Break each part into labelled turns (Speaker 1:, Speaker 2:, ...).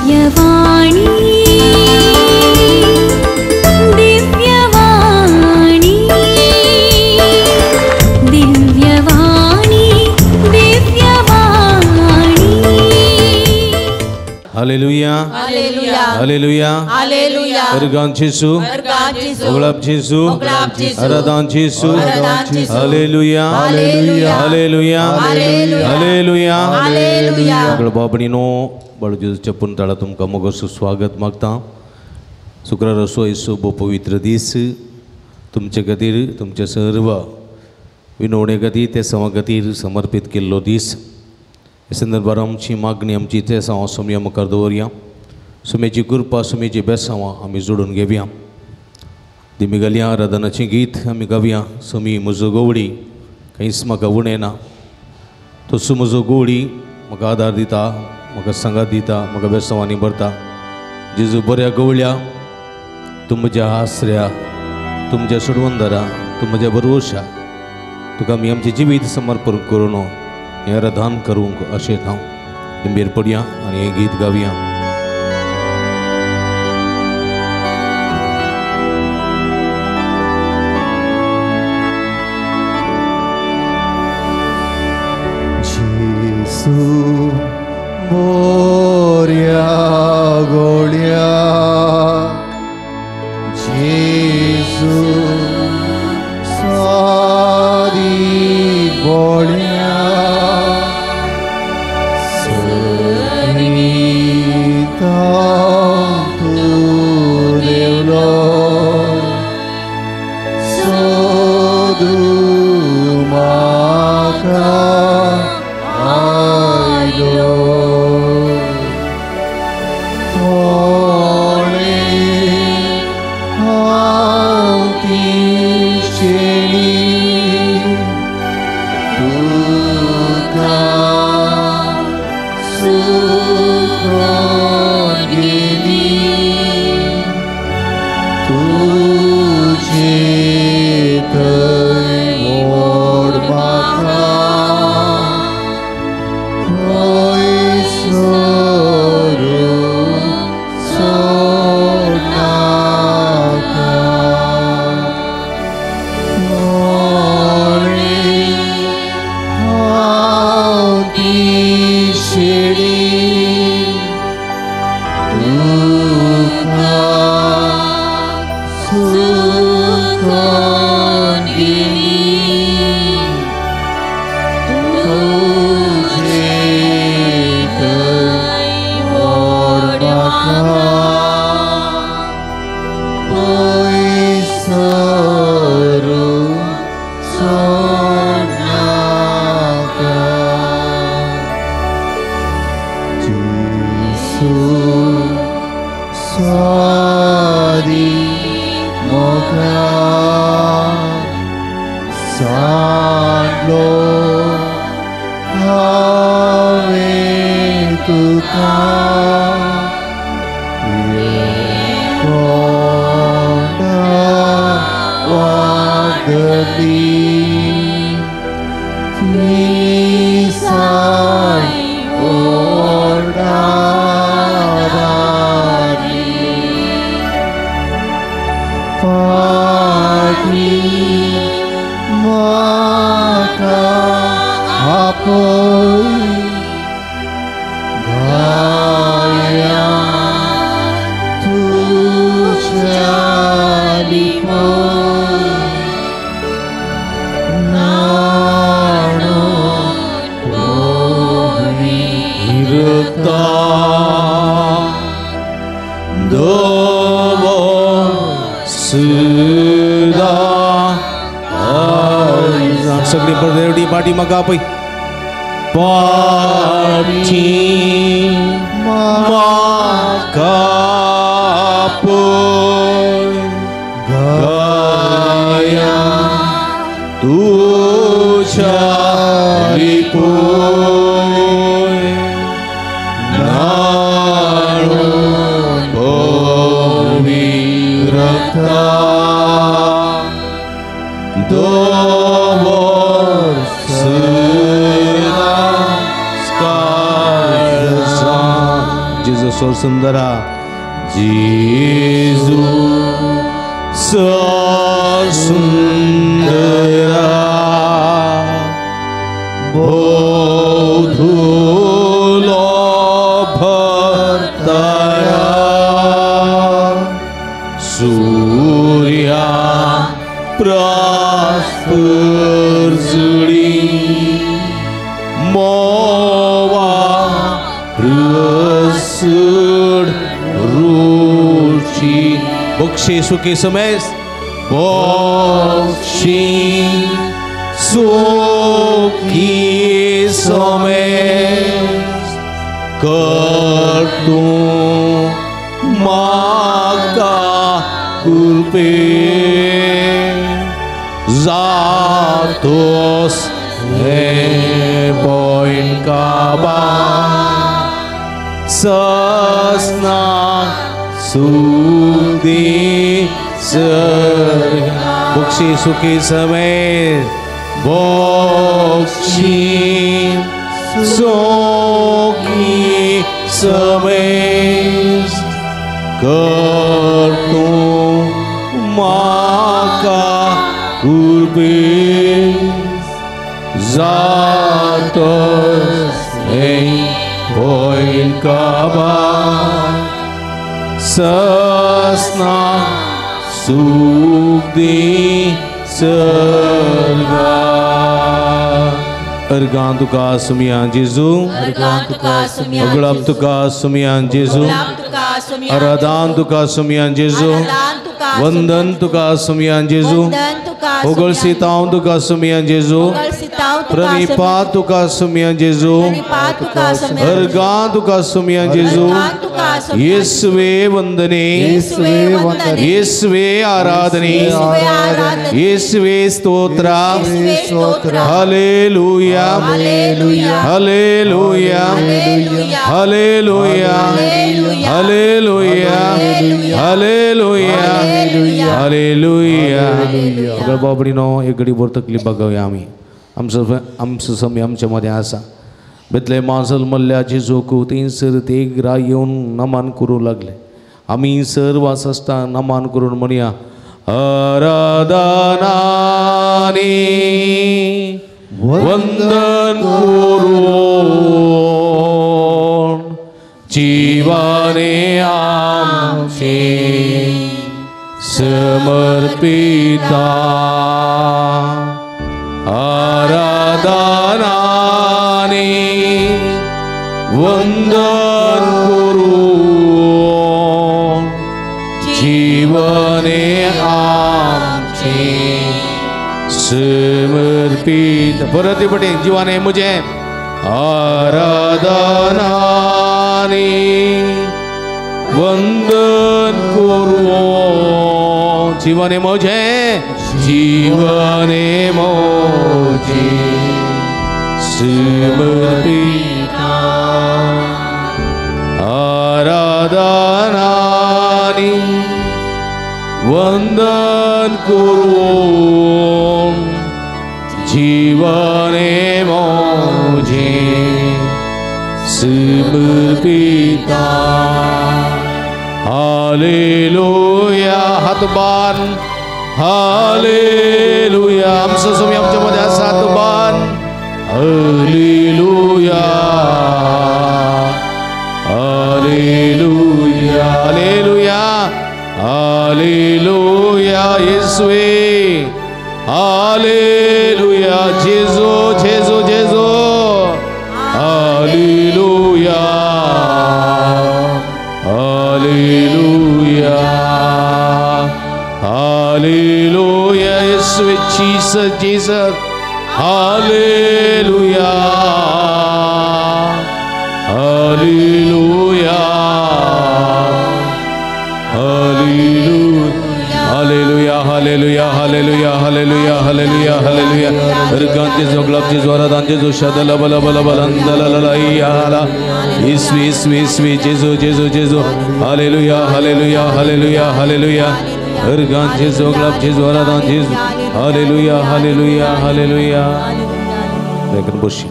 Speaker 1: दिव्यवाणी दिव्यवाणी दिव्यवाणी दिव्यवाणी.
Speaker 2: Hallelujah
Speaker 3: hallelujah
Speaker 2: hallelujah
Speaker 3: hallelujah.
Speaker 2: अर्गान जेसू ओगलाब जेसू आराधन जेसू. Hallelujah
Speaker 3: hallelujah
Speaker 2: hallelujah hallelujah
Speaker 3: hallelujah.
Speaker 2: सगळो बाबणीनो बळ जेजूच्या पुनताळा तुमकां मोगसो स्वागत मागता. शुक्रार असो येसो भोव पवित्र दीस तुमचे खातीर, तुमचे सर्व विनवणे खातीर, ते सवा खातीर समर्पीत केल्लो दीस. हे संदर्भार आमची मागणी, आमची ते सावां सोमया मुखार दवरया. सुमेची कृपा, सुमेची बेसांवां आमी जोडून घेवया. दिमी घालया आराधनाचें गीत आमी गावया. सुमी म्हजो गवळी कांयच म्हाका उणें ना, तसो म्हजो गवळी म्हाका आदार दिता, म्हाका सांगात दिता, म्हाका बेसांवांनी भरता. जेजू बऱ्या गवळ्या, तूं म्हज्या आसऱ्या, तूं म्हज्या सोडवंदरा, तूं म्हज्या भरवशा, तुका आमी आमचें जिवीत समर्पण करून हें आराधन करूंक अशें हांव दिंबेर पडया आनी हें गीत गावया.
Speaker 4: जेसू मोर्या गोळ्या, जेसू सारी बोळ्या, सरिता तूं देवलो सोदू म्हाका आयलो. कोणे हांव ती शेणी तुका सुकोन गेली, तुजे थंय मोड म्हाका
Speaker 2: सगळी पाठी म्हाका पळय पाठी म्हाका पळय गाया तुज्या रिपोय न्हाणून भोवी रक्ता जेजू सो सुंदरा जेजू सो सुंदरा बोधुलो भरतया सूर्या प्रास्पुरजुडी मोवा रसड रुची बक्षी सुखी समेस बक्षी सुखी समेस कर तूं म्हाका कृपे जातोस हे पॉयंट काबा ससना सुदी सर बक्षी सुखी समेत बक्षी सुखी समेत कर तूं म्हाका कृपे जातोस हे पॉयंट काबा ससना सुख दी सर्गा अर्गां तुका सुमिया जेजू अगलाब तुका सुमिया जेजू आराधान तुका सुमिया जेजू वंदन तुका सुमिया जेजू होगळसीतांव तुका सुमिया जेजू प्रणिपात तुका सुमिया जेजू अर्गां तुका सुमिया जेजू येसुवे वंदने येसुवे आराधने येसुवे स्तोत्रा hallelujah hallelujah hallelujah hallelujah hallelujah hallelujah. बाबडीनो एक घडी भर तकली बघूया आमी आमचो आमचो समय आमच्या मदें आसा बेतले माजल मल्ल्या जेजूक थंयसर ते ग्रा येवन नमन करूं लागले. आमी सर्व आसता नमन करून म्हणया आराधनानी वंदन करून जीवने आमचे समर्पिता आराधनानी वंदन करून जीवने आमचे समर्पित. परत पटे जीवाने मुझे आराधनानी वंदन करून जीवने मुझे जीवने मुझे समर्पित आराधनानी वंदन करून जीवने मुझे समर्पिता. हालेलुया. हात बांध हालेलुया. आमचो स्वामी आमच्या मध्ये आसा. हात बांध hallelujah hallelujah hallelujah hallelujah. येसुवे हालेलुया. जेजू जेजू जेजू hallelujah hallelujah hallelujah. येसुवे Jesus Jesus hallelujah hallelujah hallelujah hallelujah hallelujah hallelujah hallelujah hallelujah. अर्गांचे जो गुलाबचे जो आराधांचे जो शदल बल बल बल इसवी इसवी इसवी जेजू जेजू जेजू हालेलुया हालेलुया हालेलुया हालेलुया. अर्गांचे जो गुलाबचे जो आराधांचे हालेलुया हालेलुया हालेलुया. लेकिन बशी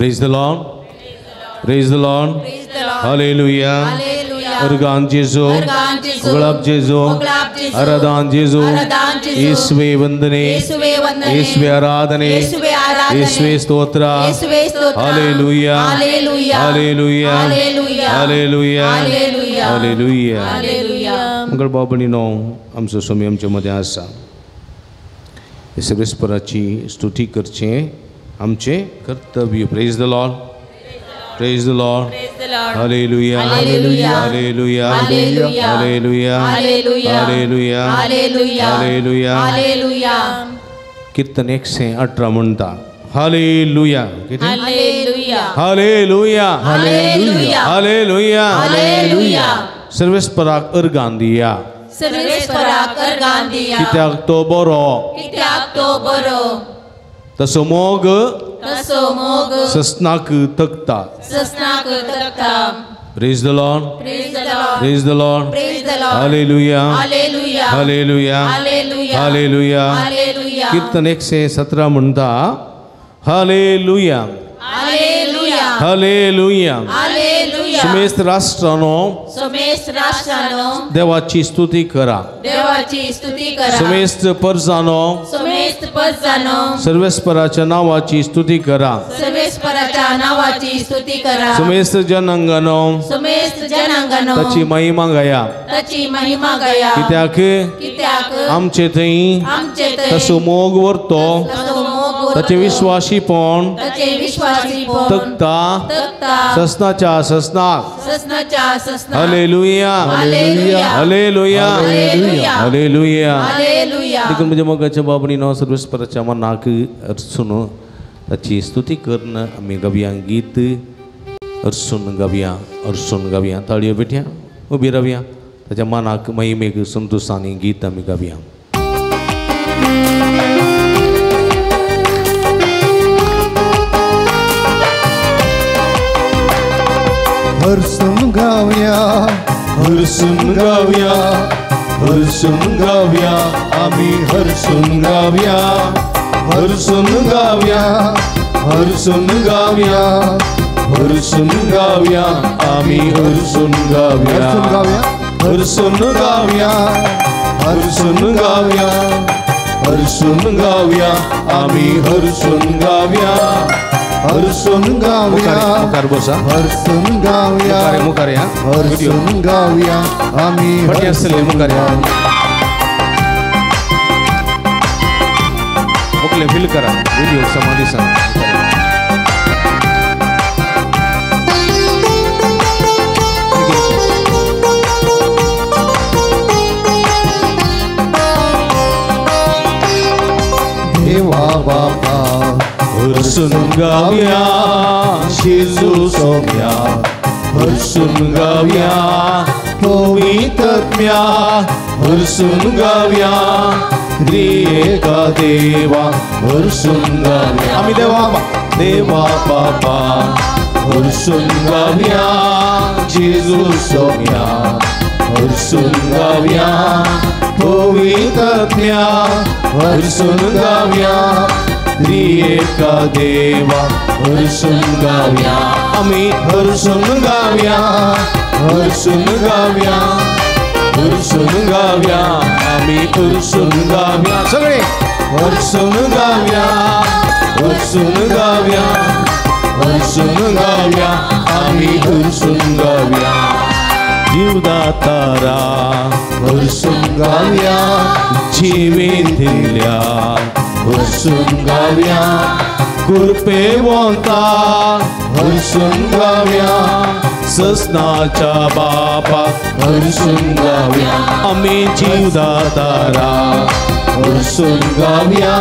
Speaker 2: Praise the Lord. Praise the Lord. Hallelujah. Organ जेजू, गुलाब जेजू, आराधन जेजू, येसुवे वंदने, येसुवे आराधने, येसुवे स्तोत्र. Hallelujah, hallelujah, hallelujah, hallelujah. मंगळ बाबणीनो, आमचो स्वामी आमचे मदें आसा. सर्वेस्पराची स्तुती करचें आमचें कर्तव्य. Praise the Lord. Praise the Lord. Hallelujah. Hallelujah. Hallelujah. Hallelujah. Hallelujah. Hallelujah. Hallelujah. कीर्तन 118 म्हणटा. Hallelujah.
Speaker 3: Hallelujah.
Speaker 2: Hallelujah.
Speaker 3: Hallelujah.
Speaker 2: Hallelujah.
Speaker 3: Hallelujah.
Speaker 2: सर्वेस्पराक अर्गान दिया.
Speaker 3: सर्वेस्पराक अर्गान दिया.
Speaker 2: कित्याक तो बरो.
Speaker 3: कित्याक तो बरो.
Speaker 2: तसो मोग.
Speaker 3: तसो मोग.
Speaker 2: ससनाक तकता.
Speaker 3: ससनाक तकता.
Speaker 2: Praise the Lord.
Speaker 3: Praise the Lord.
Speaker 2: Praise the Lord.
Speaker 3: Praise the Lord.
Speaker 2: Hallelujah.
Speaker 3: Hallelujah.
Speaker 2: Hallelujah.
Speaker 3: Hallelujah.
Speaker 2: Hallelujah.
Speaker 3: Hallelujah.
Speaker 2: कीर्तन 117 म्हणटा. हालेलुया.
Speaker 3: हालेलुया.
Speaker 2: हालेलुया.
Speaker 3: हालेलुया.
Speaker 2: सुमेस्त राष्ट्रानो.
Speaker 3: सुमेस्त राष्ट्रानो.
Speaker 2: देवाची स्तुती करा.
Speaker 3: देवाची स्तुती करा.
Speaker 2: सुमेस्त परजानो.
Speaker 3: सुमेस्त परजानो.
Speaker 2: सर्वेस्पराच्या नावाची स्तुती करा.
Speaker 3: सर्वेस्पराच्या नावाची स्तुती करा.
Speaker 2: सुमेस्त जनांगानो.
Speaker 3: सुमेस्त जनांगानो.
Speaker 2: ताची महिमा गाया.
Speaker 3: ताची महिमा गाया.
Speaker 2: कित्याक.
Speaker 3: कित्याक.
Speaker 2: आमचे थंय.
Speaker 3: आमचे थंय.
Speaker 2: तसो मोग वरतो.
Speaker 3: तसो मोग वरतो.
Speaker 2: ताचे विश्वासीपण.
Speaker 3: ताचे विश्वासीपण.
Speaker 2: तकता.
Speaker 3: तकता.
Speaker 2: ससनाच्या ससनाक.
Speaker 3: ससनाच्या ससनाक.
Speaker 2: Hallelujah.
Speaker 3: Hallelujah.
Speaker 2: Hallelujah.
Speaker 3: Hallelujah.
Speaker 2: Hallelujah.
Speaker 3: Hallelujah.
Speaker 2: देखून म्हज्या मोगाच्या बाबणीनो सर्वेस्पराच्या मनाक अर्सून ताची स्तुती करून आमी गावया गीत. अर्सून गावया, अर्सून गावया. ताळयो पेटया उबी रावया. ताच्या मनाक महिमेक संतोशानी गीत आमी गावया.
Speaker 4: हरसून गावया, हरसून गावया, हरसून गावया, आम्ही हरसून गावया, हरसून गावया, हरसून गावया, हरसून गावया,
Speaker 2: आम्ही हरसून गावया, हरसून गावया, हरसून गावया, हरसून गावया, आम्ही हरसून गावया, हरसून गावया. मुखार बसा.
Speaker 4: हरसून गावया.
Speaker 2: मुखार या.
Speaker 4: हरसून गावया, आम्ही
Speaker 2: फाटी आसतले. मुखार या. मुखले फील करा. व्हिडिओ समाधी सांग.
Speaker 4: देवा बापा
Speaker 2: हरसून गावया, जेजू सोम्या, हरसून गावया, पवित्रत्म्या, हरसून गावया, त्रिएका देवा, हरसून गावया. आम्ही देवा देवा बापा हरसून गावया, जेजू सोम्या, हरसून गावया, पवित्रत्म्या, हरसून गावया, त्रिएका देवा, हरसून गावया. आम्ही हरसून गावया, हरसून गावया, हरसून गावया, आम्ही हरसून गावया. सगळे हरसून गावया, हरसून गावया, हरसून गावया, आम्ही हरसून गावया. जीवदातारा हरसून गावया, जिवीत दिल्या हरसून गावया, कृपेवंता हरसून गावया, ससनाच्या बापा हरसून गावया. आम्ही जीवदातारा हरसून गावया,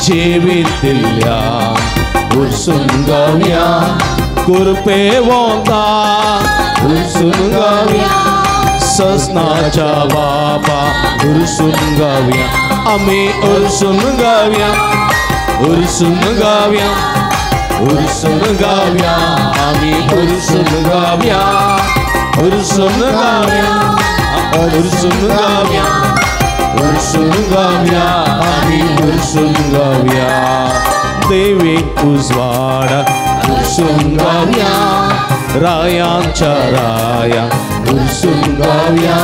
Speaker 2: जिवीत दिल्या हरसून गावया, कृपेवंता हरसून गावया, ससनाच्या बापा हरसून गावया. आम्ही हरसून गावया, हरसून गावया, हरसून गावया, आम्ही हरसून गावया, हरसून गावया, हरसून गावया, हरसून गावया, आम्ही हरसून गावया. देवी उजवाडा उर्सून गावया रायांच्या राया उर्सून गावया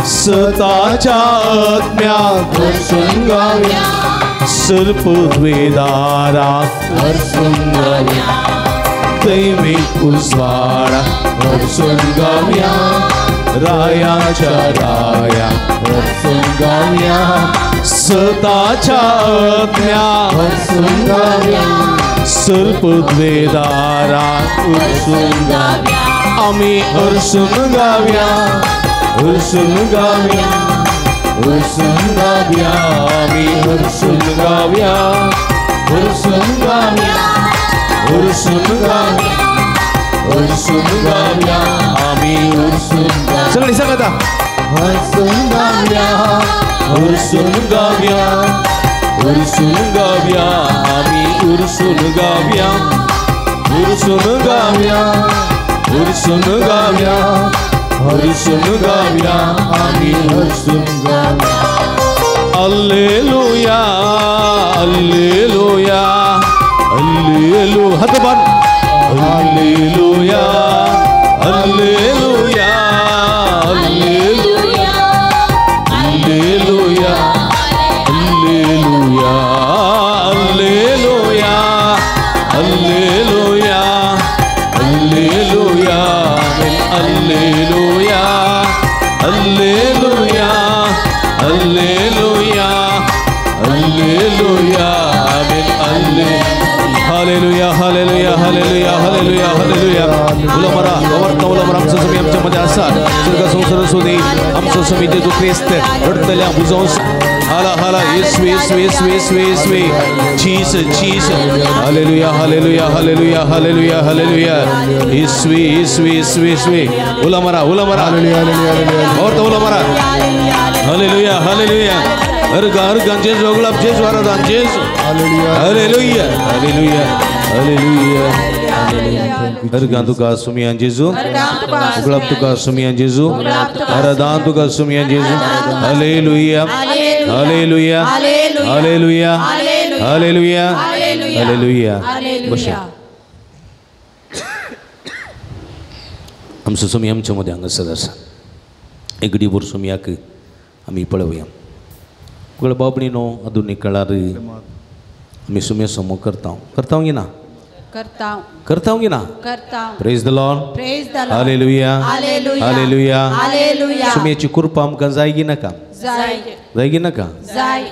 Speaker 2: सताच्या आत्म्याक उर्सून गावया सर्पद्वेदारा उर्सून गावया दैवीक उजवाडा उर्सून गावया रायाच्या राया उर्सून गावया सताच्या आत्म्या उर्सून गावया सर्पद्वेदारा उर्सून गावया आमी उर्सून गावया उर्सून गावया उर्सून गावया आमी उर्सून गावया उर्सून गावया उर्सून गावया उर्सून गावया आमी उर्सून गावया. सगळी सांगा
Speaker 4: उर्सून गावया
Speaker 2: उर्सून गावया उर्सून गावया आमी उर्सून गावया उर्सून गावया उर्सून गावया उर्सून गावया आमी उर्सून गावया. Alleluia alleluia alleluia हात बांध alleluia alleluia alleluia alleluia alleluia alleluia alleluia alleluia alleluia alleluia alleluia alleluia hallelujah hallelujah hallelujah hallelujah hallelujah. उलमरा अवर्त उलमरा आमचो स्वामी आमच्या मध्ये आसा स्वर्ग संसार असू दे आमचो स्वामी जेजू क्रिस्त रडतल्या भुजांव हाला हाला येसवे येसवे येसवे येसवे येसवे Jesus Jesus hallelujah hallelujah hallelujah hallelujah hallelujah येसवे येसवे येसवे येसवे उलमरा उलमरा
Speaker 4: हालेलुया हालेलुया हालेलुया
Speaker 2: और तो उलमरा हालेलुया हालेलुया अर्घ अर्घ जेजू गुलाब जेजू आराधन जेजू
Speaker 4: हालेलुया
Speaker 2: हालेलुया हालेलुया हालेलुया. अर्घां तुका सुमियान जेजू गुलाब तुका सुमियान जेजू आराधन तुका सुमियान जेजू. Hallelujah hallelujah hallelujah hallelujah hallelujah. बशा आमचो सुमी आमच्या मध्ये हांगासर आसा एक घडीभर सुमयाक आमी पळोवया. बाबणी न्हू आधुनीक काळार आमी सुम्या समो करता करता की ना करता की ना. Praise the Lord
Speaker 3: praise the Lord
Speaker 2: hallelujah
Speaker 3: hallelujah
Speaker 2: hallelujah
Speaker 3: hallelujah.
Speaker 2: सुम्याची कृपा आमकां जाय की नाका जाय की नाका.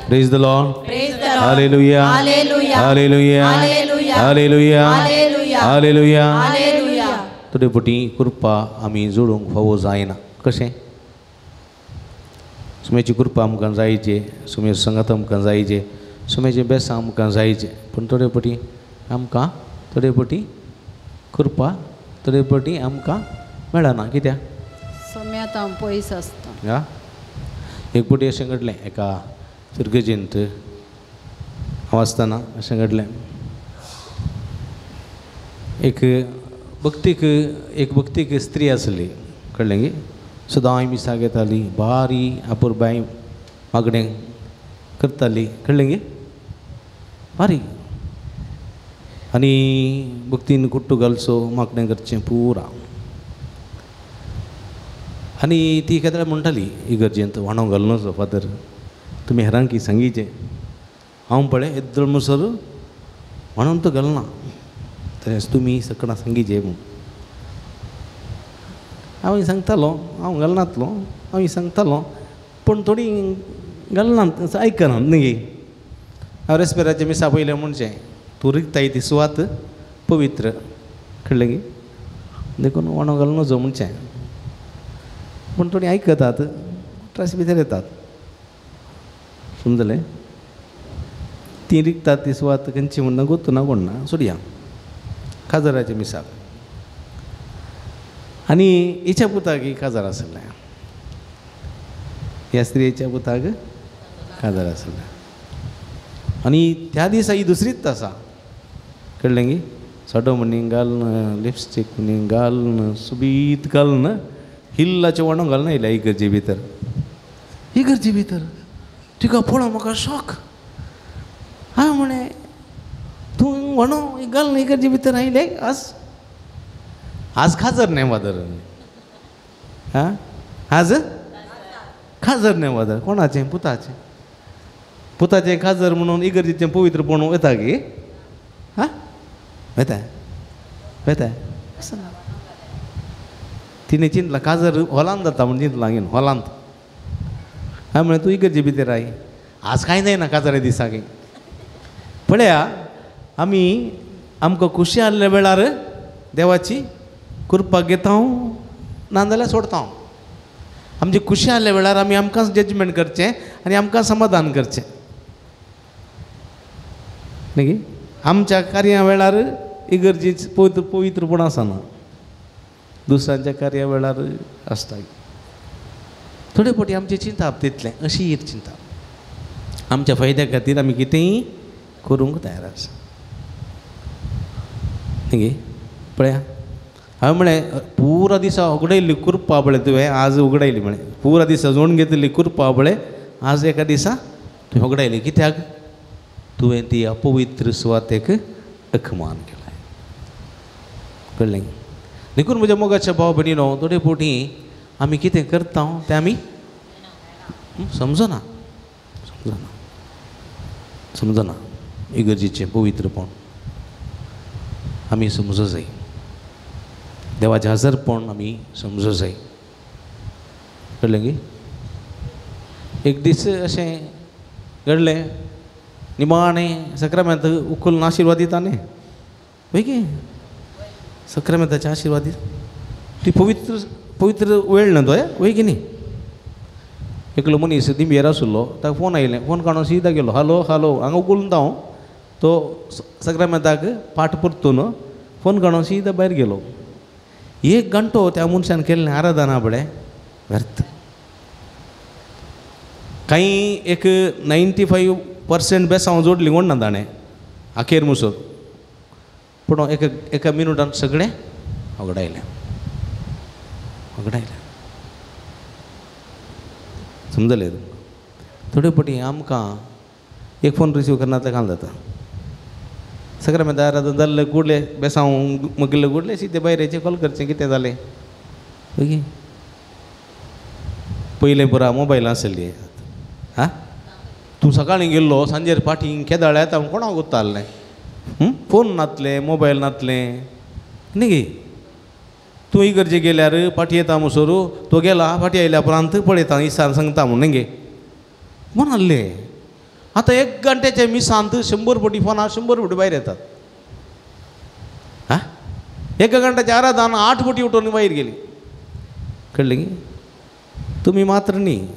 Speaker 2: Praise the Lord
Speaker 3: praise the Lord
Speaker 2: hallelujah
Speaker 3: hallelujah
Speaker 2: hallelujah
Speaker 3: hallelujah
Speaker 2: hallelujah hallelujah
Speaker 3: hallelujah.
Speaker 2: थोडे फावटी कृपा आमी जोडूंक फावो जायना. कशें सुम्याची कृपा आमकां जायचे सुम्या संगात आमकां जायचे सुम्याचें बेसां आमकां जायचें पूण थोडे फावटी आमकां थोडे फावटी कृपा थोडे फावटी आमकां मेळना. कित्याक
Speaker 3: सुम्यांत हांव पयस आसता.
Speaker 2: हा एक फावटी अशें घडलें एका फिर्गजेंत हांव आसतना अशें घडलें एक भक्तीक स्त्री आसली कळ्ळें गी सदांय मिसाक येताली बारी अपुरबाय मागणें करताली कळ्ळें गी बारी आनी भक्तीन कुट्टू घालचो मागणें करचें पुरा. आनी ती एखाद्या म्हणटाली इगर्जेंत वाणो घालून फादर तुमी हेरांक सांगीचें हांव पळय येद्दळ म्हणसर म्हणून तो घालना तशेंच तुमी सकडां सांगीचें म्हूण. हांव सांगतालो हांव घालनातलो हांव सांगतालो पूण थोडी घालना आयकना न्ही. हांव रेस्पेराचें मिसा पयलें म्हणचें तूं रिगताय ती सुवात पवित्र कळ्ळें गी देखून वाणो घालून नजो म्हणचें पूण थोडी आयकतात त्रास भितर येतात समजलें. ती रिगतात ती सुवात खंयची म्हणना गोत्तू ना कोण ना सोडया काजाराचें मिसाक. आनी हिच्या पुताक ही काजार आसलें ह्या स्त्रियेच्या पुताक काजार आसलें आनी त्या दिसा ही दुसरीच आसा कळ्ळें गी सडो म्हणून घालून लिपस्टीक म्हणून घालून सुबीत घालून हिल्लाचें वणो घालून येयल्या इगर्जे भितर इगर्जे भितर तिका पळोवन म्हाका शॉक. हांव म्हळें तूं म्हणू गल इगर्जे भितर आयले आज आज खाजर न्ही वादर आं आज खाजर न्ही वादर कोणाचें पुताचें पुताचें खाजर म्हणून इगर्जेचें पवित्रपण वता गी आं वता वता तिणें चिंतलां काजर हॉलांत जाता म्हूण चिंतलां घेवन हॉलांत. हांवें म्हळें तूं इगर्जे भितर I आज कांय जायना काजारा दिसाक. पळया आमी आमकां खुशी आहल्या वेळार देवाची कृपा घेता नाजाल्यार सोडता. आमची खुशी आहल्या वेळार आमी आमकांच जजमेंट करचें आनी आमकां समाधान करचें न्ही. आमच्या कार्या वेळार इगर्जी पवित्र पवित्रपण आसना, दुसऱ्यांच्या कार्या वेळार आसता. थोडे फावटी आमचें चिंताप तितलें अशी एक चिंता आमच्या फायद्या खातीर आमी कितेंय करूंक तयार आसा न्ही. पळया हांवें म्हळें पुरा दिसा उगडायल्ली कृपा पळय तुवें आज उगडायली म्हळें पुरा दिसा जोडून घेतिल्ली कृपा पळय आज एका दिसा तुवें उगडायली कित्याक तुवें ती अपवित्र सुवातेक अखमान केलां. कळ्ळें? देखून म्हज्या मोगाच्या भाव भयणीनो थोडे फावटी आमी कितें करता तें आमी समजना समजना समजना. इगर्जेचें पवित्रपण आमी समजो जाय, देवाचें हजरपण आमी समजो जाय. कळ्ळें गी? एक दीस अशें घडलें निमाणें सक्रामेंत उखलून आशिर्वाद दिता न्ही वय गे सक्रामेंताचे आशिर्वाद दिता ती पवित्र पवित्र वेळ न्हय तो वय की न्ही. एकलो मनीस दिंबेर आशिल्लो ताका फोन आयलें फोन काडून सीधा गेलो हालो हालो हांगा उखलून हांव तो सक्रामेंताक पाट परतून फोन काडून सीधा भायर गेलो. एक घंटो त्या मनशान केल्लें आराधना पळय व्यर्थ. कांय एक 95% बेसांव जोडली कोण ना ताणें अखेर मुसोर पूण एका एका मिनुटान सगळें वगडायलें वगडायलें. समजलें तुमकां? थोडे फावटी आमकां एक फोन रिसीव करनातलें काल जाता. सगळें आराधन जाल्लें कुडलें बेसांव मुगेलें कुडलें सिद्धे भायरेचें कॉल करचें कितें जालें ओके. पयलें पुरा मोबायल आसली आं तूं सकाळीं गेल्लो सांजेर फाटीं केदाळ येता कोणाक गोत्ता आहलें फोन नातलें मोबायल नातलें न्ही गे. तूं इगर्जे गेल्यार फाटीं येता मुसोर तो गेला फाटीं आयल्या उपरांत पळयता इसान सांगता म्हूण न्ही गे म्हूण आहलें. आतां एक घंट्याच्या मिसांत 100 फावटी फोनार 100 फावटी भायर येतात. आं एका घंट्याच्या आराधान 8 फावटी उठोवन भायर गेली. कळ्ळें गी? तुमी मात्र न्ही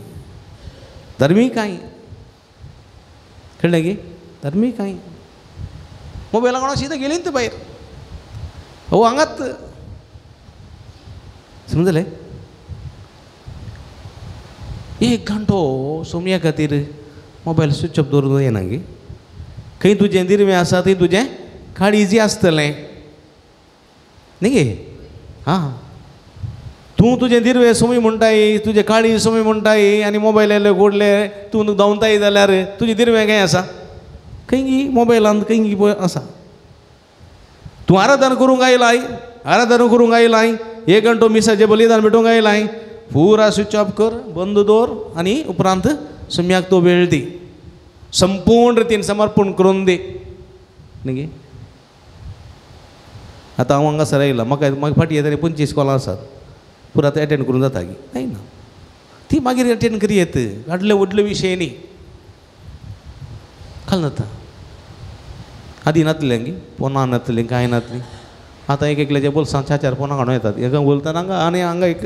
Speaker 2: धर्मीक कांय. कळ्ळें गी? धर्मीक कांय मोबायला कोणा सीधा गेली न्ही भायर हो हांगात. समजलें? एक घंटो सोमया खातीर मोबायल स्विच ऑफ दवरून येना गे. खंय तुजें दिरवें आसा थंय तुजें काळीज आसतलें न्ही गे. आं तूं तुजें दिरवें सोमी म्हणटाय तुजें काळीज सोमी म्हणटाय आनी मोबायल आयले गोडले तूं धांवताय जाल्यार तुजें दिरवें खंय आसा खंय गी मोबायलांत खंय गी आसा. तूं आराधन करूंक आयलाय आराधन करूंक आयलाय एक घंटो मिसाचें बलिदान भेटोवंक आयलाय पुरा स्विच ऑफ कर बंद दवर आनी उपरांत सोम्याक तो वेळ दी संपूर्ण रितीन समर्पण करून दी न्ही गे. आतां हांव हांगासर आयलां म्हाका म्हाका फाटीं येता 25 कॉलां आसात पुरा आतां एटेंड करूंक जाता गी न्हय ना ती मागीर एटेंड करयेत व्हडले व्हडले विशय न्ही काल जाता. आदीं नातलें गी फोनां नातलें कांय नातलें. आतां एक एकल्याच्या बोल्सांत 4 4 फोनां काडून येतात एका बोलतना हांगा आनी हांगा एक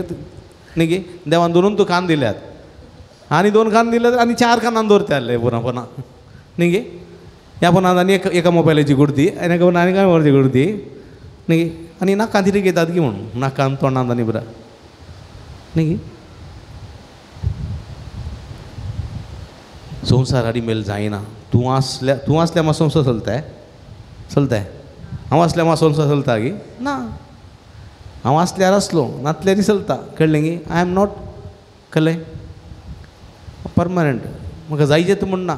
Speaker 2: न्ही गे देवान दोनून तूं कान दिल्यात आनी 2 कान दिल्यात आनी 4 कानान दवरता आहले पुरा फोनां न्ही गे. ह्या फोनान आनी एका मोबायलाची गुडती आनी एका फोनान आनी काय मोबायलाची गुडती न्ही गे आनी नाकान तिरी घेतात गी म्हणून नाकान तोंडान आनी पुरा न्ही गे. संवसार आडी मेल जायना. तूं आसल्या तूं आसल्यार मात संवसार चलताय चलताय हांव आसल्यार मात संवसार चलता गी ना. हांव आसल्यार आसलो नातल्यार चलता. कळ्ळें गी? I am not कळ्ळें परमनंट म्हाका जायचें म्हूण ना.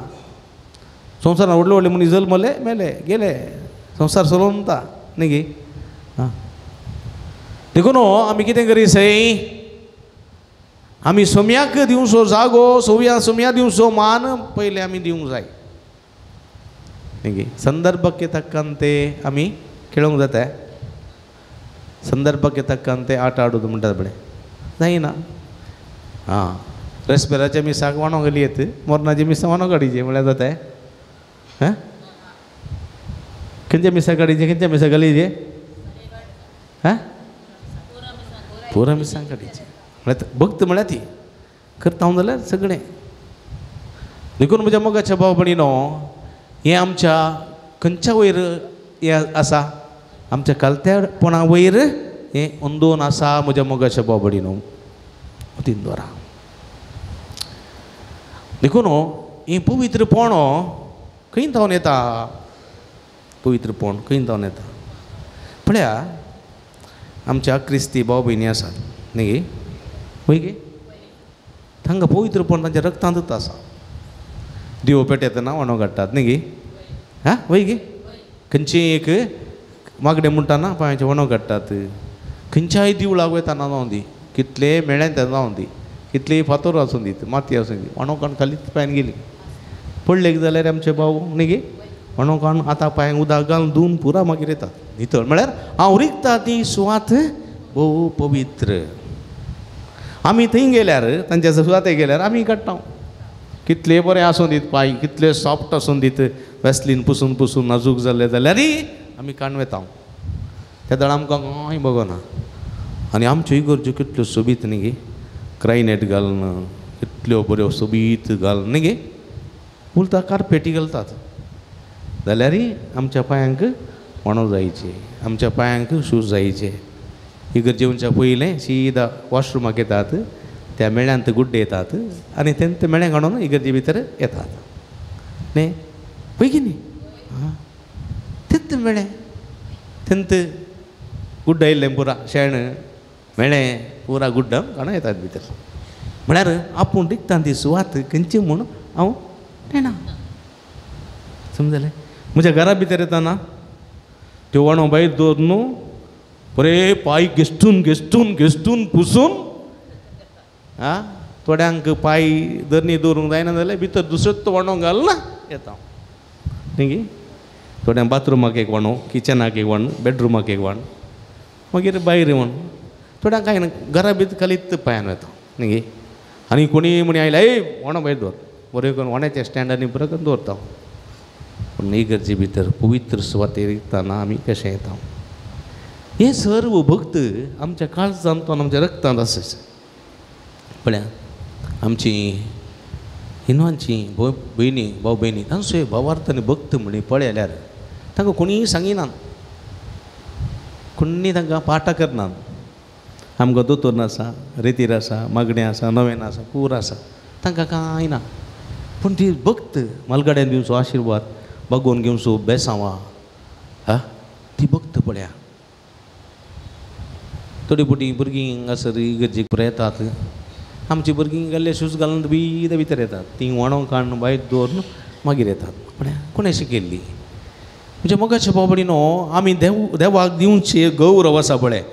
Speaker 2: संवसारान व्हडले व्हडले मनीस जल्मले मेले गेले संवसार चलोवन वता न्ही गे. आं देखून आमी कितें करी सय, आमी सोम्याक दिवचो जागो, सोव्या सोम्या दिवचो मान पयलें आमी दिवंक जाय न्ही गे. संदर्भಕ್ಕೆ ತಕ್ಕಂತೆ आमी खेळोंक जाता, संदर्भಕ್ಕೆ ತಕ್ಕಂತೆ ಆಟ ಆಡೋದು म्हणटात पळय, जायना. आं रेस्पेराच्या मिसाक वाणो घाली येत, मोरनाच्या मिसाक वाणो काडीचे म्हळ्यार जाता. हां खंयच्या मिसाक काडीचे, खंयच्या मिसाक घालीचे? हां पुरा मिसांक काडीचे म्हळ्यार भक्त म्हळ्यार ती करता हांव जाल्यार सगळें. देखून म्हज्या मोगाच्या भाव भयणीनो, हें आमच्या खंयच्या वयर हें आसा, आमच्या कालत्यापणा वयर हें अंदोन आसा म्हज्या मोगाच्या भाव भयणीनो तीन द्वारा. देखून हें पवित्रपण खंय जावन येता, पवित्रपण खंय जावन येता पळया. आमच्या क्रिस्ती भाव भयणी आसात न्ही गे, वय गे, तांकां पवित्रपण तांच्या रक्तांतूच आसा. दिवो पेटयतना वाणो काडटात न्ही गे, हां वय गे. खंयचें एक मागणें म्हणटाना पांयाचें वणो काडटात, खंयच्याय देवळाक वयताना जावं दी, कितलेय मेळ्ळें तेन्ना जावं दी, कितलेय फातोर आसूं दी, माती आसूं दी, वणो काडून खालीच पांयान गेली पडले जाल्यार आमचे भाव न्ही गे वणो काडून आतां पांयांक उदक घालून धुवन पुरा मागीर येतात नितळ. म्हळ्यार हांव रिगता ती सुवात भोव पवित्र. आमी थंय गेल्यार तांच्या सुवातेक गेल्यार आमी काडटा, कितले बरें आसूं दीत पांय, कितले सॉफ्ट आसूं दीत, वेसलीन पुसून पुसून नाजूक जाल्ले जाल्यारय आमी काडून वेता. त्या दळ आमकां कांय बगना. आनी आमच्यो इगर्ज्यो कितल्यो सोबीत न्ही गे, क्रायनेट घालून कितल्यो बऱ्यो सोबीत घालून न्ही गे, उलता कार्पेटी घालतात जाल्यारय आमच्या पांयांक वणो जायचे, आमच्या पांयांक शूज जायचे. इगर्जे वचच्या पयलें सीदा वॉशरुमाक येतात, त्या मेळ्यांत गुड्डे येतात आनी तें मेळ्ळें काडून इगर्जे भितर येतात न्ही, पळय की न्ही. आं तेंत मेळ्ळें, तेंत गुड्ड आयिल्लें पुरा शेण मेळ्ळें पुरा गुड्ड काडून येतात भितर. म्हळ्यार आपूण रिगता ती सुवात खंयची म्हूण हांव जाणा, समजलें. म्हज्या घरा भितर येताना त्यो वणो भायर दवर न्हू, बरे पांय घेश्टून घेश्टून घेश्टून पुसून, आं थोड्यांक पांय धरणी दवरूंक जायना जाल्यार भितर दुसरोच वणो घालना येता न्ही गे. थोड्यांक बाथरुमाक एक वणो, किचनाक एक वणो, बेडरुमाक एक वणो, मागीर भायर वणो, थोड्यांक कांय ना घरा भितर खालीत पांयान वता न्ही गे. आनी कोणी म्हणी आयल्या ए वणो भायर दवर, बरें करून वण्याच्या स्टँडांनी बरें करून दवरता. पूण इगर्जे भितर पवित्र सुवातेर येतना आमी कशें येता. हें सर्व भक्त आमच्या काळजांत आमच्या रक्तांत आसा. पळया आमची हिंदवांची भयणी भाव भयणी तांचो भावार्थ आनी भक्त म्हणी पळयल्यार तांकां कोणीय सांगिनात, कोणी तांकां पाठां करनात. आमकां दोतोर आसा, रेतीर आसा, मागणें आसा, नवेन आसा, पूर आसा, तांकां कांय ना. पूण ती भक्त मालगाड्यान दिवचो आशिर्वाद, बागोवन घेवचो बेसांवा, हा ती भक्त पळया. थोडी बोटी भुरगीं हांगासर इगर्जेक पुराय येतात, आमची भुरगीं गेल्ले शूज घालून बीद भितर येतात, तीं वणो काडून भायर दवरून मागीर येतात. पळया कोणें शिकयल्ली म्हणजे मोगाच्या भाव भयणीनो, आमी देवाक दिवचे गौरव आसा पळय,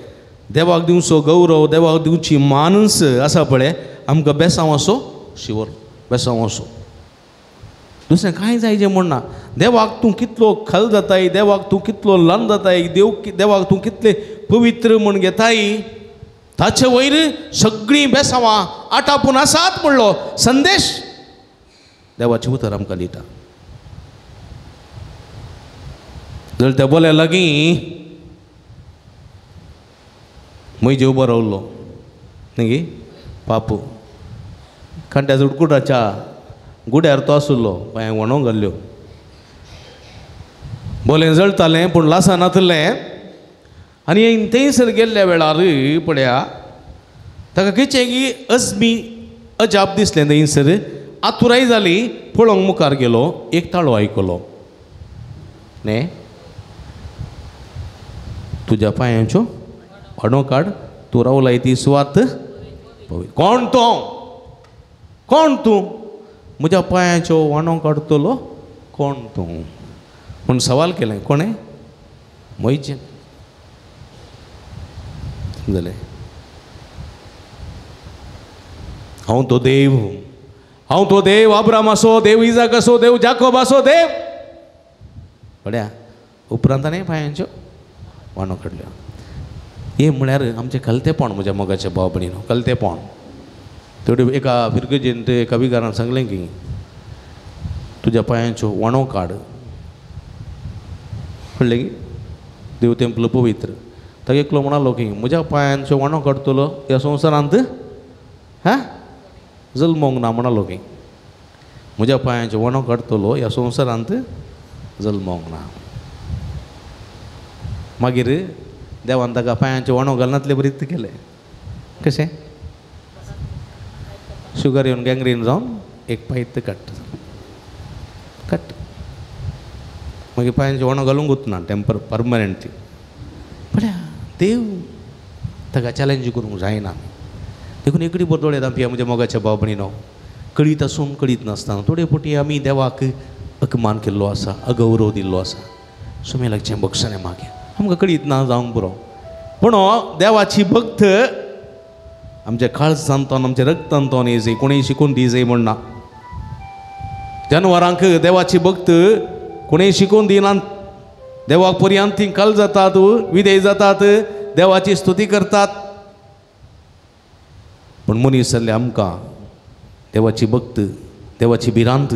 Speaker 2: देवाक दिवचो गौरव, देवाक दिवची मानस आसा पळय, आमकां बेसांव असो शिवर बेसांव असो दुसरें कांय जायचें म्हण ना. देवाक तूं कितलो खल जाताय, देवाक तूं कितलो ल्हान जाताय, देवाक तूं कितले पवित्र म्हूण घेताय, ताचे वयर सगळीं बेसांवां आटापून आसात म्हणलो संदेश देवाचें उतर आमकां दिता. जर त्या बोल्या लागीं म्हजे उबो रावलो न्ही गे पापू कांट्या जुडकुटाच्या गुड्यार तो आशिल्लो, पांयांक वणो घाल्ल्यो, बोलें जळटालें पूण लासा नातलें. आनी थंयसर गेल्ल्या वेळार पळया ताका खंयचें की अजमी अजाप दिसलें. थंयसर आतुराय जाली, पळोवंक मुखार गेलो, एक ताळो आयकलो, न्ही तुज्या पांयांच्यो वणो काड, तूं रावलाय ती सुवात. कोण तो, कोण तूं म्हज्या पांयांच्यो वणो काडटलो, कोण तूं म्हूण सवाल केलें. कोणें? मोयचें समजलें. हांव तो देव, हांव तो देव अब्राम आसो देव, इजाक आसो देव, जाकोब आसो देव. पळया उपरांत आनी पांयांच्यो वाणो काडल्यो. हें म्हळ्यार आमचें कलतेपण म्हज्या मोगाच्या भाव भयणीनो, कलतेपण. तेवढे एका फिरगजेन ते एका विगारान सांगलें की तुज्या पांयांच्यो वाणो काड. कळ्ळें की देव तेंपलो पवित्र. ताका एकलो म्हणालो की म्हज्या पांयांच्यो वाणो काडटलो ह्या संवसारांत हा जल्मोंक ना. म्हणालो की म्हज्या पांयांच्यो वाणो काडटलो ह्या संवसारांत जल्मोंक ना. मागीर देवान ताका पांयांच्यो वाणो घालनातले बरीच केलें. कशें शुगर येवन गँग्रीन जावन एक पांय कट कट. मागीर पांयांच्यो वाणो घालूंकूच ना, टेम्पर परमनंट ती. पळया देव ताका चॅलेंज करूंक जायना. देखून एकडी बरोडे दामपी म्हज्या मोगाच्या भाव भयणीनो, कळीत आसून कळीत नासतना थोडे फावटी आमी देवाक अपमान केल्लो आसा, अगौरव दिल्लो आसा. सुमे लागचें बक्षणें मागीर आमकां कळीत ना जावंक पुरो, पूण देवाची भक्त आमच्या काळजांतल्यान आमच्या रक्तांतल्यान येजय, कोणीय शिकून दिजय म्हण ना. जनवरांक देवाची भक्त कोणीय शिकून दिना, देवाक पर्यंत ती कल जातात, विधेय जातात, देवाची स्तुती करतात. पूण मनीस जाल्ले आमकां देवाची भक्त, देवाची भिरांत,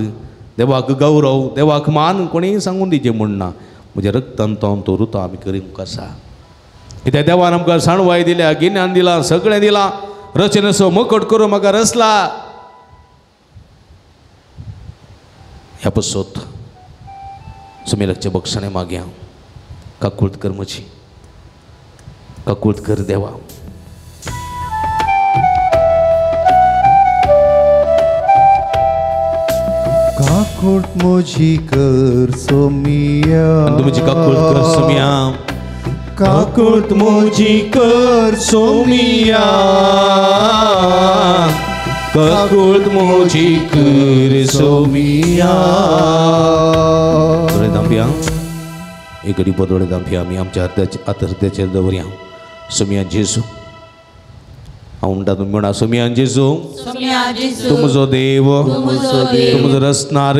Speaker 2: देवाक गौरव, देवाक मान कोणीय सांगून दिचें म्हण ना. म्हज्या रक्तांतल्यान तो रुता आमी करूंक आसा. कित्याक देवान आमकां साणवाय दिल्या, गिन्यान दिलां, सगळें दिलां. रचनेचो मकट करून म्हाका रचला. ह्या पसत सुमेलाचे बक्षणें मागया, काकूळत कर म्हजी, काकूळत कर देवा.
Speaker 4: काकूट म्हजी कर सोमिया,
Speaker 2: तुमची काकूट कर सोमिया, काकूट म्हजी कर सोमिया, काकूट म्हजी कर सोमिया. दोळे धांपया, एक घडी दोळे धांपया. आमी आमच्या हृदयाचेर दवरया. सोमिया जेजू, हांव म्हणटा तुमी म्हणा, सोमिया जेजू, तुमचो देव, तुमचो रचणार,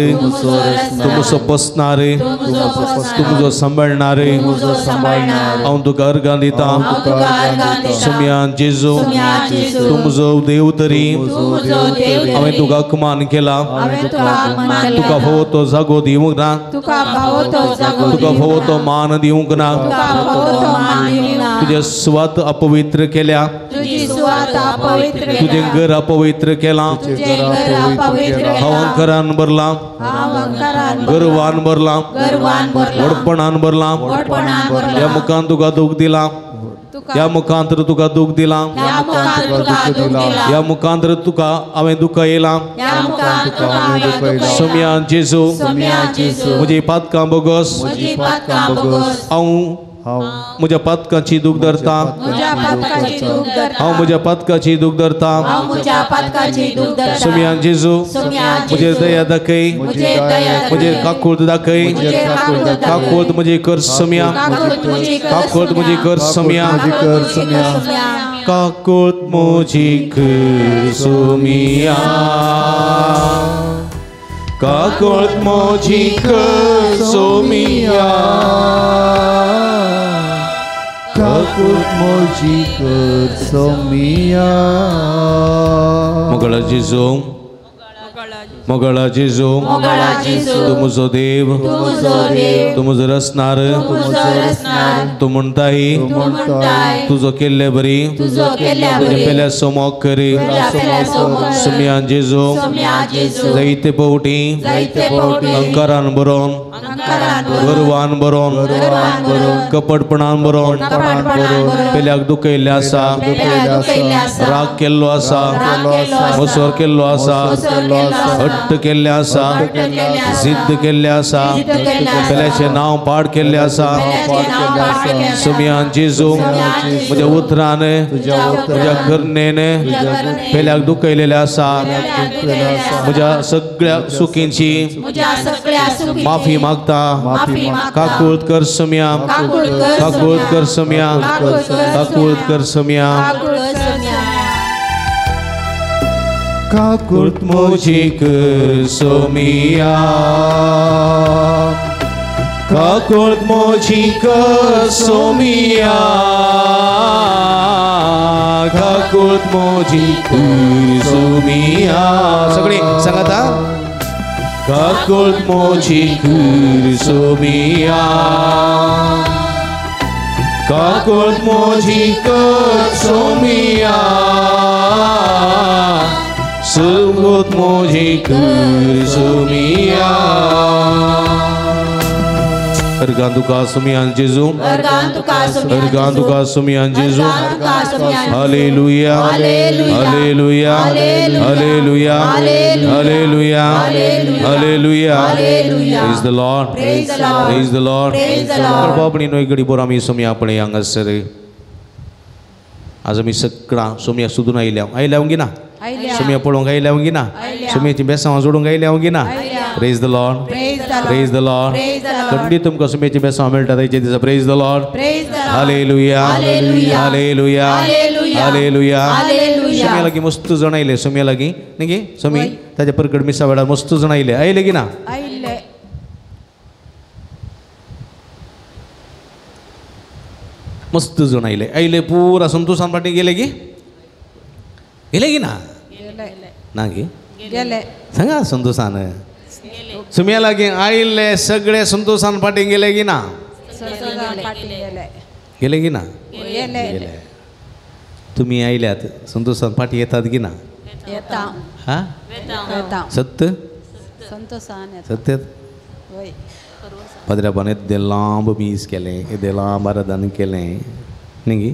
Speaker 2: तुमचो पोसणार, तुमचो सांबाळणार, हांव तुका अर्गां दिता. सोमिया जेजू, तुमचो देव तरी हांवें तुका अपमान केला, तुका फावो तो जागो दिवंक ना, तुका फावो तो मान दिवंक ना, तुज्या सुवात अपवित्र केल्या, तुजें घर अपवित्र केलां, अहंकारान भरलां, गर्वान भरलां, व्हडपणान भरलां. ह्या मुखान तुका दूख दिलां, ह्या मुखांतर तुका दूख दिलां, ह्या मुखांतर तुका हांवें दुख्ख येयलां. सोमिया जेजू, म्हजी पातकां बोगस, हांव म्हज्या पातकाची दूख धरता, हांव म्हज्या पातकाची दूख धरता. सोमिया जेजू, म्हजेर दया दाखय, म्हजेर काकूळत दाखय, काकूळत म्हजी कर सोमिया, काकूळत म्हजी कर सोमिया, काकूळत म्हजी कर सोमिया, काकूळत म्हजी कर सोमिया,
Speaker 4: काकूट म्हजी कर सोमिया.
Speaker 2: मोगळा जेजू, मोगळा जेजू, तूं म्हजो देव, तूं म्हजो रचणार, तूं म्हणटाय तुजो केल्ले बरी, तुज्या पेल्या समोग करी. सोमिया जेजू, जायते फावटी अहंकारान बरोवन, गर्वान बरोवन, कपटपणान बरोवन पेल्याक दुखयल्लें आसा, राग केल्लो आसा, मसोर केल्लो आसा, हट्ट केल्ले आसा, जिद्द केल्ले आसा, पेल्याचें नांव पाड केल्लें आसा. सोमयान जेजू म्हज्या उतरान म्हज्या करणेन पेल्याक दुखयलेलें आसा. म्हज्या सगळ्या चुकींची माफी मागता. काकूळत कर सोमया, काकूळत कर सोमया, काकूळत कर सोमया. काकूळत म्हजी कर सोमया, काकूळत म्हजी कर सोमया, काकूळत म्हजी कर सोमया. सगळी सांगाता. काकूळत म्हजी कर सोमया, काकूळत म्हजी कर सोमया, सुगत म्हजी कर सोमया. अर्गां तुका सोमयान जेजू, अर्गां तुका सोमयान जेजू. Hallelujah, hallelujah, hallelujah, hallelujah, hallelujah. Praise the Lord, praise the Lord. बाबणी न्हय घडी बोर आमी सोमया आपणे हांगासर आज आमी सगळां सोमया सोदून आयल्या. आयल्या गी ना? सोमया पळोवंक आयल्या गी ना? सोमयाची बेसांव जोडूंक आयल्या गी ना? Praise the Lord, praise the Lord. खंडीत तुमकां सोमयाची बेसांव मेळटा ताचे दिसा. Praise the Lord. Hallelujah, hallelujah, hallelujah. Somaiya लागीं मस्त जाण आयले. सोमया लागीं न्ही गे सोमी ताच्या परगड मिसा वेळार मस्त जाण आयले. आयले की ना? मस्त जाण आयले. आयले पुरा संतोषान फाटीं गेले की गेले की ना? ना गे सांगा संतोषान. सोमया लागीं आयिल्ले सगळे संतोषान फाटीं गेले की ना? गेले की ना? गेले. तुमी आयल्यात संतोषान फाटीं येतात की ना? हा सत्य सत्य. पाद्र्यापान येद्दें लांब मीस केलें, येदें लांब आराधन केलें न्ही गी,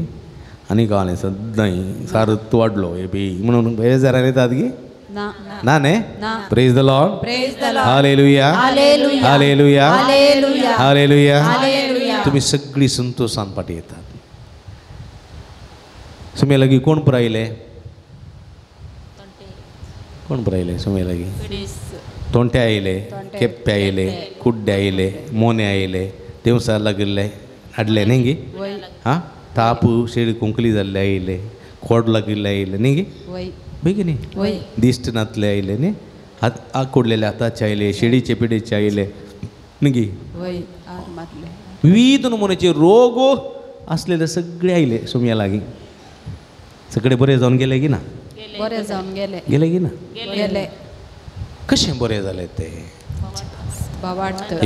Speaker 2: आनी कळ्ळें सद्दां सारत वाडलो हे बी म्हणून बेजारान येतात की ना? न्ही. Praise the Lord, hallelujah, hallelujah, hallelujah. तुमी सगळीं संतोषान फाटीं येतात. सोमया लागीं कोण पुरायले? कोण पुरायले सोमया लागीं? तोंटे आयले, केप्पे आयले, कुड्डे आयले, मोने आयले, देवसार लागिल्ले हाडले न्ही गी? हां, ताप शेळी कुंकली जाल्ले आयले, कोड लागिल्ले आयले न्ही गी? बेगीन न्ही दिश्ट नातले आयले न्ही, हात आकुडलेले हाताचे आयले, शेळीचे पिडेचे आयले न्ही गी? विविध नमुन्याचे रोग आसलेले सगळे आयले सोमया लागीं. सगळे बरे जावन गेले की ना?
Speaker 3: बरे जावन गेले.
Speaker 2: गेले की ना?
Speaker 3: गेले.
Speaker 2: कशें बरें जालें ते?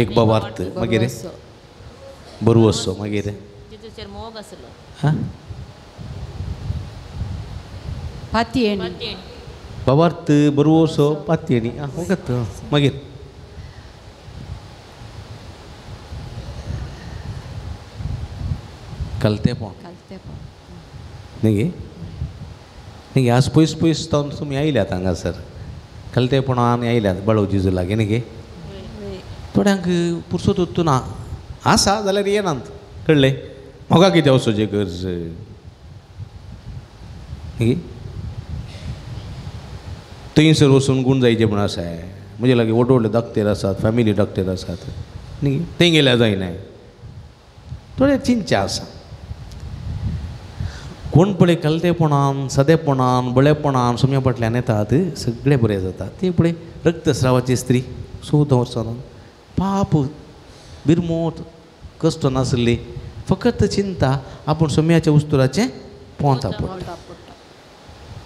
Speaker 2: एक बाबार्थ, मागीर बरवसो, मागीर बाबार्थ बरवसो पातयेणी वगत. मागीर कलतेपण न्ही गे? न्ही गे? आज पयस पयस जावन तुमी आयल्यात हांगासर कलतेपणान आयल्यात बाळू जेजू लागीं न्ही गे? थोड्यांक पुरसोत उत्तू ना आसा जाल्यार येनात. कळ्ळें? म्हाका कितें वचोचें गरज न्ही? थंयसर वचून गूण जायचें म्हूण आसा. म्हजे लागीं व्हड व्हडले डॉक्टर आसात, फॅमिली डॉक्टर आसात न्ही, थंय गेल्यार जायना. थोडें चिंतचें आसा. कोण पळय कलतेपणान सदेपणान बळेपणान सोम्या फाटल्यान येतात सगळे बरें जाता. ती पळय रक्तस्रावाची स्त्री 14 वर्सां पाप बिरमोट कश्ट नासली, फकत चिंता आपूण सोम्याच्या उस्तुराचें पोंत आपडटा.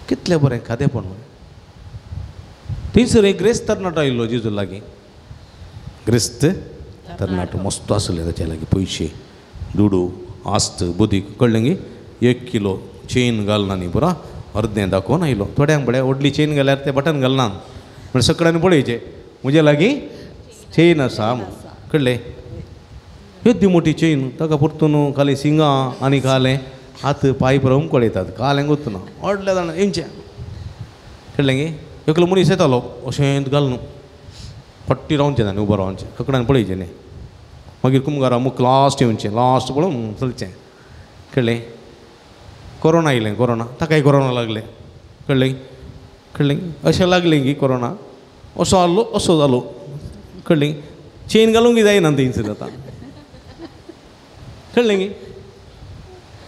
Speaker 2: कितलें बरें खादेपण. थंयसर एक ग्रेस्त तरणाटो आयिल्लो जेजू लागीं. ग्रेस्त तरणाटो मस्त आसले ताच्या लागीं पयशे दुडू आस्त बुद्धी. कळ्ळें गी? 1 किलो चेन घालना न्ही पुरा अर्दें दाखोवन आयलो. थोड्यांक पळय व्हडली चेन घाल्यार ते बटन घालना म्हळ्यार सगळ्यांनी पळयचें म्हजे लागीं चेन आसा. कळ्ळें? येद्दी मोठी चेन ताका परतून खाली सिंगां आनी खालें हात पांय पुरा उमकळयतात कालें गुत्तना व्हडलें जाणां हेंचें. कळ्ळें गे? एकलो मनीस येतालो अशें घालून पट्टी रावचें आनी उबो रावचें ककडान पळयचें न्ही मागीर कुमगारा मुख लास्ट येवचें लास्ट पळोवन चलचें कळ्ळें. कोरोना येयलें कोरोना ताकाय कोरोना लागलें कळ्ळें कळ्ळें अशें लागलें की कोरोना असो आहलो असो जालो कळ्ळें. चेन घालूंक जायना थंयसर आतां कळ्ळें की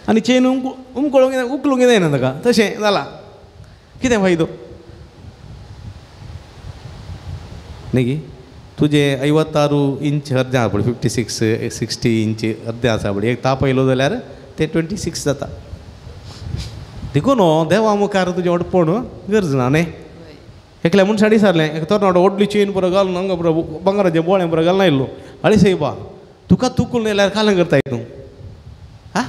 Speaker 2: आनी चेन उमकळूंक उखलूंक जायना ताका तशें जालां कितें फायदो न्ही की तुजें 56 इंच अर्दें आसा पळय 56 60 इंच अर्दें आसा पळय एक ताप आयलो जाल्यार तें 26 जाता. देखून देवा मुखार तुजें व्हडपण गरज ना न्ही. एकल्या मनशान विचारलें एक तरणाटो व्हडली चेन पुरो घालून हांगा पुरो भांगराचें बोळें पुरो घालून आयिल्लो आळे सायबा तुका तुकून येयल्यार कालें करताय तूं आं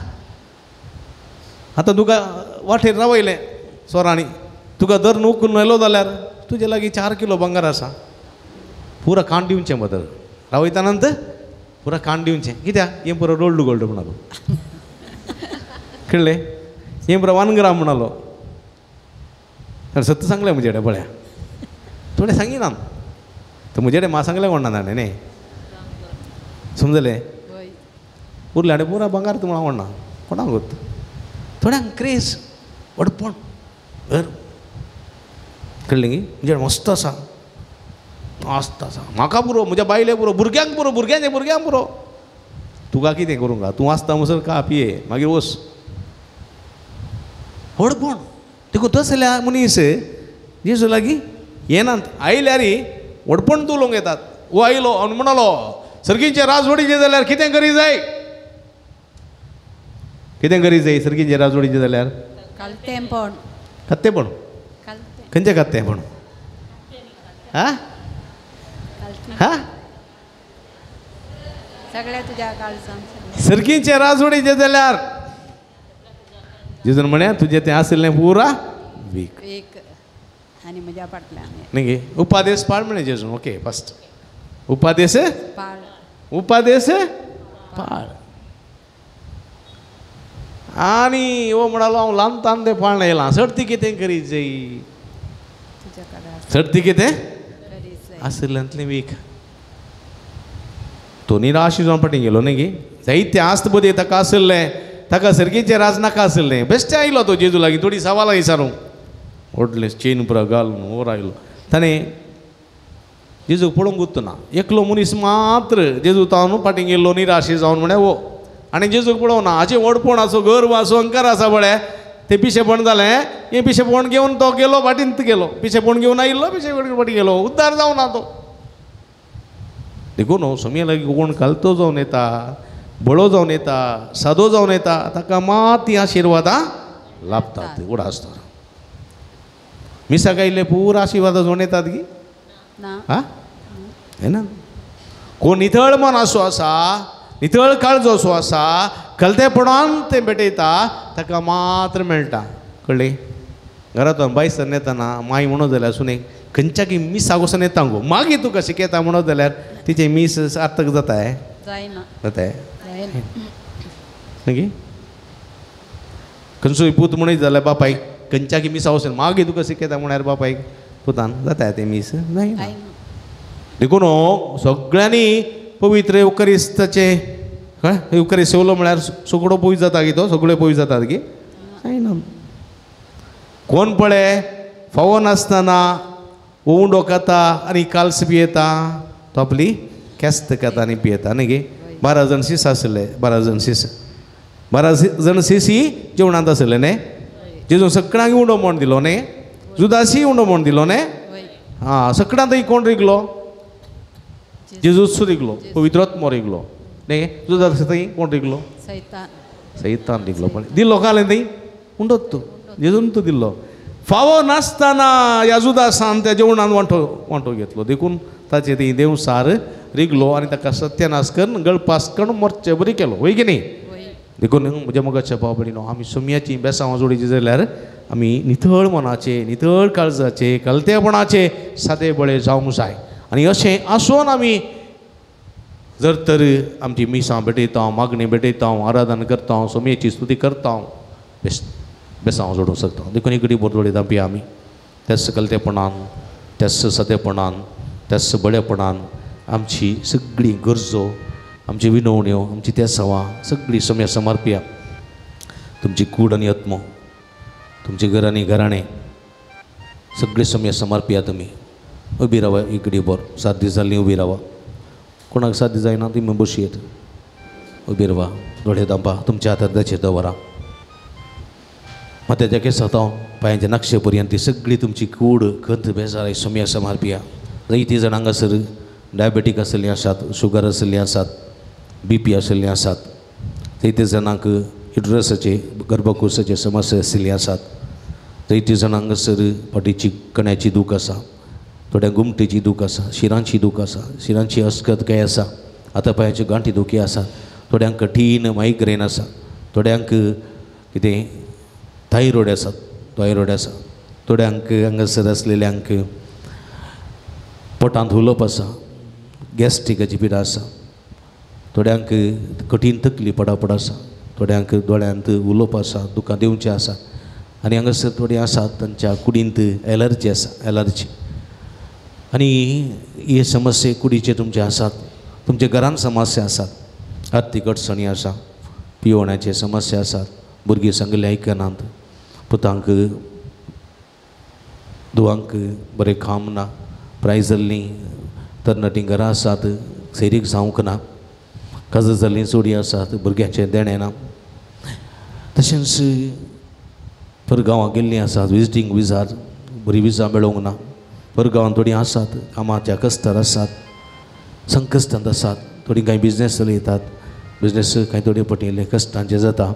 Speaker 2: आतां तुका वाटेर रावयलें चोरांनी तुका धरून उखलून आयलो जाल्यार तुजे लागीं 4 किलो भांगर आसा पुरा कांड दिवचें बदल रावयता नंतर पुरा कांड दिवचें कित्याक हें पुरो रोल्ड गोल्ड म्हणालो कळ्ळें हें पुरो 1 ग्राम म्हणालो सत्य सांगलें म्हजे कडेन पळया थोडें सांगिना तर म्हजे कडेन म्हाका सांगलें कोण ना ताणें न्ही समजलें उरलें आनी पुरा भांगर तूं म्हणून कोण ना कोणाक गोत थोड्यांक क्रेज व्हडपण कळ्ळें की म्हजे मस्त आसा मस्त आसा म्हाका पुरो म्हज्या बायले पुरो भुरग्यांक पुरो भुरग्यांचे भुरग्यांक पुरो तुका कितें करूंक गा तूं आसता म्हणसर का पिये मागीर वस व्हडपण देखून तसल्या मनीस जेजू लागीं येनात आयल्यार व्हडपण उलोवंक येतात. वो आयलो आनी म्हणलो सर्गींचे राजवडीचें जाल्यार कितें करी जाय कितें करी जाय सर्गींचे राजवडीचें जाल्यार
Speaker 3: कालतेंपण
Speaker 2: खात्तेपण खंयचें खात्तेपण आं हा
Speaker 3: सगळ्या तुज्या काळजान
Speaker 2: सर्गींचे राजवडीचें जाल्यार जेजून म्हळें तुजें तें आशिल्लें पुरा वीक
Speaker 3: एक आनी म्हज्या फाटल्यान
Speaker 2: न्ही उपादेश पाळ म्हळें जेजून. ओके फस्ट उपादेश
Speaker 3: पाळ
Speaker 2: उपादेश पाळ आनी हो म्हणालो हांव ल्हान तान तें पाळण येयलां सडती कितें करीत जाय सडती कितें आशिल्ल्यांतलें वीक. तो निराश जावन फाटीं गेलो न्ही गी जायते आस्त बदी ताका आशिल्लें ताका सर्गीचें राज नाका आशिल्लें बेश्टें आयलो तो जेजू लागीं थोडीं सवालां विचारूंक व्हडलें चेन पुरो घालून वोर आयलो ताणें जेजूक पळोवंक उरतो ना एकलो मनीस मात्र जेजू तावन फाटीं गेल्लो निराशी जावन म्हळ्यार वो आनी जेजूक पळोवना हाचें व्हडपण आसूं गर्व आसूं अहंकार आसा पळय तें पिशेपण जालें हें पिशेपण घेवन तो गेलो फाटींत गेलो पिशेपण घेवन आयिल्लो पिशेपण फाटीं गेलो उद्धार जावना तो. देखून सोमया लागीं कोण कालतो जावन येता बळो जावन येता सादो जावन येता ताका मात तीं आशिर्वादां लाभतात उडासता. मिसाक आयिल्ले पुरा आशिर्वादां जावन येतात की आं येना. कोण नितळ मन असो आसा नितळ काळजो असो आसा कलतेपणान तें भेटयता ताका मात्र मेळटा. कळ्ळें घरांत बायसन येताना माय म्हणत जाल्यार सुनेक खंयच्या मिसाक वचून येता गो मागीर तुका शिकयता म्हणत जाल्यार तिचें मीस सार्थक जाता जाता न्ही. खंयचोय पूत म्हणीत जाल्यार बापायक खंयच्या मिसा वचून मागीर तुका शिकयता म्हळ्यार बापायक पुतान जाता तें मीस जायना. देखून सगळ्यांनी पवित्र येवकरिस्ताचें कळ्ळें येवकरिस्त सेवलो म्हळ्यार सगळो पयस जाता की तो सगळो पयस जातात की जायना. कोण पळय फावो नासतना उंडो खाता आनी काल्स पियेता तो आपली केस्त खाता आनी पियेता न्ही गे. 12 जाण शीस आशिल्ले 12 जाण शीस 12 जाण शिसी जेवणांत आशिल्ले न्ही जेजून सगळ्यांक उंडो म्हण दिलो न्ही जुदासी उंडो म्हण दिलो न्ही आं सगळ्यांत थंय कोण रिगलो जेजूस रिगलो पवित्रात्मो रिगलो न्ही जुदास थंय कोण रिगलो सैतान रिगलो पळय दिल्लो कालें थंय उंडोत तूं जेजून तूं दिल्लो फावो नासतना ह्या जुदासान त्या जेवणान वांटो घेतलो देखून ताचे थंय देवसार रिगलो आनी ताका सत्यानाश करून गळपास करून मरचे बरी केलो वय की न्ही. देखून म्हज्या मोगाच्या भाव भयणीनो आमी सोमयाची बेसांवां जोडीची जाल्यार आमी नितळ मनाचे नितळ काळजाचे कलतेपणाचे सादे बळे जावंक जाय आनी अशें आसून आमी जर तर आमची मिसां भेटयता मागणी भेटयता आराधन करता सोमयेची स्तुती करता बेसांव जोडूंक शकता. देखून एक घडी बोर जोडयता पी आमी. त्याच कलतेपणान, त्याच सादेपणान, त्याच बळेपणान आमची सगळी गरजो, आमची विनवण्यो, आमची तेसावां सगळी सम्या समर्पया. तुमची कूड आनी आत्मो, तुमचे घर आनी घराणें सगळी सम्या समर्पया. तुमी उबी रावा इकडे बर, 7 दीस जाल्ली उबी रावा. कोणाक 7 दीस जायना ती बसयेत. उबी रावा, दोळे दांपा, तुमच्या हातात दाचेर दवरा. मात्याच्या केसांत पांयांच्या नक्षे पर्यंत ती सगळी तुमची कूड खंत बेजार सम्या समर्पया. जायतीं जाणां हांगासर डायबेटीक आशिल्लीं आसात, शुगर आशिल्लीं आसात, बीपी आशिल्लीं आसात. जायते जाणांक युट्रसाचे, गर्भकोशाचे समस्या आशिल्ली आसात. जायते जाणां हांगासर फाटीची कण्याची दूख आसा, थोड्या गुमटेची दूख आसा, शिरांची दूख आसा, शिरांची अस्कत काय आसा, आतां पांयाच्यो गांठी दुखी आसा, थोड्यांक कठीण मायग्रेन आसा, थोड्यांक कितें थायरोयड आसा, थायरोयड आसा, थोड्यांक हांगासर आसलेल्यांक पोटांत हुलोप आसा, गॅस्ट्रिकाची पिडा आसा, थोड्यांक कठीण तकली पडापड आसा, थोड्यांक दोळ्यांत उलोवप आसा, दुकां दिवचें आसा. आनी हांगासर थोडीं आसात तांच्या कुडींत एलर्जी आसा, एलर्जी. आनी हे समस्ये कुडीचे तुमचे आसात, तुमच्या घरान समस्या आसात, आर्थीक अडचणी आसा, पिवण्याचे समस्या आसात, भुरगीं सांगिल्लें आयकनात, पुतांक धुवांक बरें काम ना, प्राय जाल्लीं तरणाटीं घरां आसात, सैरीक जावंक ना, काजर जाल्लीं चोडी आसात, भुरग्यांचें देणें ना. तशेंच परगांवां गेल्लीं आसात, विजिटींग विजार बरी विजा मेळोवंक ना. परगांवान थोडीं आसात, कामाच्या कश्टार आसात, संकश्टांत आसात. थोडीं कांय बिजनेस चलयतात, बिजनेस कांय थोडे पटिल्ले कश्टांचे जाता.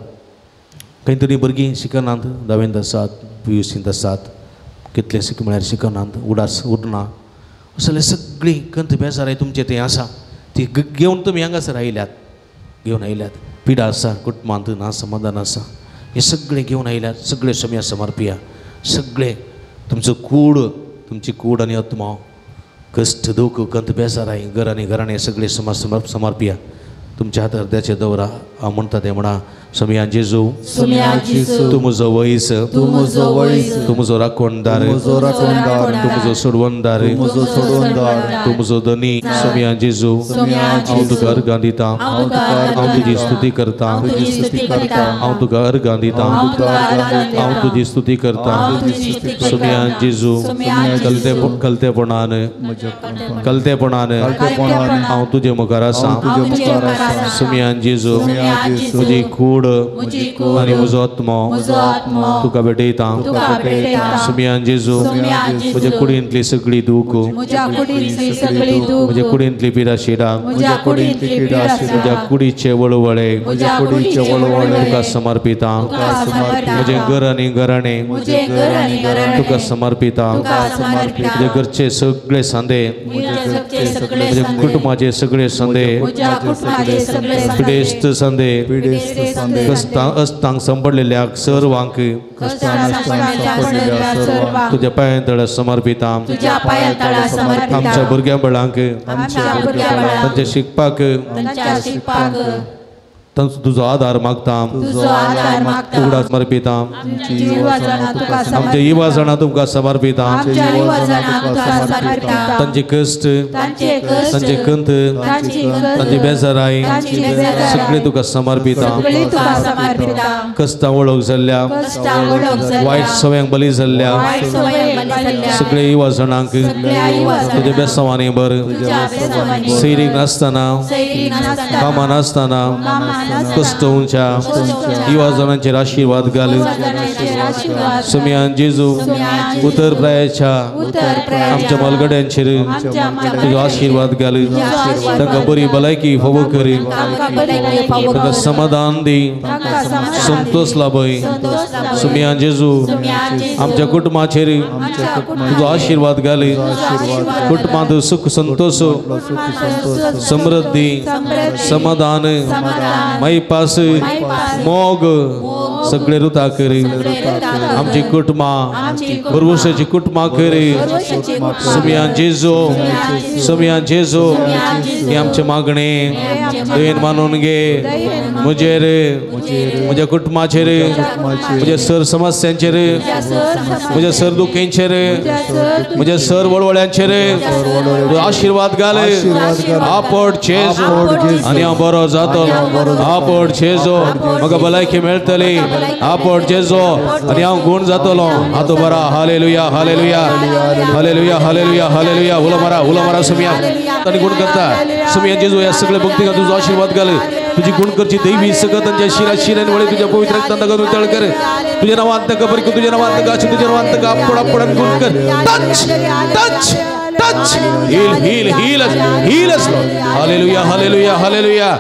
Speaker 2: कांय थोडीं भुरगीं शिकनात, धावेंत आसात, पी यू सींत आसात, कितलें शिक म्हळ्यार शिकनात, उडास उरना. असले सगळीं खंत बेजाराय तुमचे थंय आसा, ती घेवन तुमी हांगासर आयल्यात, घेवन आयल्यात. पिडा आसा, कुटुंबांत ना समाधान आसा, हें सगळें घेवन आयल्यात. सगळें सम्या समर्पया. सगळें तुमचो कूड, तुमची कूड आनी आत्मा, कश्ट दुख खंत बेजाराय घर आनी घराणें सगळें समर्पया. तुमच्या हातार अर्द्याचे दवरा. हांव म्हणटा तें म्हणा, सोमया जेजू, तूं म्हजो वैस, तूं म्हजो राखणदार, तूं म्हजो सोडवणदार, तूं म्हजो धनी. सोमया जेजू, हांव तुका अर्घां दितां, हांव तुजी स्तुती करतां, हांव तुका अर्घां दितां, हांव तुजी स्तुती करतां. सोमया जेजू, कलतेपणान, कलतेपणान हांव तुजे मुखार आसा. सोमया जेजू, म्हजी कूड आनी म्हजो आत्मो तुका भेटयता. सोमया जेजू, म्हज्या कुडींतली सगळी दूख, म्हज्या कुडींतली पिडा शिडा, म्हज्या कुडीचे वळवळे तुका समर्पिता. म्हजें घर आनी घराणें तुका समर्पिता. म्हजे घरचे सगळे सांदे, म्हज्या कुटुंबाचे सगळे सांदे, पिडेस्त सांदे, कश्टांक सांपडलेल्या सर्वांक तुज्या पांयां तळा समर्पिता. आमच्या भुरग्यां बळांक, तांच्या शिकपाक तुजो आधार मागता, उगडा समर्पिता. आमच्या युवा जाणां तुमकां समर्पिता. तांचे कश्ट, तांचे खंत, तांची बेजाराय सगळे तुका समर्पिता. कश्टां वळख जाल्ल्या, वायट सवयांक बली जाल्ल्या सगळे युवा जाणांक तुज्या बेसांवांनी भर. सैरीक नासतना, कामां नासतना कश्टोवच्या युवा जाणांचेर आशिर्वाद घाल. सोमयान जेजू, उतर प्रायाच्या आमच्या मालगड्यांचेर तुजो आशिर्वाद घाल. तांकां बरी भलायकी फावो कर, तांकां समाधान दी, संतोष लाभय. सोमयान जेजू, आमच्या कुटुंबाचेर तुजो आशिर्वाद घाल. कुटुंबांत सुख संतोष, समृद्धी, समाधान, मायपास, मोग, सगळे रुता करी आमची कुटुंबां भरवशाची कुटुंबां करी सुमयान जेजू सुमयान जेजू हे आमचे मागणे दयेन मानून घे म्हजेर म्हज्या कुटुंबाचेर म्हज्या सर समस्यांचेर म्हज्या सर दुखेंचेर म्हज्या सर वळवळ्यांचेर आशिर्वाद घाल आपड जेजू आनी हांव बरो जातलो आपड जेजू म्हाका भलायकी मेळटली आपड जेजू आनी हांव गूण जातलो आतां बरा hallelujah hallelujah hallelujah hallelujah hallelujah उलो मारा उलो मारा सुमया आनी गुण करता सुमया जेजू ह्या सगळ्या भक्तीक तुजो आशिर्वाद घाल तुजी गुण करची दैवी सकत तांच्या शिरा शिरान वळे तुझ्या पवित्र रक्तान ताका नितळ कर तुझ्या नावान ताका बरी तुझ्या नावान ताका आशी तुझ्या नावान ताका आपड आपड आनी गुण कर touch touch touch heal heal heal heal us Lord hallelujah hallelujah hallelujah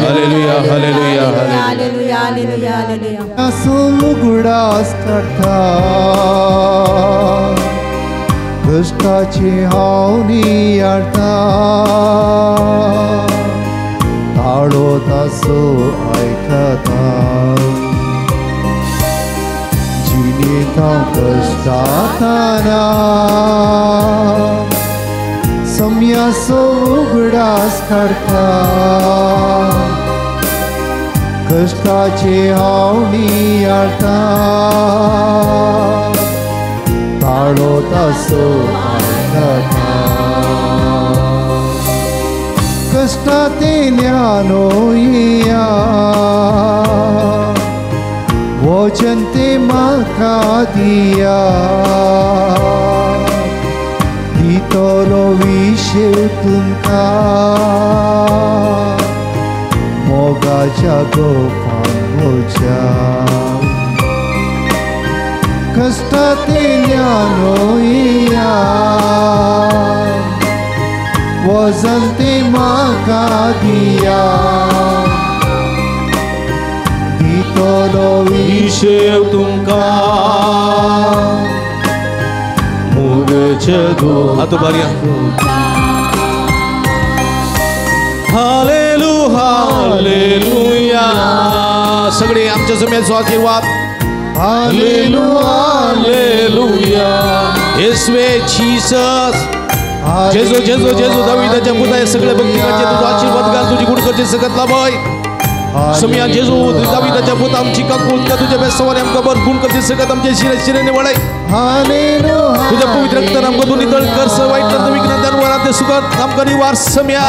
Speaker 2: hallelujah hallelujah
Speaker 3: hallelujah hallelujah hallelujah
Speaker 4: उगडास काडटा कश्टाची हांव नियाळटा ताळो तासो आयकता जिणेंत हांव कश्टातना सम्यासो उगडास काडटा कश्टाचे हांव नियाळटा ताळो तासो आयकता कश्टांतल्यान येया वचन ते म्हाका दिया दितलो विशय तुमकां मोगाच्या गोपान म्हज्या कश्टांतल्यान येया वजन ते म्हाका दिया दितलो
Speaker 2: विशय तुमकां मोगाच्या आतां बारया हालेलुया हालेलुया सगळे आमच्या सुम्याचो आशीर्वाद हालेलुया हालेलुया येसवे जीसस जेजू जेजू जेजू दाविदाच्या पुता हे सगळे भक्तिकाचे तुझो आशीर्वाद घाल तुझी गुण करची सकत लाभय सुमया जेजू दाविदाच्या पुता आमची काकूळ का तुझ्या बेसवाने आमकां बर गुण करची सकत आमच्या शिरे शिरेने वळय तुझ्या पवित्र रक्तान आमकां तूं नितळ कर स वायट करता विघ्नांतल्यान वरात सुखात आमकां निवार सम्या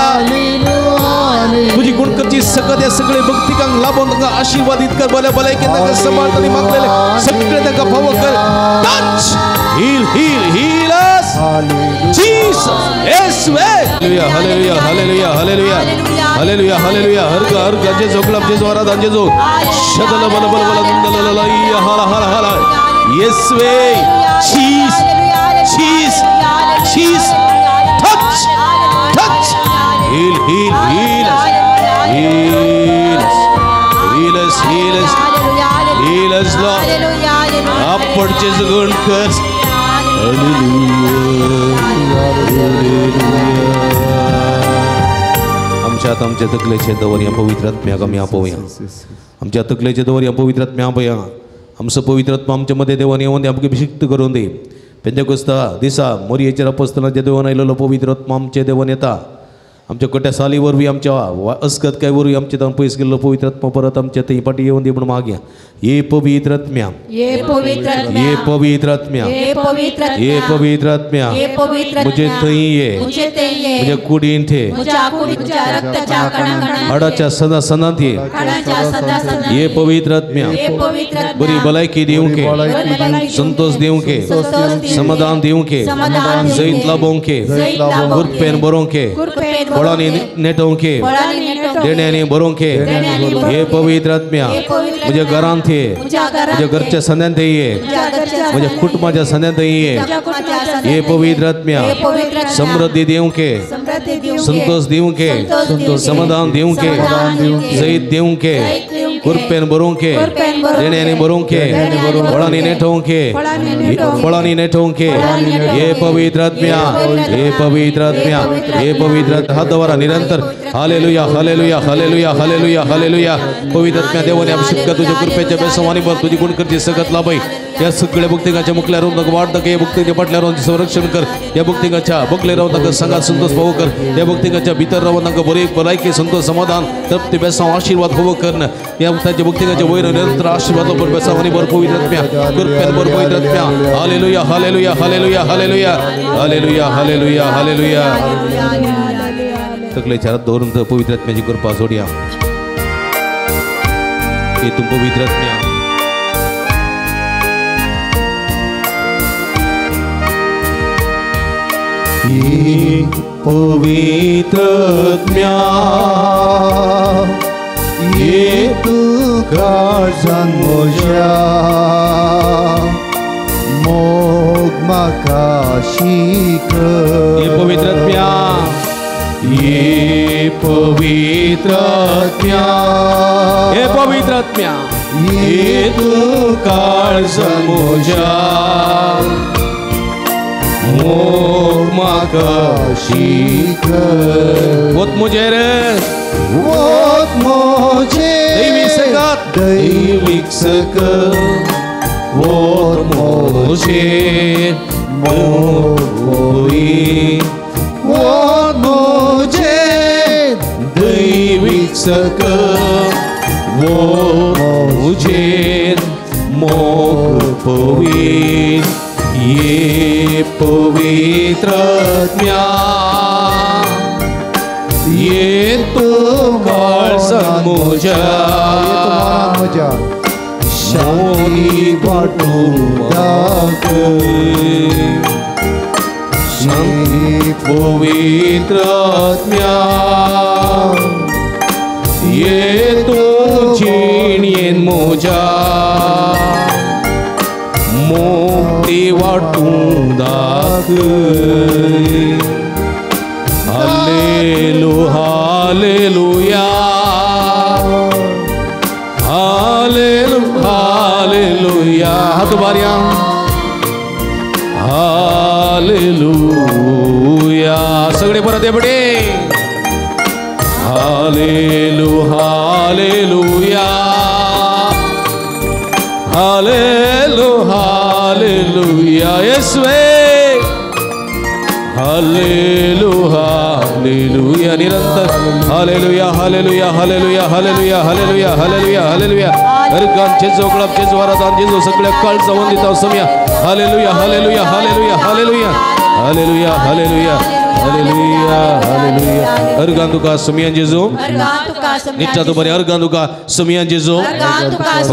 Speaker 2: तुझी गुण करची सकत ह्या सगळे भक्तिकांक लाभोवन तांकां आशीर्वादीत कर बऱ्या भलायकेन तांकां सांबाळ आनी मागलेले सगळे तांकां फावो कर touch heal heal heal us Jesus येसवे hallelujah hallelujah hallelujah hallelujah hallelujah hallelujah हर हर जेजू क्लब जेजू आराधन जेजू शदल बल बल बल दल ल हाला हाला हाला येसवे Jesus Jesus Jesus touch touch heal heal heal heal heal heal heal us Lord आपण जेजू गुण कर आमच्या आमच्या तकलेचे दवर पवित्र आत्म्याक आमी आपोवया आमच्या तकलेचे दवर पवित्र आत्म्या आपोवया आमचो पवित्र आत्मा आमच्या मध्ये देवान येवन दे आमकां अभिषिक्त करून दे पेंतेकोस्ता दिसा मोरयेचेर अपोस्तलांच्या देवान आयलेलो पवित्र आत्मा आमच्या देवान येता आमच्या कोट्या साली वरवीं आमच्या अस्कतकाय वरवीं आमच्या तावन पयस गेल्लो पवित्र आत्मा परत आमच्या थंय फाटी येवन दी म्हूण मागया ये पवित्र आत्म्या
Speaker 3: ये पवित्र आत्म्या
Speaker 2: ये पवित्र आत्म्या
Speaker 3: ये पवित्र
Speaker 2: ये पवित्र आत्म्या म्हजे थंय ये म्हज्या कुडीन थे हाडाच्या सदा सदांत ये ये पवित्र आत्म्या बरी भलायकी दिवंक संतोष दिवंक समाधान दिवंक जैत लाभोवंक गुरपेन बरोवंक फळांनी नेटोवंक देण्यांनी बरोवंक हे पवित्र आत्म्या म्हज्या घरांत ये म्हज्या घरच्या संद्यांत ये म्हज्या कुटुंबाच्या संद्यांत ये हे पवित्र आत्म्या समृद्धी दिवंक संतोष दिवंक समाधान दिवंक जैत दिवंक कृपेन भरूंक देण्यांनी भरूंक फळांनी नेटोवंक फळांनी नेटोवंक हे पवित्र आत्म्या हे पवित्र आत्म्या हे पवित्र हात दवरा निरंतर hallelujah hallelujah hallelujah hallelujah hallelujah पवित्र आत्म्या देवाने अभिषेक कर तुझ्या कृपेच्या बेसवानी भर तुझी गुणकरची सगत लाभई या सगळ्या भक्तिकाच्या मुखल्या राहून नका वाढ नका या भक्तीच्या पाटल्या राहून संरक्षण कर या भक्तिकाच्या बकले राहून नका संघात संतोष भाव कर या भक्तिकाच्या भितर राहून नका बरे भलायकी संतोष समाधान तृप्ती बेसाव आशीर्वाद होवो करण या ताच्या भक्तिकाच्या वयर निरंतर आशीर्वाद भर बेसावानी भर पवित्र आत्म्या कृपेन भर पवित्र आत्म्या hallelujah hallelujah hallelujah hallelujah hallelujah hallelujah hallelujah तकलेच्या हात दवरून पवित्र आत्म्याची कृपा जोडया हे तुम पवित्र आत्म्या पवित्र आत्म्या
Speaker 4: ये तुका म्हज्या मोग म्हाका शीक
Speaker 2: ये पवित्र आत्म्या ये पवित्र आत्म्या ये पवित्र आत्म्या ये तुका म्हज्या मोग म्हाका शीक वत म्हजेर
Speaker 4: वत म्हजेर
Speaker 2: दैवीक सकत दैवीक सकत वत म्हजेर मोग
Speaker 4: वत म्हजेर
Speaker 2: दैवीक सकत वत म्हजेर मोग पवित्र ये पवित्र आत्म्या ये तूं काळजांत म्हज्या
Speaker 4: शांती वांटून दाखय
Speaker 2: शांती पवित्र आत्म्या ये तूं जिणेन म्हज्या मुक्ती वांटून दाखय हालेलुया हालेलुया हालेलुया हालेलुया हात उबारया हालेलुया सगळे परत एबडे हालेलुया हालेलुया हालेलुया हालेलुया येसुवे हालेलुया हालेलुया निरंतर hallelujah hallelujah hallelujah hallelujah hallelujah hallelujah hallelujah हरगान जेजू गळप जेजू आराधन जेजू सगळ्या काळजा Vandita समया hallelujah hallelujah hallelujah hallelujah hallelujah hallelujah hallelujah hallelujah हरगान तुका समियान जेजू नित्या तू बरे हरगान तुका समियान जेजू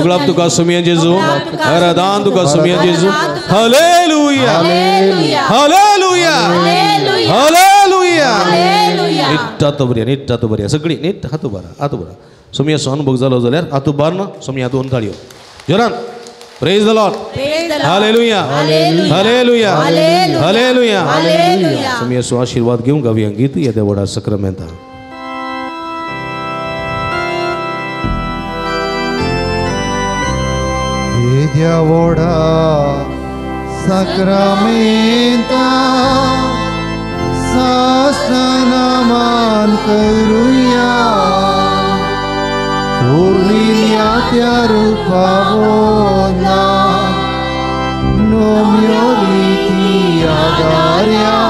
Speaker 2: गळप तुका समियान जेजू आराधन तुका समियान जेजू हालेलुया हालेलुया हालेलुया नीट हात बरया नीट हात बरया सगळी नीट हात उबारा हात उबारा सोमयाचो अनुभव जालो जाल्यार हात उबार ना सोमया दोन ताळयो जोरान praise the Lord hallelujah hallelujah hallelujah सोमयाचो आशीर्वाद घेवंक गावया गीत येद्या व्हडा सक्रामेंता
Speaker 4: येद्या व्हडा सक्रामेंता साष्टांगमान करुया उरलेल्या त्या रुपावना नोम्यो रिती आदार्या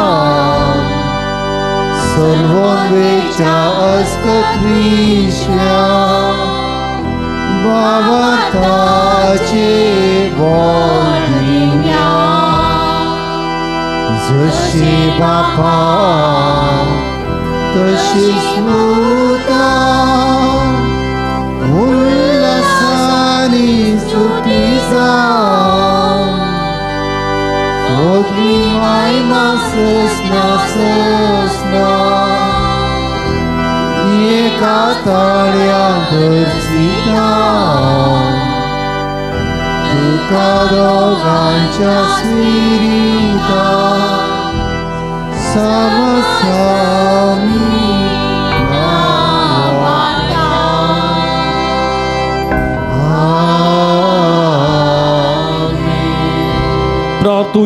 Speaker 4: सर्ववेच्या अस्कत्रिश्या बाबाताचे बोलिन्या जशी बापा तशी स्मृता उल्हासानी सुटी जावं होगली मायमा ससना ससना एका ताळ्या भरसिता तुका दोगांच्या स्पिरिता समसामी नावाता.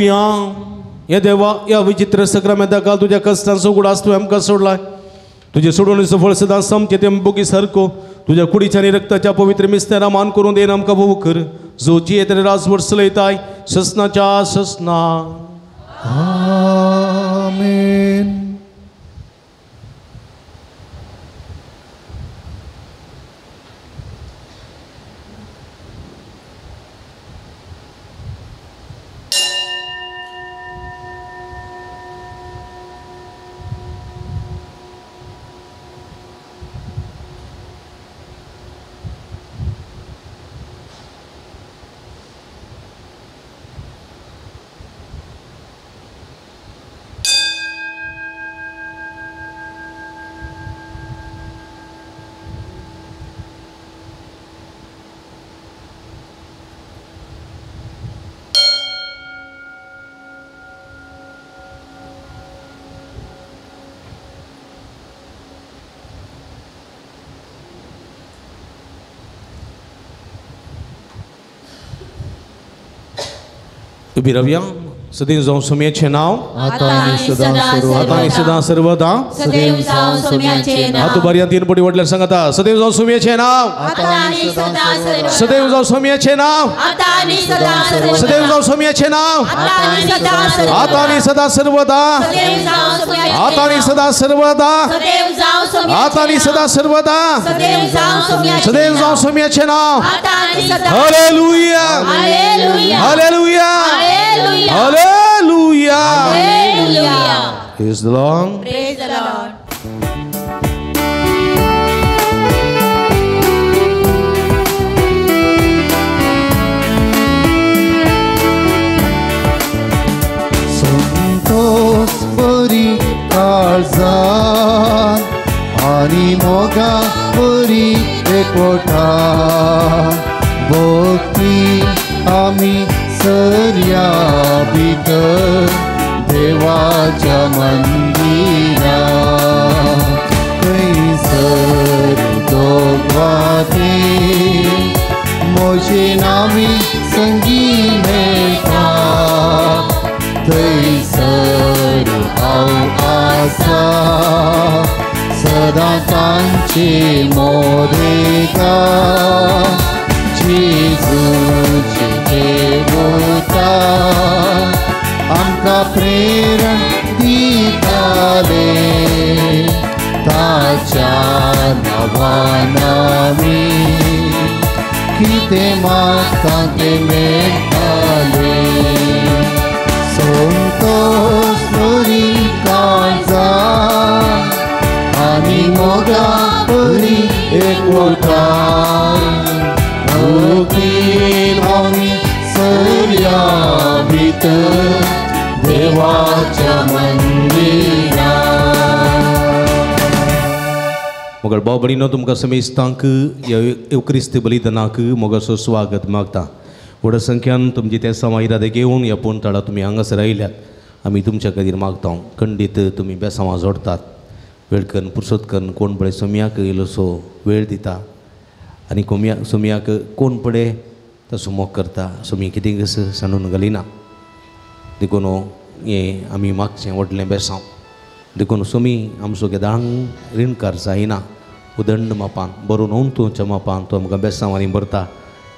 Speaker 2: रावया. हे देवा, ह्या विचित्र सक्रामेंता काल तुज्या कश्टांचो उगडास तुवें आमकां सोडलाय. तुजे सोडवणीचो फळ सदां समचें तें बोगी सारको तुज्या कुडीच्या आनी रक्ताच्या पवित्र मिस्तेरा मान करून देन आमकां भोव कर, जो जियेत आनी राजवट चलयताय ससनाच्या ससना.
Speaker 4: आमेन.
Speaker 2: उबी रावया. सदैव जावं सोम्याचें नांव,
Speaker 4: आतां आनी सदां
Speaker 2: आतां आनी सदां सर्वदा.
Speaker 3: सदैव जावं सोम्याचें नांव.
Speaker 2: हात उबारया, तीन पटी वडल्यार सांगता, सदैव जावं सोम्याचें नांव,
Speaker 3: आतां आनी सदां सर्वदा.
Speaker 2: सदैव जावं सोम्याचें नांव,
Speaker 3: आतां आनी सदां सर्वदा.
Speaker 2: सदैव जावं सोम्याचें नांव,
Speaker 3: आतां आनी सदां सर्वदा.
Speaker 2: आतां आनी सदां सर्वदा.
Speaker 3: सदैव जावं सोम्याचें
Speaker 2: आतां आनी सदां सर्वदा.
Speaker 3: सदैव जावं सोम्याचें
Speaker 2: आतां आनी सदां सर्वदा.
Speaker 3: सदैव जावं सोम्याचें
Speaker 2: सदैव जावं सोम्याचें नांव.
Speaker 3: आतां आनी सदां.
Speaker 2: Hallelujah,
Speaker 3: hallelujah,
Speaker 2: hallelujah,
Speaker 3: hallelujah,
Speaker 2: hallelujah.
Speaker 3: Hallelujah.
Speaker 2: Praise the Lord.
Speaker 3: Praise the Lord.
Speaker 4: Santosh बरी काळजान आनी मोगा बरी एकवटा भक्ती आमी सर्या भितर देवाच्या मंदिरा थंयसर दोगवाते म्हजे नामी संगी मेळटा थंयसर हांव आसा सदां तांचे मोरेगा जेजूचे देवता आमकां प्रेरण दिताले ताच्या नांवान आमी कितें मागता तें मेळटालें. संतोष बरी काळजान आनी मोगा बरी एकवटान भक्तीन आमी सर्या भितर देवाच्या मंदिरा.
Speaker 2: मगर भाव भयणीनो, तुमकां समेस्तांक ह्या येवक्रिस्त बलिदानाक मोगाचो स्वागत मागता. व्हड संख्यान तुमची ते समा इरादे घेवन ह्या पोंताळा तुमी हांगासर आयल्यात. आमी तुमच्या खातीर मागता, खंडीत तुमी बेसांवां जोडटात, वेळ करून पुरसत करून कोण पळय सोम्याक इल्लोसो वेळ दिता आनी कोम्या सोम्याक कोण पळय तसो मोग करता. सोमी कितें कसं सांडून घालिना. देखून हें आमी मागचें व्हडलें बेसांव. देखून सोमी आमचो केदांक रिणकार जायना. उदंड मापान बरोवन ओंतूच्या मापान तो आमकां बेसांवांनी भरता.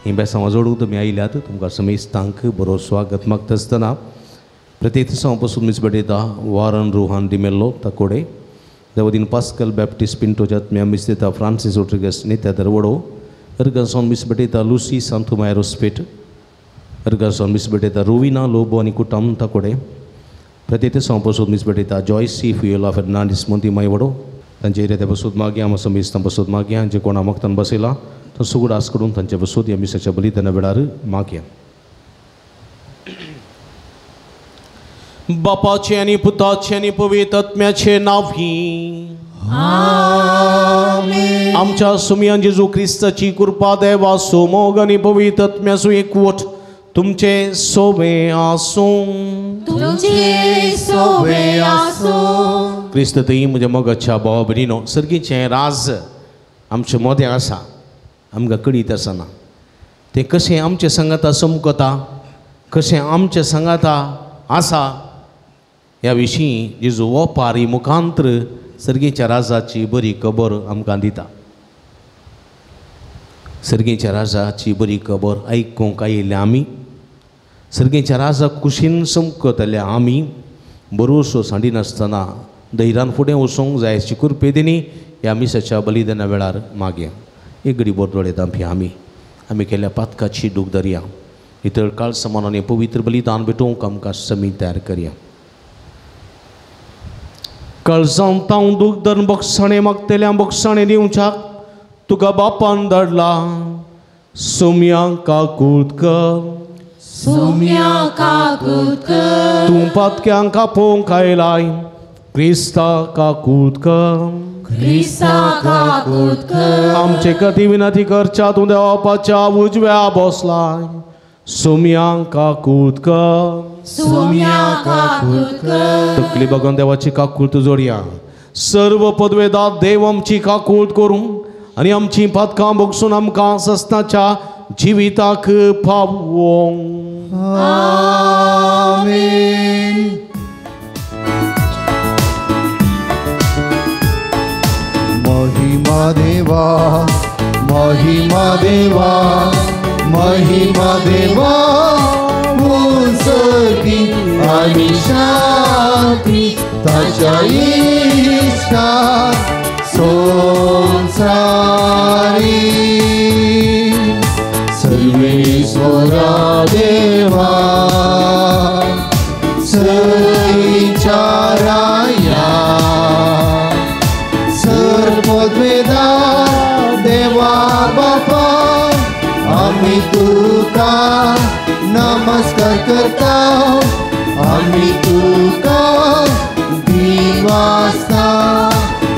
Speaker 2: हीं बेसांवां जोडूंक तुमी आयल्यात, तुमकां समेस्तांक बरो स्वागत मागता आसतना प्रत्येक दिसा पसून मीस भेटयता वारन रोहान डिमेल्लो ताकोडे, देवदीन पास्कल बॅप्टिस्ट पिंटो जातम्या मिस दिता फ्रांसीस रोड्रिगस नित्या दरवडो, अर्गासॉन मिस भेटयता लुसी सांतुमाय रोस्पेट, अर्गासॉन मिस भेटयता रोविना लोबो आनी कुटाम ताकोडे, प्रत्येक दिसा पसून मिस भेटयता जॉयसी फुयोला फेर्नांडीस मोंती मायवडो. तांचे एरिया बसूत मागया, आमी समेस्तां बसूत मागया, जे कोणा मगतान बसयला तो सुगडास करून तांचे बसूत ह्या मिसाच्या बलिदाना वेळार मागया. बापाचे आनी पुताचे आनी पवित्र आत्म्याचे नांवी
Speaker 4: आमेन.
Speaker 2: आमच्या सुमयान जेजू क्रिस्ताची कृपा देवाचो मोग आनी पवित्र आत्म्याचो एकवट तुमचे सोबे आसूं.
Speaker 3: तुमचे सोबे आसूं.
Speaker 2: क्रिस्त थंय म्हज्या मोगाच्या भावा भयणीनो, सर्गीचें राज आमचे मोदें आसा, आमकां कळीत आसना तें कशें आमचे सांगाता समकता, कशें आमचे सांगाता आसा ह्या विशीं जेजू ओपारी मुखांत्र सर्गीच्या राजाची बरी खबर आमकां दिता. सर्गीच्या राजाची बरी खबर आयकूंक आयिल्ले आमी, सर्गीच्या राजाक कुशीन समकतले आमी बरोसो सांडिनासतना धैर्यान फुडें वचूंक जाय अशी कृपेदिनी ह्या मिसाच्या बलिदाना वेळार मागया. एक घडी बोर दोळे धांपया. आमी आमी केल्ल्या पातकाची दूख धरया. इतर काळ समान आनी पवित्र बलिदान भेटोवंक आमकां समी तयार करया. काळजांत हांव दूख धरून बक्षाणें मागतल्या बक्षाणें दिवच्याक तुका बापान धाडला. सोम्या काकूत कर,
Speaker 3: सोम्या काकूत कर,
Speaker 2: तूं पातक्यांक आपोवंक आयलाय. क्रिस्ता काकूत कर,
Speaker 3: क्रिस्ता काकूत कर,
Speaker 2: आमचे खातीर विनंती करच्या तूं देवाच्या उजव्या बसलाय. सोम्या काकूत कर,
Speaker 3: सोम्या काकूत कर,
Speaker 2: तकली बघून देवाची काकूत जोडया. सर्व पदवेदार देव आमची काकूत करूं आनी आमची पातकां भोगसून आमकां सस्नाच्या जिविताक पावोवंक.
Speaker 4: आमेन. महिमा देवा, महिमा देवा, महिमा देवा, उंचकी आनी शांती ताच्या इश्टा संसारी. सर्वेश्वरा देवा, सैच्या राया, सर्वपदवेदा देवा बापा, आमी तुका नमस्कार करता, आमी तुका दिवासता,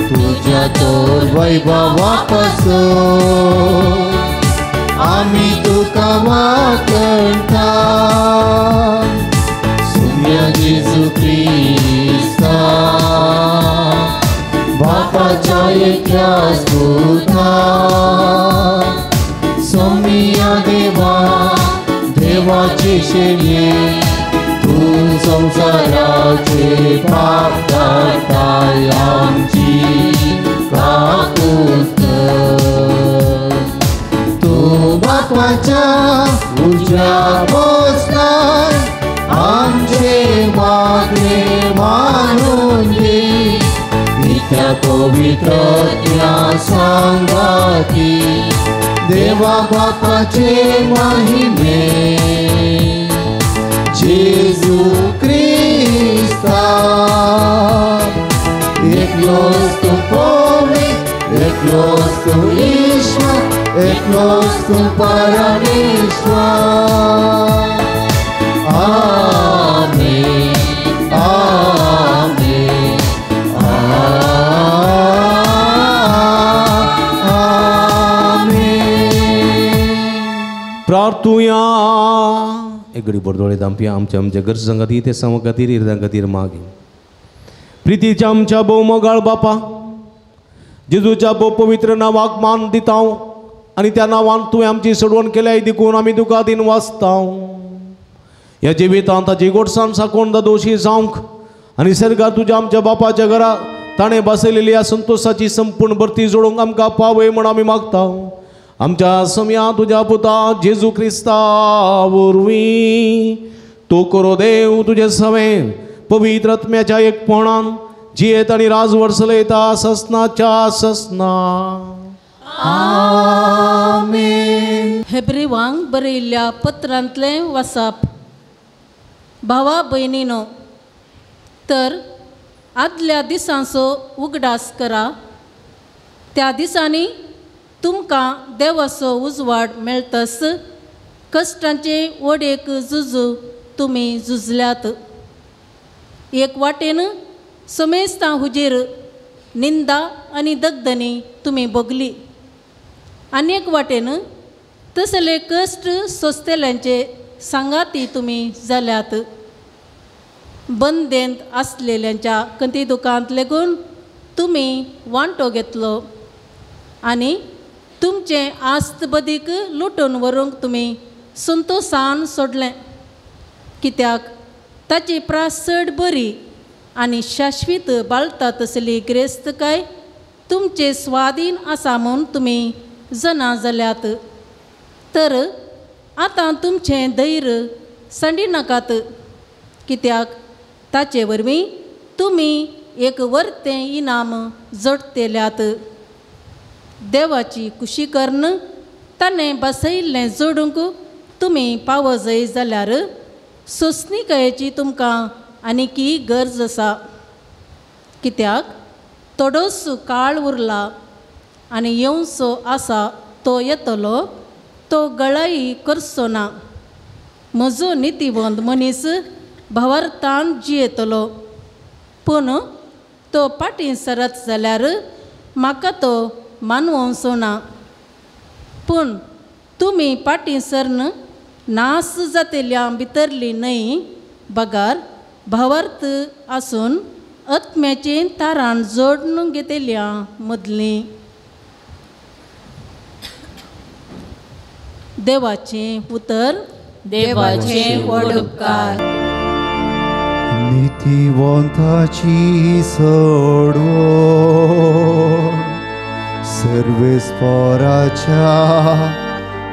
Speaker 4: तुझ्या तर वैभवा पासून आमी तुका वाकणता. सुम्या जेजू क्रिस्ता, बापाच्या एकल्याच पुता, सोम्या देवा, देवाचे शेले, तूं संवसाराचे पाप काडटाय, आमची काकूत कर. तूं बापाच्या उजव्या बसलाय, आमचे मागणे मानून घे. नित्या पवित्रत्या सांगाती, देवा बापाचे महिमे, जेजू क्रिस्ता, एकलोच तूं पवित्र, एकलोच तूं ईश्वर, एकलोच तूं परमेश्वर. आमेन, आमेन, आमेन.
Speaker 2: प्रार्थुया. एक घडी बोर दोळे धांपया. आमच्या आमच्या गरजां खातीर, ते सामा खातीर, इर्दां खातीर मागीर. प्रितीच्या आमच्या भोव मोगाळ बापा, जेजूच्या भोव पवित्र नांवाक मान दिता आनी त्या नांवान तुवें आमची सोडवण केल्याय देखून आमी तुका दिन वाचता. ह्या जिवितांत ताची गोडसाण साकोवन दोशी जावंक आनी सर्गार तुज्या आमच्या बापाच्या घरा ताणें बसयलेली ह्या संतोशाची संपूर्ण भरती जोडूंक आमकां पावय म्हूण आमी मागता. आमच्या सम्या तुज्या पुता जेजू क्रिस्ता वरवीं तूं करो देव तुजें सवें पवित्र आत्म्याच्या एकपणान जियेत आनी राज वर्सलयता ससनाच्या ससना.
Speaker 3: आमेन.
Speaker 5: हेब्रेवांक बरयल्ल्या पत्रांतलें वाचप. भावा भयणीनो, तर आदल्या दिसांचो उगडास करा. त्या दिसांनी तुमकां देवाचो उजवाड मेळतस कश्टांचे ओडेक झुजू तुमी झुजल्यात. एक वाटेन समेस्तां हुजीर निंदा आनी दगदनी तुमी भोगली, आनी एक वाटेन तसले कश्ट सोंसतल्यांचे सांगाती तुमी जाल्यात. बंदेंत आसलेल्यांच्या कंती दुकांत लेगून तुमी वांटो घेतलो आनी तुमचें आस्त बदीक लुटून व्हरूंक तुमी संतोसान सोडलें. कित्याक ताची प्रास चड बरी आनी शाश्वीत बाळता तसली ग्रेस्तकाय तुमचे स्वाधीन आसा म्हूण तुमी जना जाल्यात. तर आतां तुमचें धैर्य सांडिनाकात, कित्याक ताचे वरवीं तुमी एक वर्तें इनाम जोडटेल्यात. देवाची कुशी करून ताणें बसयल्लें जोडूंक तुमी पावजय जाल्यार सोंसणीकायेची तुमकां आनीकी गरज आसा, कित्याक थोडोस काळ उरला आनी येवचो आसा तो येतलो, तो गळाई करचो ना. म्हजो नितीवंत मनीस भावार्थान जियेतलो, पूण तो फाटीं सरत जाल्यार म्हाका तो मानवचो ना. पूण तुमी फाटीं सरन नास जातेल्या भितरली न्हय, बगार भावार्थ आसून आत्म्याचें तारान जोडून घेतल्या मदलीं. देवाचें उतर.
Speaker 3: देवाचें व्हड उपकार.
Speaker 4: नितीवंताची सोडवण सर्वेस्पराच्या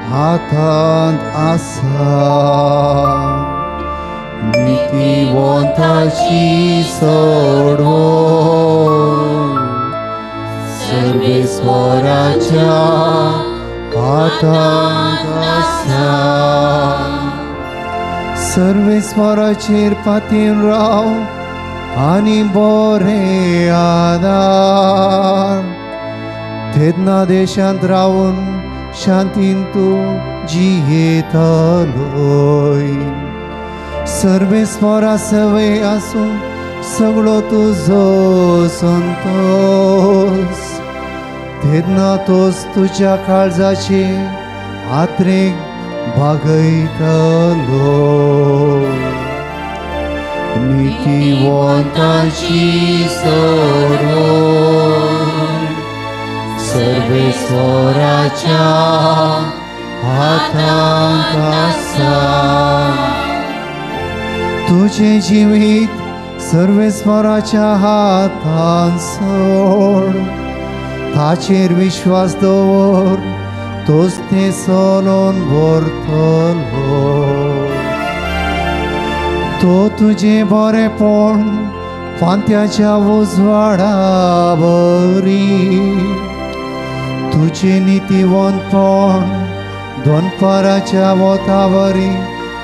Speaker 4: हातांत आसा. नितीवंताची सोडवण सर्वेस्पराच्या हातांत आसा. सर्वेस्पराचेर पातीन राव आनी बरें आदार, तेन्ना देशांत रावून शांतीन तूं जियेतलोय. सर्वेस्परा सवय आसूं सगळो तुजो संतोस, तेन्ना तोच तुज्या काळजाचे आत्रेक भागयतलो. नितीवंताची सोडवण सर्वेस्पराच्या हातांत आसा. तुजें जिवीत सर्वेस्पराच्या हातांत सोड, ताचेर विश्वास दवर, तोच तें चलोवन व्हरतलो. तो तुजें बरेंपण फांत्याच्या उजवाडा बरी, तुजें नितीवंतपण दनपाराच्या वता वरी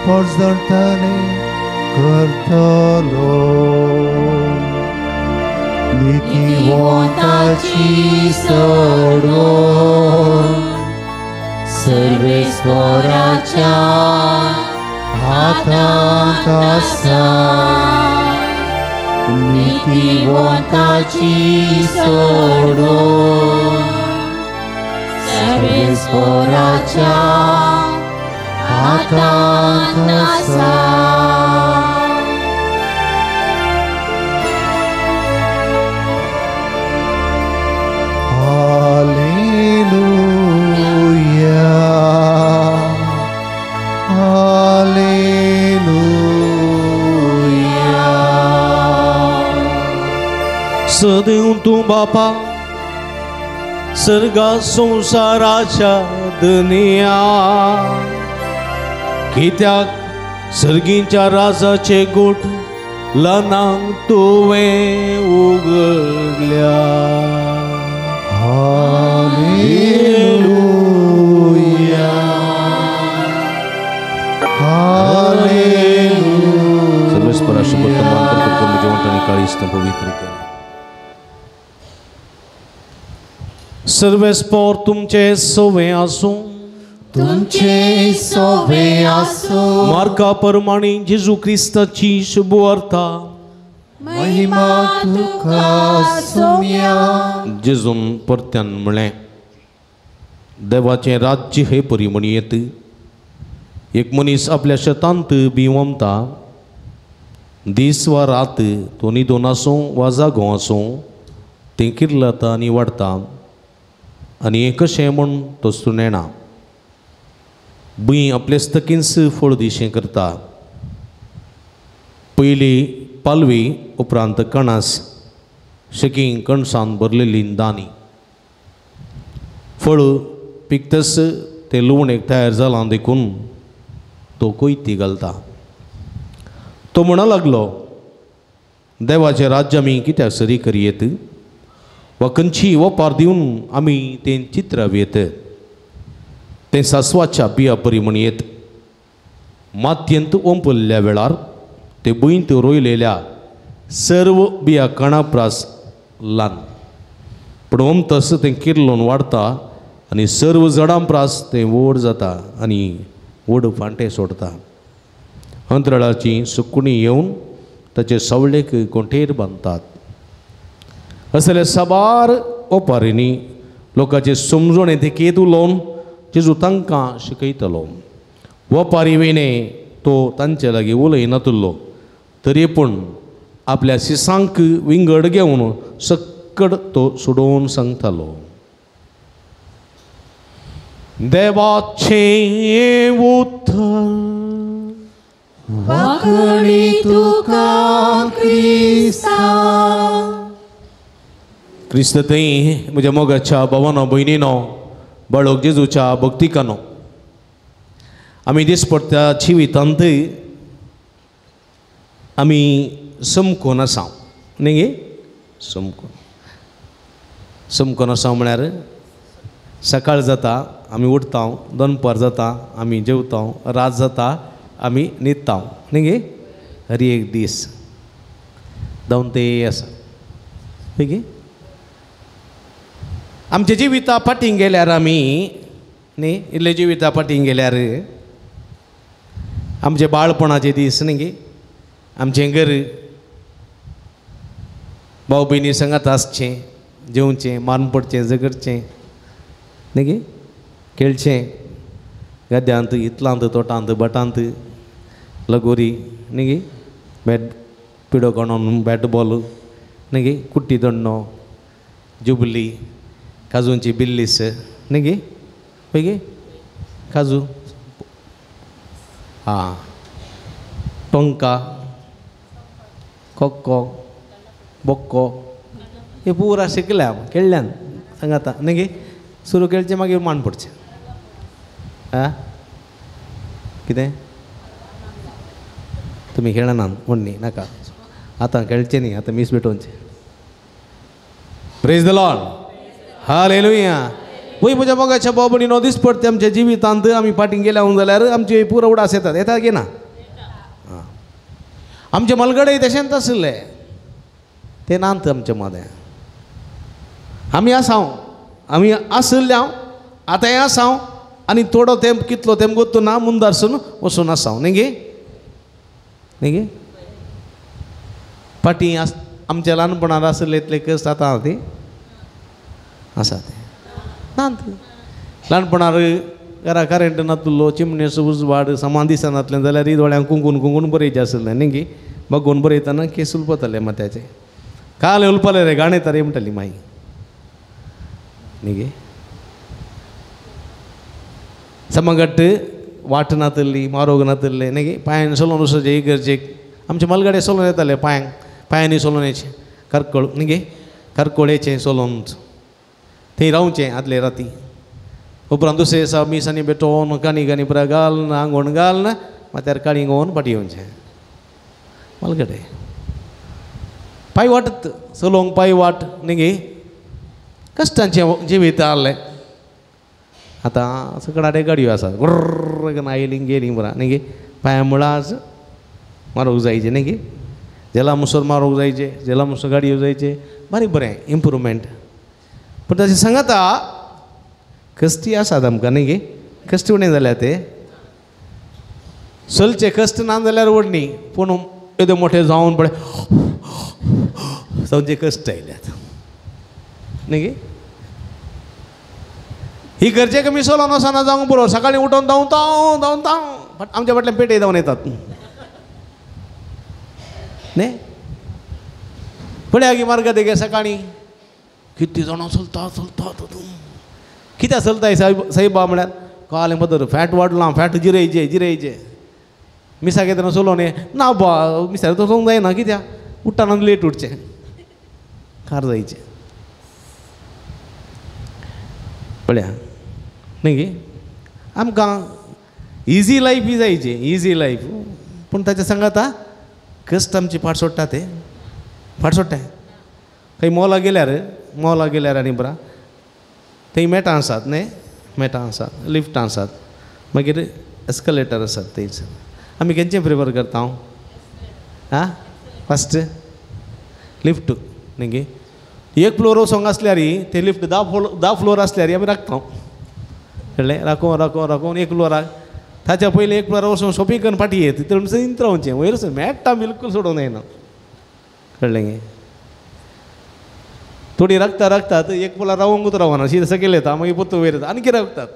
Speaker 4: परजळटलें करतलो. नितीवंताची सोडवण
Speaker 3: सर्वेस्पराच्या
Speaker 4: हातांत आसा. नितीवंताची सोडवण
Speaker 3: सर्वेस्पराच्या
Speaker 4: हातांत आसा. Hallelujah, hallelujah.
Speaker 2: सदैव तूं बापा सर्गा संवसाराच्या दुनिया, कित्याक सर्गींच्या राजाचे गोठ लनांक तुवें उगडल्या.
Speaker 4: Hallelujah, hallelujah.
Speaker 2: सर्वेस्परा शपथ मान करतो जेवण आणि काळीज पवित्र कर. सर्वेस्पर तुमचे सवे आसूं,
Speaker 4: तुमचे सवे आसूं.
Speaker 2: मार्का परमाणे जेजू क्रिस्ताची शुभवार्ता.
Speaker 4: महिमा तुका सोम्या.
Speaker 2: जेजून परत्यान म्हळें, देवाचें राज्य हे परी म्हणयेत, एक मनीस आपल्या शेतांत बी वमता, दीस वा रात तो न्हिदून आसूं वा जागो आसूं, तें किर्लता आनी वाडटा आनी हें कशें म्हूण तो सुनेना. भूंय आपले स्तकींच फळ दिशें करता. पयली पालवी उपरांत कणस शेकीं कणसान भरलेली दानी फळ पिकतस तें लुवणेक तयार जालां देखून तो कोयती घालता. तो म्हणा लागलो, देवाचें राज्य आमी कित्याक सरी करयेत वा खंयची वपार दिवन आमी तें चित्रावयेत? तें सासवाच्या बिया परी म्हणयेत. मातयेंत ओंपल्ल्या वेळार ते भुंयंत रोयलेल्या सर्व बिया कणा प्रास ल्हान, पूण ओमतस तें किर्लोन वाडता आनी सर्व जडां प्रास तें व्हड जाता आनी व्हड फांटे सोडता. अंतराळाची सुकणीं येवन ताचे सावळेक कोंटेर बांदतात. असले साबार ओपारींनी लोकांचे समजणे तेकेत उलोवन जेजू तांकां शिकयतलो. वपारी विणे तो तांचे लागीं उलयनातुल्लो, तरी पूण आपल्या सिसांक विंगड घेवन सक्कड तो सोडोवन सांगतालो. देवाचें उतर.
Speaker 3: वाकडी तुका क्रिस्ता.
Speaker 2: क्रिस्त थंय म्हज्या मोगाच्या भावानो भयणीनो, बाळक जेजूच्या भक्तिकानो, आमी दिसपडत्या जिवितांत आमी समकोन आसा न्ही गे? समकोन समकोन आसा म्हळ्यार सकाळ जाता आमी उठता, दनपार जाता आमी जेवता, रात जाता आमी न्हिदता न्ही गे? हर एक दीस जावन ते आसा न्ही गे? आमच्या जिविता फाटीं गेल्यार आमी न्ही इल्ले जिविता फाटीं गेल्यार आमचे बाळपणाचे दीस न्ही गे, आमचें घर भाव भयणी सांगात आसचें, जेवचें, मारून पडचें, झगडचें न्ही गे, खेळचें गद्यांत, इतलांत, तोटांत, भाटांत, लगोरी न्ही गे, बॅट पिडो काडून बॅट बॉल न्ही गे, कुट्टी दण्णो, जुबली, काजूंची बिल्लीस न्ही गे, पळय गे काजू आं, टोंका, कोक्को, बोक्को हे पुरा शिकल्या खेळ्ळ्यान सांगाता न्ही गे. सुरू खेळचें मागीर मान पडचें. आं कितें तुमी खेळना म्हण न्ही नाका, आतां खेळचें न्ही, आतां मीस भेटोवचें. Praise the Lord, hallelujah. पळय म्हज्या मोगाच्या भाव भयणीनो, दीस पडटे आमच्या जिवितांत आमी फाटीं गेल्या जाल्यार आमचे पुरो उडास येतात, येतात की ना? आमचे मलगडे तशेंच आशिल्ले, ते नात आमचे मदें. आमी आसा, आमी आशिल्ले हांव, आतांय आसा हांव, आनी थोडो तेंप कितलो तेंप गोत्तो ना मुंदारसून वचून आसा हांव न्ही गे? न्ही गे? फाटीं आस आमच्या ल्हानपणांत आशिल्ले इतले कश्ट आतां ती आसा ते नात. ल्हानपणार घरा करेंट नातुल्लो, चिमणेचो उजवाड सामान दिसनातलें जाल्यार दोळ्यांक कुंकून कुंकून बरयचें आसलें न्ही गे? बगोवन बरयतना केस उलपताले माथ्याचे, काल उलपले रे गाणें तारे म्हणटाली माई न्ही गे? समगट्ट वाट नातल्ली, मारोग नातल्ले न्ही गे? पांयान सोलोन वचचें इगर्जेक, आमचे मलगाडे सोलोन येताले पांयांक, पांयांनी सोलोन येचें करकळ न्ही गे, करकोळ येचें सोलोन थंय रावचें आदले राती. उपरांत दुसरे दिसा मिसांनी भेटोवन काणी काणी पुरा घालून आंगवण घालून माथ्यार काळींग घेवन फाटीं येवचें. मलगडे पांय वाटत चलोवंक पांय वाट न्ही गे, कश्टांचें जिवीत आहलें. आतां सकडाडे गाडयो आसा, गुर्र आयली गेली पुरा न्ही गे, पांयां मुळां मारूंक जायचें न्ही गे, जेला मुसर मारूंक जायचें, जेला मुसर गाडयो जायचें, बारीक बरें इम्प्रुवमेंट. पूण तशें सांगाता कश्टी आसात आमकां न्ही गे, कश्ट उणें जाल्या ते चलचे कश्ट ना जाल्यार व्हड न्ही, पूण येदे मोठे जावन पळय जावचे कश्ट आयल्यात न्ही गे. ही गरजेक आमी चलोन वचना जावंक बरो, सकाळीं उठोवन धांवता धांवता आमच्या फाटल्यान पेटे धांवन येतात न्ही. पळया की मार्गा देगे सकाळीं कितली जाणां चलता चलता कित्याक चलताय साहेब साहेबा म्हळ्यार काल पदर फॅट वाडलां, फॅट जिरयचें जिरयचें. मिसाक येतना चलोवन ये ना बा मिसाक वचोंक जायना कित्याक उठ्ठाना लेट उठचें कार जायचें पळया न्ही गे आमकां इजी लायफ ही जायची इजी लायफ पूण ताच्या सांगाता कश्ट आमची फाट सोडटा ते फाट सोडटा खंय मॉला गेल्यार आनी बरा थंय मेटां आसात न्ही मेटां आसात लिफ्टां आसात मागीर एस्कलेटर आसात थंयसर आमी खंयचें प्रिफर करता हांव आं फस्ट लिफ्ट न्ही गे एक फ्लोर वचोंक आसल्यार ते लिफ्ट 10 फ्लोर आसल्यार आमी राखता कळ्ळें राखोवन राखोवन राखोवन एक फ्लोराक ताच्या पयलीं एक फ्लोरार वचून शॉपिंग करून फाटीं येत तितून इंत रावचें वयर वचून मेळटा बिलकूल सोडूंक जायना कळ्ळें गे थोडी राखता राखतात एक फ्लोर रावोंकूच रावना शीत सकयल येता मागीर परतून वयर येता आनी राखतात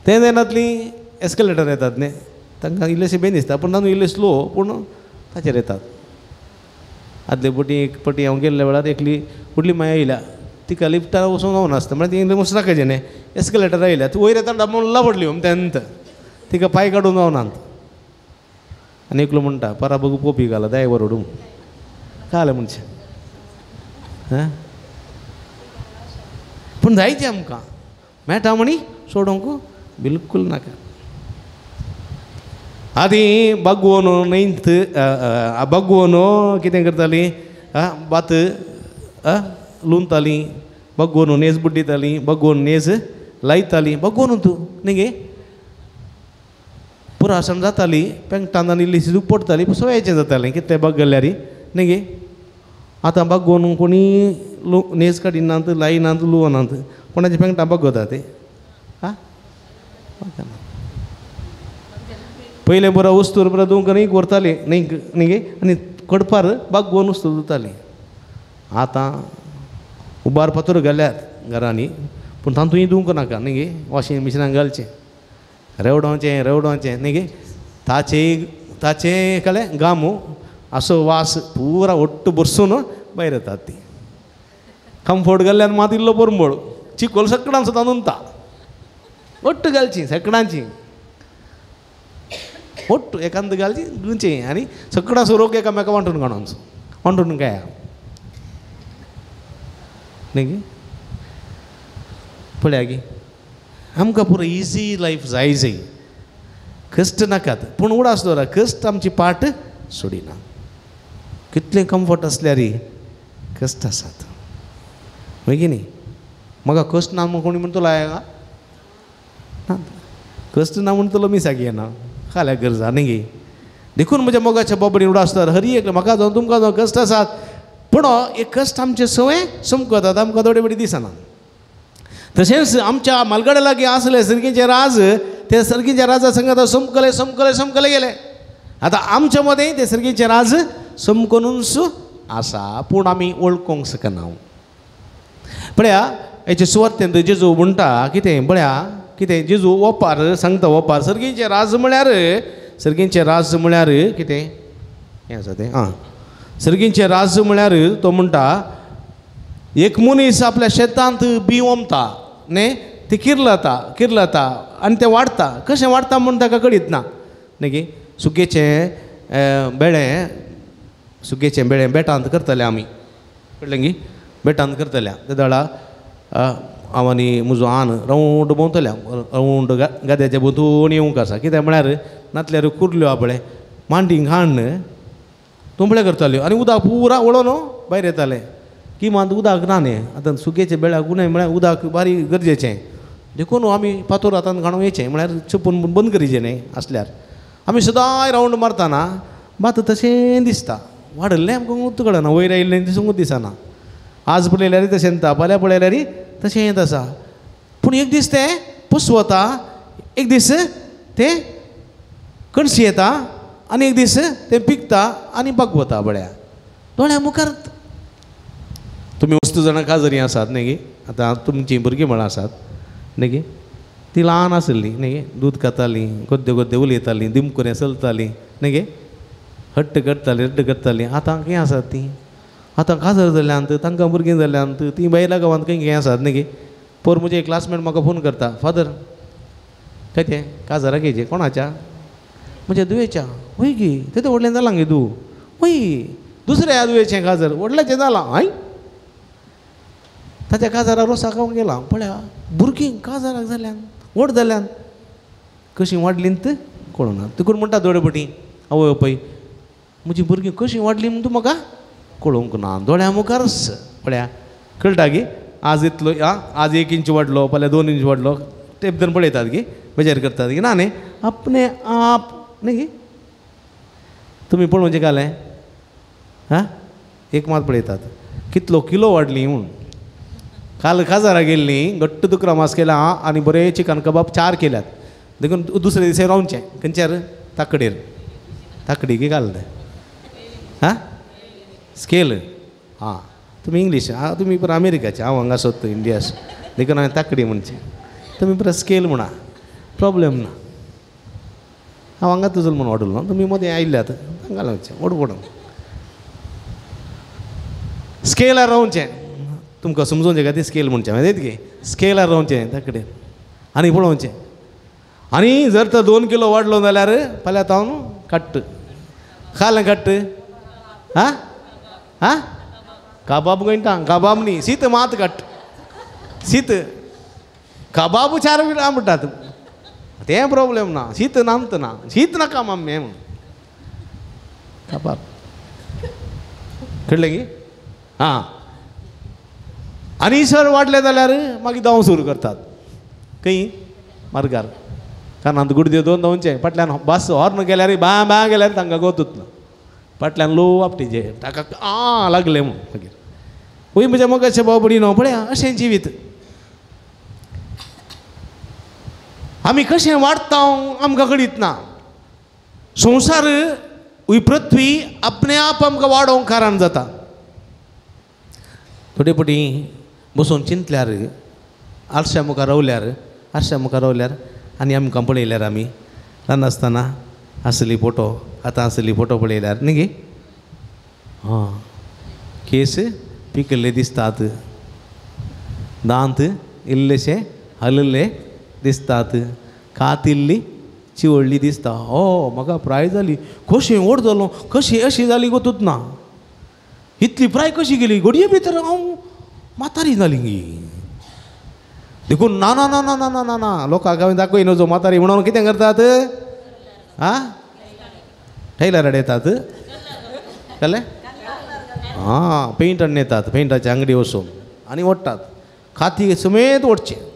Speaker 2: तें जायनातली एस्कलेटर येतात न्ही तांकां इल्लेशें बेन दिसता पूण तातूंत इल्लें स्लो पूण ताचेर येतात. आदले पटी एक पटी हांव गेल्ल्या वेळार एकली फुडली माया येयल्या तिका लिफ्टार वचूंक गावनासता म्हळ्यार ती मुसराक न्ही एस्कलेटर आयल्या ती वयर येता डबल पडली तेन्ना तिका पांय काडूंक गावनात. आनी एकलो म्हणटा परा बघू पोपी घाला दाय वरडूं कालें म्हणचें हां पूण जायचें आमकां मेळटा म्हणी सोडोवंक बिलकूल नाका. आदीं बागवोन न्हंयत बागवोन कितें करतालीं भात लुंतालीं बागवोन नेज बुड्डितालीं बागवोन नेज लायतालीं बागवोन तूं न्ही गे पुरासण जाताली पेंगटान आनी इल्ली शिजूक पडटाली सोयाचें जातालें कितलें बागल्यार न्ही गे. आतां बागवोन कोणी नेज काडिनात लायनात लुवनात कोणाचें पेंगटां बागवता ते आं पयलें बरो वस्तूर बरो धुवंक न्ही व्हरतालीं न्ही न्ही गे आनी कडपार बागवोन वस्तू धुतालीं. आतां उबार फातर घाल्यात घरांनी पूण तातूंय धुवंक नाका न्ही गे वॉशिंग मिशिनान घालचें रेवडोवचें रेवडोवचें न्ही गे ताचे ताचे कळ्ळें गामू असो वास पुरा ಒಟ್ಟು बरसून भायर येतात ती. कम्फर्ट घाल्ल्यान मात इल्लो पोरंबळ चिकोल सगळ्यांचो तातूंत ಒಟ್ಟು घालची सगळ्यांची ಒಟ್ಟು एकांत घालची गुंचे आनी सगळ्यांचो रोग एकामेका वांटून काडून वांटून काय न्ही गे पळया गे आमकां पुरो इजी लायफ जाय जाय कश्ट नाकात पूण उडास दवरा कश्ट आमची पाट सोडिना. कितलें कम्फर्ट आसल्यार कश्ट आसात मागीर न्ही म्हाका कश्ट ना म्हूण कोणी म्हणटलो हांगा ना कश्ट ना म्हणटलो मिसाक येना खाल्या गरजा न्ही गे. देखून म्हज्या मोगाच्या बाबडी उडास दवर हरी एक म्हाका जावं तुमकां जावं कश्ट आसात पूण एक कश्ट आमचे सवय समकतात आमकां थोडे बडी दिसना. तशेंच आमच्या मालगड्या लागीं आसले सर्गीचे राज ते सर्गीच्या राजा संगात समकले समकले समकले गेले. आतां आमच्या मदें ते सर्गीचे राज समकनूच आसा पूण आमी वळखूंक शकना. पळया हेचे सुवातेंत जेजू म्हणटा कितें पळया कितें जेजू ओपार सांगता ओपार सर्गीचे राज म्हळ्यार सर्गीचे राज म्हळ्यार कितें हें आसा तें आं सर्गीचे राज म्हळ्यार तो म्हणटा एक मनीस आपल्या शेतांत बी ओंपता न्ही ती किर्लता किर्लता आनी तें वाडटा कशें वाडटा म्हूण ताका कळीत ना न्ही गे. सुकेचें बेळें सुकेचें बेळें बेटांत करतले आमी कळ्ळें गी बेटांत करतल्या ते दळा हांव आनी म्हजो आन रावंड भोंवतल्या रावंड गाद्याच्या भोंवतणी येवंक आसा कित्याक म्हळ्यार नातल्यार कुर्ल्यो आपले मांडी घाण तुंबळे करताल्यो आनी उदक पुरा वळोन भायर येतालें किमान उदक ना न्ही आतां सुकेचें बेळाक उणें म्हळ्यार उदक बारीक गरजेचें देखून आमी फातोर हातान घाणून येचें म्हळ्यार चेपून बंद करीचें न्ही आसल्यार आमी सदांय रावंड मारतना मात तशें दिसता वाडल्लें आमकां कळना वयर आयिल्लें दिसूंकूच दिसना. आज पळयल्यार तशें येता फाल्यां पळयल्यार तशें येत आसा पूण एक दीस तें पुसवता एक दीस तें कणशी येता आनी एक दीस तें पिकता आनी बागवता बळ्या दोळ्या मुखार. तुमी वस्तू जाणां काजरी आसात न्ही गे आतां तुमचीं भुरगीं म्हळ्यार आसात न्ही गे ती ल्हान आसली न्ही गे दूद खातालीं गोद्दे गोद्दे उलयतालीं दिमकुरें चलतालीं न्ही गे हट्ट करतालीं रट्ट करतालीं. आतां खंय आसात तीं आतां काजर जाल्यांत तांकां भुरगीं जाल्यांत तीं भायल्या गांवांत खंय खंय आसात न्ही गे. पोर म्हजे क्लासमेट म्हाका फोन करता फादर काय तें काजराक येयचें कोणाच्या म्हज्या दुयेच्या वय गी तें व्हडलें जालां गे तूं वय दुसऱ्या दुयेचें काजार व्हडल्याचें जालां हय ताच्या काजारा रोसाक हांव गेलां पळया भुरगीं काजाराक जाल्यान व्हड जाल्यान कशीं वाडलीं त कळना तुका म्हणटा दोळे पटी आवय पळय म्हजी भुरगीं कशीं वाडलीं म्हूण तूं म्हाका कळोवंक ना दोळ्या मुखारच पळया कळटा गी आज इतलो आं आज 1 इंच वाडलो फाल्यां 2 इंच वाडलो टेप धरून पळयतात गी मेजर करतात गी ना न्ही आपणे आप न्ही गी तुमी पळोवचें घालें आं एक मात पळयतात कितलो किलो वाडली म्हूण काल काजारा गेल्ली घट्ट दुकरा मास केला आनी बरें चिकन कबाब 4 केल्यात देखून दुसरे दिसा रावचें खंयच्यार ताकडेर ताकडी की घाल तें आं स्केल आं तुमी इंग्लीश आं तुमी पुरा अमेरिकाचे हांव हांगा सोदता इंडिया देखून हांवें ताकडी म्हणचें तुमी पुरा स्केल म्हणा प्रोब्लेम ना हांव हांगा तुजो म्हूण वाडलो तुमी मदें आयिल्ल्यात हांगा लावचें व्हड पडून स्केलार रावचें तुमकां समजोवचें खातीर स्केल म्हणचें मागीर गे स्केलार रावचें ताकडेर आनी पळोवचें आनी जर तर 2 किलो वाडलो जाल्यार फाल्यां हांव कट्ट खालें कट्ट आं आं कबाब गोंयटा कबाब न्ही शीत मात कट्ट शीत कबाब 4 म्हणटात तें प्रोब्लेम ना शीत नामत ना शीत नाका माम्मे म्हूण कबाब कळ्ळें की आं आनी सर वाडले जाल्यार मागीर धांव सुरू करतात खंय मार्गार कानांत गुडद्यो 2 धांवचें फाटल्यान बस हॉर्न गेल्यार बां बां गेल्यार तांकां गोतूत ना फाटल्यान लो आपटीचे ताका आं लागलें म्हूण मागीर वय म्हज्या मोगाचे भाव भयणीनो पळया अशें जिवीत आमी कशें वाडटा आमकां कळीत ना संवसार ही पृथ्वी आपणे आप आमकां वाडोवंक कारण जाता थोडे पटी बसून चिंतल्यार आरश्या मुखार रावल्यार आरश्या मुखार रावल्यार आनी आमकां पळयल्यार आमी ल्हान आसतना आसली फोटो आतां आसली फोटो पळयल्यार न्ही गे आं केस पिकल्ले दिसतात दांत इल्लेशे हलल्ले दिसतात कात इल्ली चिवडली दिसता हो म्हाका प्राय जाली कशी व्हड जालो कशी अशी जाली गोतूत ना इतली प्राय कशी गेली घडये भितर हांव म्हातारी जाली गी देखून ना ना ना ना ना ना ना ना लोकांक हांवें दाखय नजो म्हातारी म्हणून कितें करतात आं टैलर येतात कळ्ळें आं पेंट हाडून येतात पेंटाचे आंगडी वचून आनी ओडटात खाती समेत ओडचें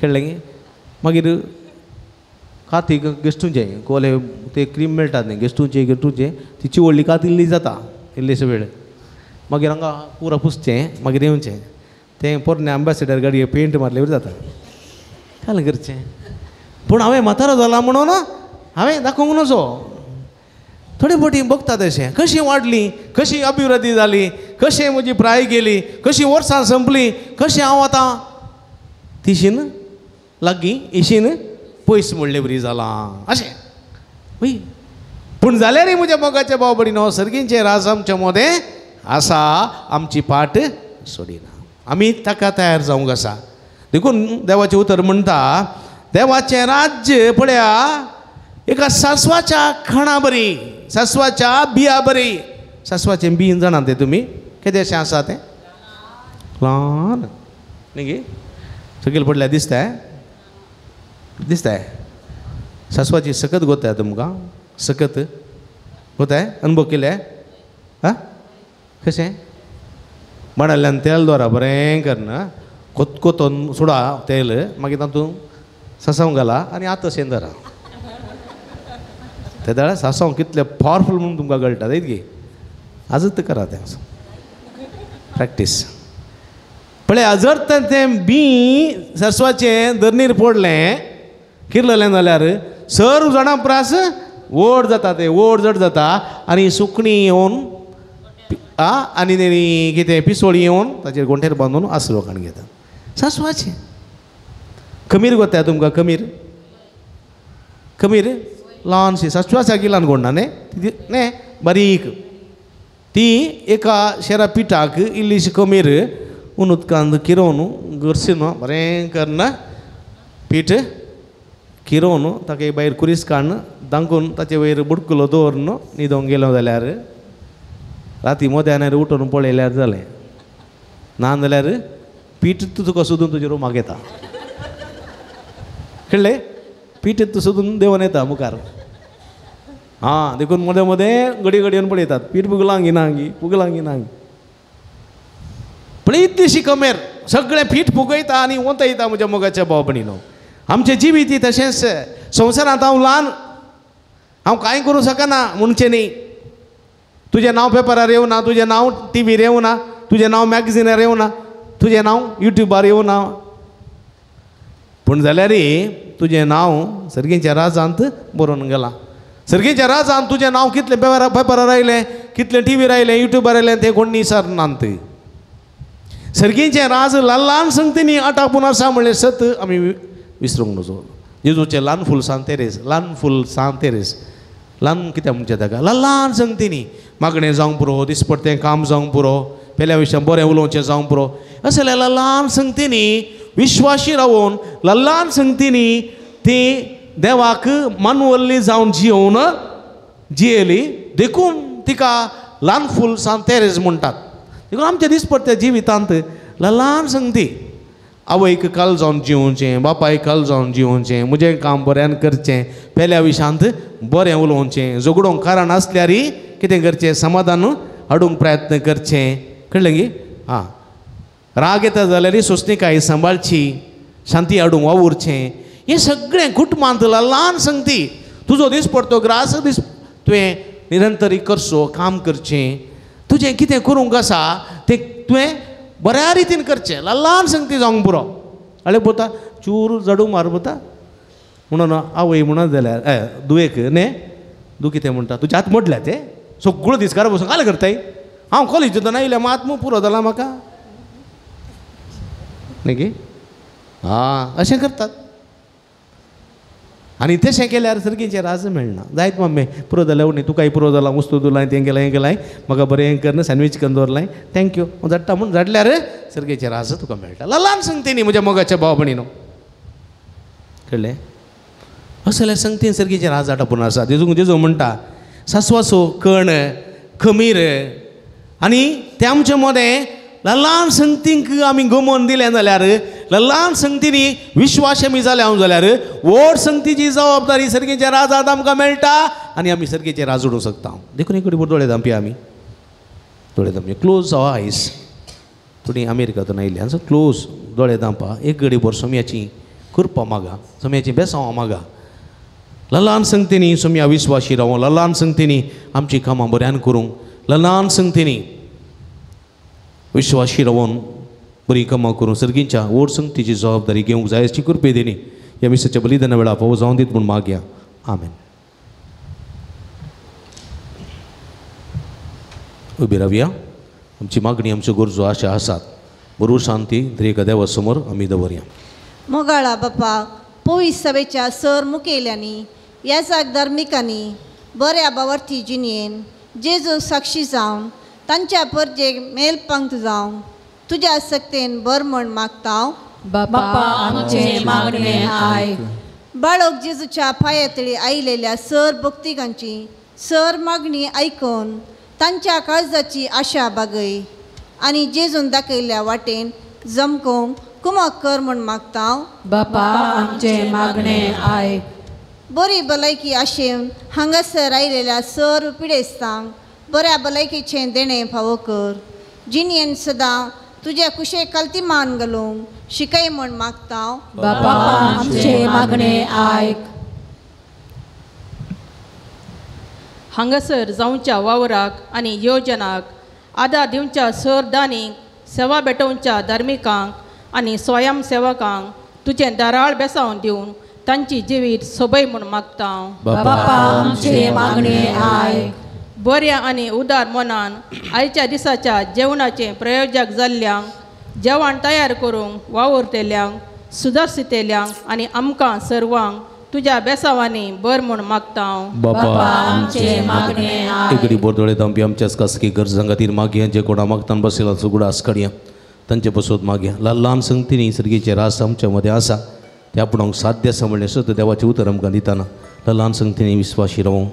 Speaker 2: कळ्ळें गी मागीर कातीक गेस्टूचें कोले ते क्रीम मेळटात न्ही गेस्टूचें गेस्टूचें ती चिवडली कात इल्ली जाता इल्लीशी वेळ मागीर हांगा पुरा पुसचें मागीर येवचें तें पोरणे एम्बेसिडर गाडये पेंट मारले बरी जाता काल करचें पूण हांवें म्हातारो जाला म्हणून हांवें दाखोवंक नजो थोडे फावटी बघता तशें कशी वाडली कशी अभिवृद्धी जाली कशें म्हजी प्राय गेली कशी वर्सां संपली कशें हांव आतां तिशीन लागीं इशीन पयस म्हणले बरी जालां अशें वय पूण जाल्यारय म्हज्या मोगाच्या भाव भयणीनो सर्गींचें राज आमच्या मदें आसा आमची पाट सोडिना आमी ताका तयार जावंक आसा देखून देवाचें उतर म्हणटा देवाचें राज्य पळया एका सासवाच्या खाणा बरी सासवाच्या बिया बरी सासवाचें बी जाणा तें तुमी केदेशें आसा तें ल्हान न्ही गे सकयल पडल्यार दिसता दिसताय सासवाची सकत गोताय तुमकां सकत गोताय अनुभव केले आं कशें माडाल्यान तेल दवरा बरें करून कोतकोतोन सोडा तेल मागीर तातूंत सासव घाला आनी आतां अशें धरा ते जाल्यार सासव कितलें पावरफूल म्हणून तुमकां कळटा इतकी आजूच करा तें प्रॅक्टीस पळया जर तें बी सासवाचें धरणीर पडलें किरलें जाल्यार सर्व जाणां प्रास व्हड जाता तें व्हड जड जाता आनी सुकणीं येवन आं आनी तेणी कितें पिसोळी येवन ताचेर गोंठेर बांदून आसरो काडून घेता सासवाचें खमीर गोता तुमकां खमीर खमीर ल्हानशी सासवा सारकी ल्हान कोण ना न्ही न्ही बारीक ती एका शेरा पिठाक इल्लीशी खमीर उदकांत किरोवन गरसीन बरें करून पीठ किरोवन ताका एक भायर कुरीस काडून दांकून ताचे वयर बुडकुलो दवरून न्हिदोंक गेलो जाल्यार राती मोद्यान उठून पळयल्यार जालें. ना जाल्यार पीठ तुका सोदून तुजे रुमाक येता. कळ्ळें? पीठ तूं सोदून देंवन येता मुखार. आं देखून मदें मदें घडी घडयेन पळयतात पीठ पुगलां गी ना गी पुगलां गी ना गी. पळयत दिशी कमेर सगळें पीठ फुगयता आनी वतयता. म्हज्या मोगाच्या भाव भयणीनो, आमचें जिवीत तशेंच संवसारांत हांव ल्हान, हांव कांय करूं शकना म्हणचें न्ही. तुजें नांव पेपरार येवना, तुजें नांव टिवीर येवना, तुजें नांव मॅगझिनार येवना, तुजें नांव युट्यूबार येवना, पूण जाल्यार तुजें नांव सर्गीच्या राजांत बरोवन गेलां. सर्गीच्या राजांत तुजें नांव कितलें पेपरार आयलें, कितलें टिवीर आयलें, युट्यूबार आयलें तें कोण विचारनात. सर्गीचें राज ल्हान ल्हान संगतींनी आटापून आसा म्हणलें सत आमी विसरूंक नजो. जेजूचें ल्हान फूल सांत तेरेज, ल्हान फूल सांत तेरेज, ल्हान कित्याक म्हणचें ताका, ल्हान ल्हान संगतींनी मागणें जावंक पुरो, दिसपडतें काम जावंक पुरो, पेल्या विशयान बरें उलोवचें जावंक पुरो, अशें ल्हान ल्हान संगतींनी विश्वाशी रावून ल्हान ल्हान संगतींनी ती देवाक मानवल्ली जावन जियोवन जियेली. देखून तिका ल्हान फूल सांत तेरेज म्हणटात. देखून आमच्या दिसपडत्या जिवितांत ल्हान ल्हान संगती, आवयक काल जावन जिवचें, बापायक काल जावन जिवचें, म्हजें काम बऱ्यान करचें, पेल्या विशांत बरें उलोवचें, झगडोंक कारण आसल्यार कितें करचें, समाधान हाडूंक प्रयत्न करचें. कळ्ळें गी? आं, राग येता जाल्यार सोंसणीकाय सांबाळची, शांती हाडूंक वावुरचें. हें सगळें कुटुंबांत ल्हान संगती. तुजो दीस पडतो ग्रास दीस तुवें निरंतरी करचो, काम करचें, तुजें कितें करूंक आसा तें तुवें बऱ्या रितीन करचें. ल्हान संगती जावंक पुरो. आळे पोता चूर जाडू मार पोता म्हणून आवय म्हणत जाल्यार ए दुयेक न्ही तूं कितें म्हणटा, तुज्या हात मोडल्या ते सगळो दीस घरा बसून काल करताय. हांव कॉलेज वतना येयल्या मात पुरो जाला म्हाका न्ही गी. आं, अशें करतात. आनी तशें केल्यार सर्गीचें राज मेळना. जायत मम्मी पुरो जाल्यार न्ही तुकाय पुरो जाला, वस्तू दिलाय, तें केलां हें केलां, म्हाका बरें हें करना सँडवीच करून दवरलाय, thank you हांव झाडटा म्हूण झाडल्यार सर्गीचें राज तुका मेळटा. ल्हान संगतींनी म्हज्या मोगाच्या भाव भयणीनो, कळ्ळें? असल्या संगतीन सर्गीचें राज आटापून आसा. जेजू जेजू म्हणटा सासवाचो कण खमीर आनी ते आमचे मदें ल्हान संगतींक आमी गमोवन दिलें जाल्यार, ल्हान संगतींनी विश्वास आमी जाले हांव जाल्यार व्हड संगतीची जबाबदारी सर्गीच्या राजांत आमकां मेळटा आनी आमी सर्गीचें राज उडोवंक शकता. देखून एक कडेन दोळे धांपया आमी, दोळे धांपया, क्लोज our आयज. थोडी अमेरिकांतून आयिल्ली सो क्लोज दोळे धांपा, एक घडी भर सोम्याची कृपा मागा, सोम्याची बेसांव मागा. ल्हान संगतींनी सोम्या विश्वाशी रावूं, ल्हान संगतींनी आमची कामां बऱ्यान करूंक, ल्हान संगतींनी विश्वाशी रावून बरी कामां करूं सर्गीच्या व्हड संगतीची जबाबदारी घेवंक जाय अशी कृपे दिनी ह्या मिसाच्या बलिदाना वेळार फावो जावन दीत म्हूण मागया. आमेन. उबी रावया. आमची मागणी, आमच्यो गरजो, आशा आसात बरोबर शांती त्रिएका देवा समोर आमी दवरया.
Speaker 6: मोगाळा बापा, पवित्र सभेच्या सर मुखेल्यांनी, याजाक धार्मिकांनी बऱ्या बावर्थी जिणेन जेजू साक्षी जावन तांच्या परजेक मेलपंक्त जावन तुज्या सक्तेन बर म्हण मागता.
Speaker 3: बापा आमचें मागणें आयक.
Speaker 6: बाळक जेजूच्या पांयातळी आयिल्ल्या सर भक्तिकांची सर मागणी आयकून तांच्या काळजाची आशा बागय आनी जेजून दाखयल्ल्या वाटेन जमकोंक कुमक कर म्हण मागता.
Speaker 3: बापा आमचें मागणें आयक.
Speaker 6: बरी भलायकी आशेवन हांगासर आयिल्ल्या सर पिडेस्तांक बऱ्या भलायकेचें देणें फावो कर. जिणेन सदां तुज्या कुशे कालती मान घालूंक शिकय म्हण मागता.
Speaker 3: बापा आमचें मागणें आयक.
Speaker 5: हांगासर जावच्या वावराक आनी योजनाक आदार दिवच्या सर दानीक, सेवा भेटोवच्या धार्मिकांक आनी स्वयंसेवकांक तुजें दाराळ बेसावन दिवन तांची जिवीत सोबय म्हूण मागता.
Speaker 3: बापा आमचें मागणें आयक.
Speaker 5: बऱ्या आनी उदार मनान आयच्या दिसाच्या जेवणाचें प्रयोजक जाल्ल्यांक, जेवण तयार करूंक वावुरतेल्यांक, सुदारसितेल्यांक आनी आमकां सर्वांक तुज्या बेसावांनी बर म्हूण मागता.
Speaker 2: बापा आमचें मागणें आयक. एकडे बोरदोळे धांपी आमच्याच खासगी गरजां खातीर मागया, जे कोणा मागतान बसयला सुगडा आसकडया तांचे पसत मागया. ल्हान ल्हान संगतींनी सर्गीचें रास आमच्या मदें आसा. ते आपणाक साध्य आसा म्हणलें सत देवाचें उतर आमकां दिताना ल्हान संगतींनी विस्वाशी रावूं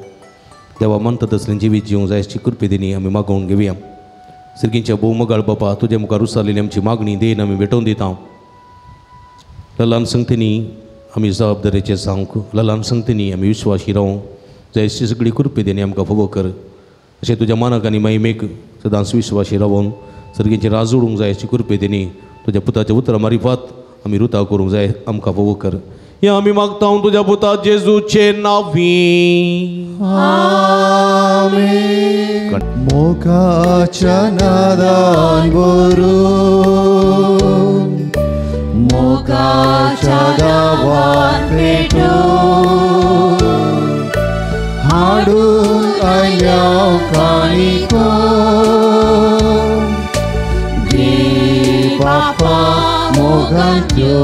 Speaker 2: देवा मानता तसलें जिवीत जिवंक जाय अशी कृपे दिनी आमी मागोवन घेवया. सिरगींच्या भोव मोगाळ बापा तुजे मुखार उसारलेली आमची मागणी देन आमी भेटोवन दिता. ल्हान संगतींनी आमी जबाबदारेचें जावंक ल्हान संगतींनी आमी विश्वाशी रावूंक जाय अशी सगळी कृपे दिनी आमकां फावो कर. अशें तुज्या मानाक आनी महिमेक सदांच विश्वाशी रावून सर्गींचें राज उडूंक जाय अशी कृपे दिनी तुज्या पुताच्या उतरां मारिफात आमी रुता करूंक जाय आमकां फावो कर. हें आमी मागता तुज्या पुता जेजूचे नांवी.
Speaker 4: आमेन. मोगाच्या नादान भरून मोगाच्या दावान पेटून हाडून आयल्या काणिको घे बापा मोगांत्यो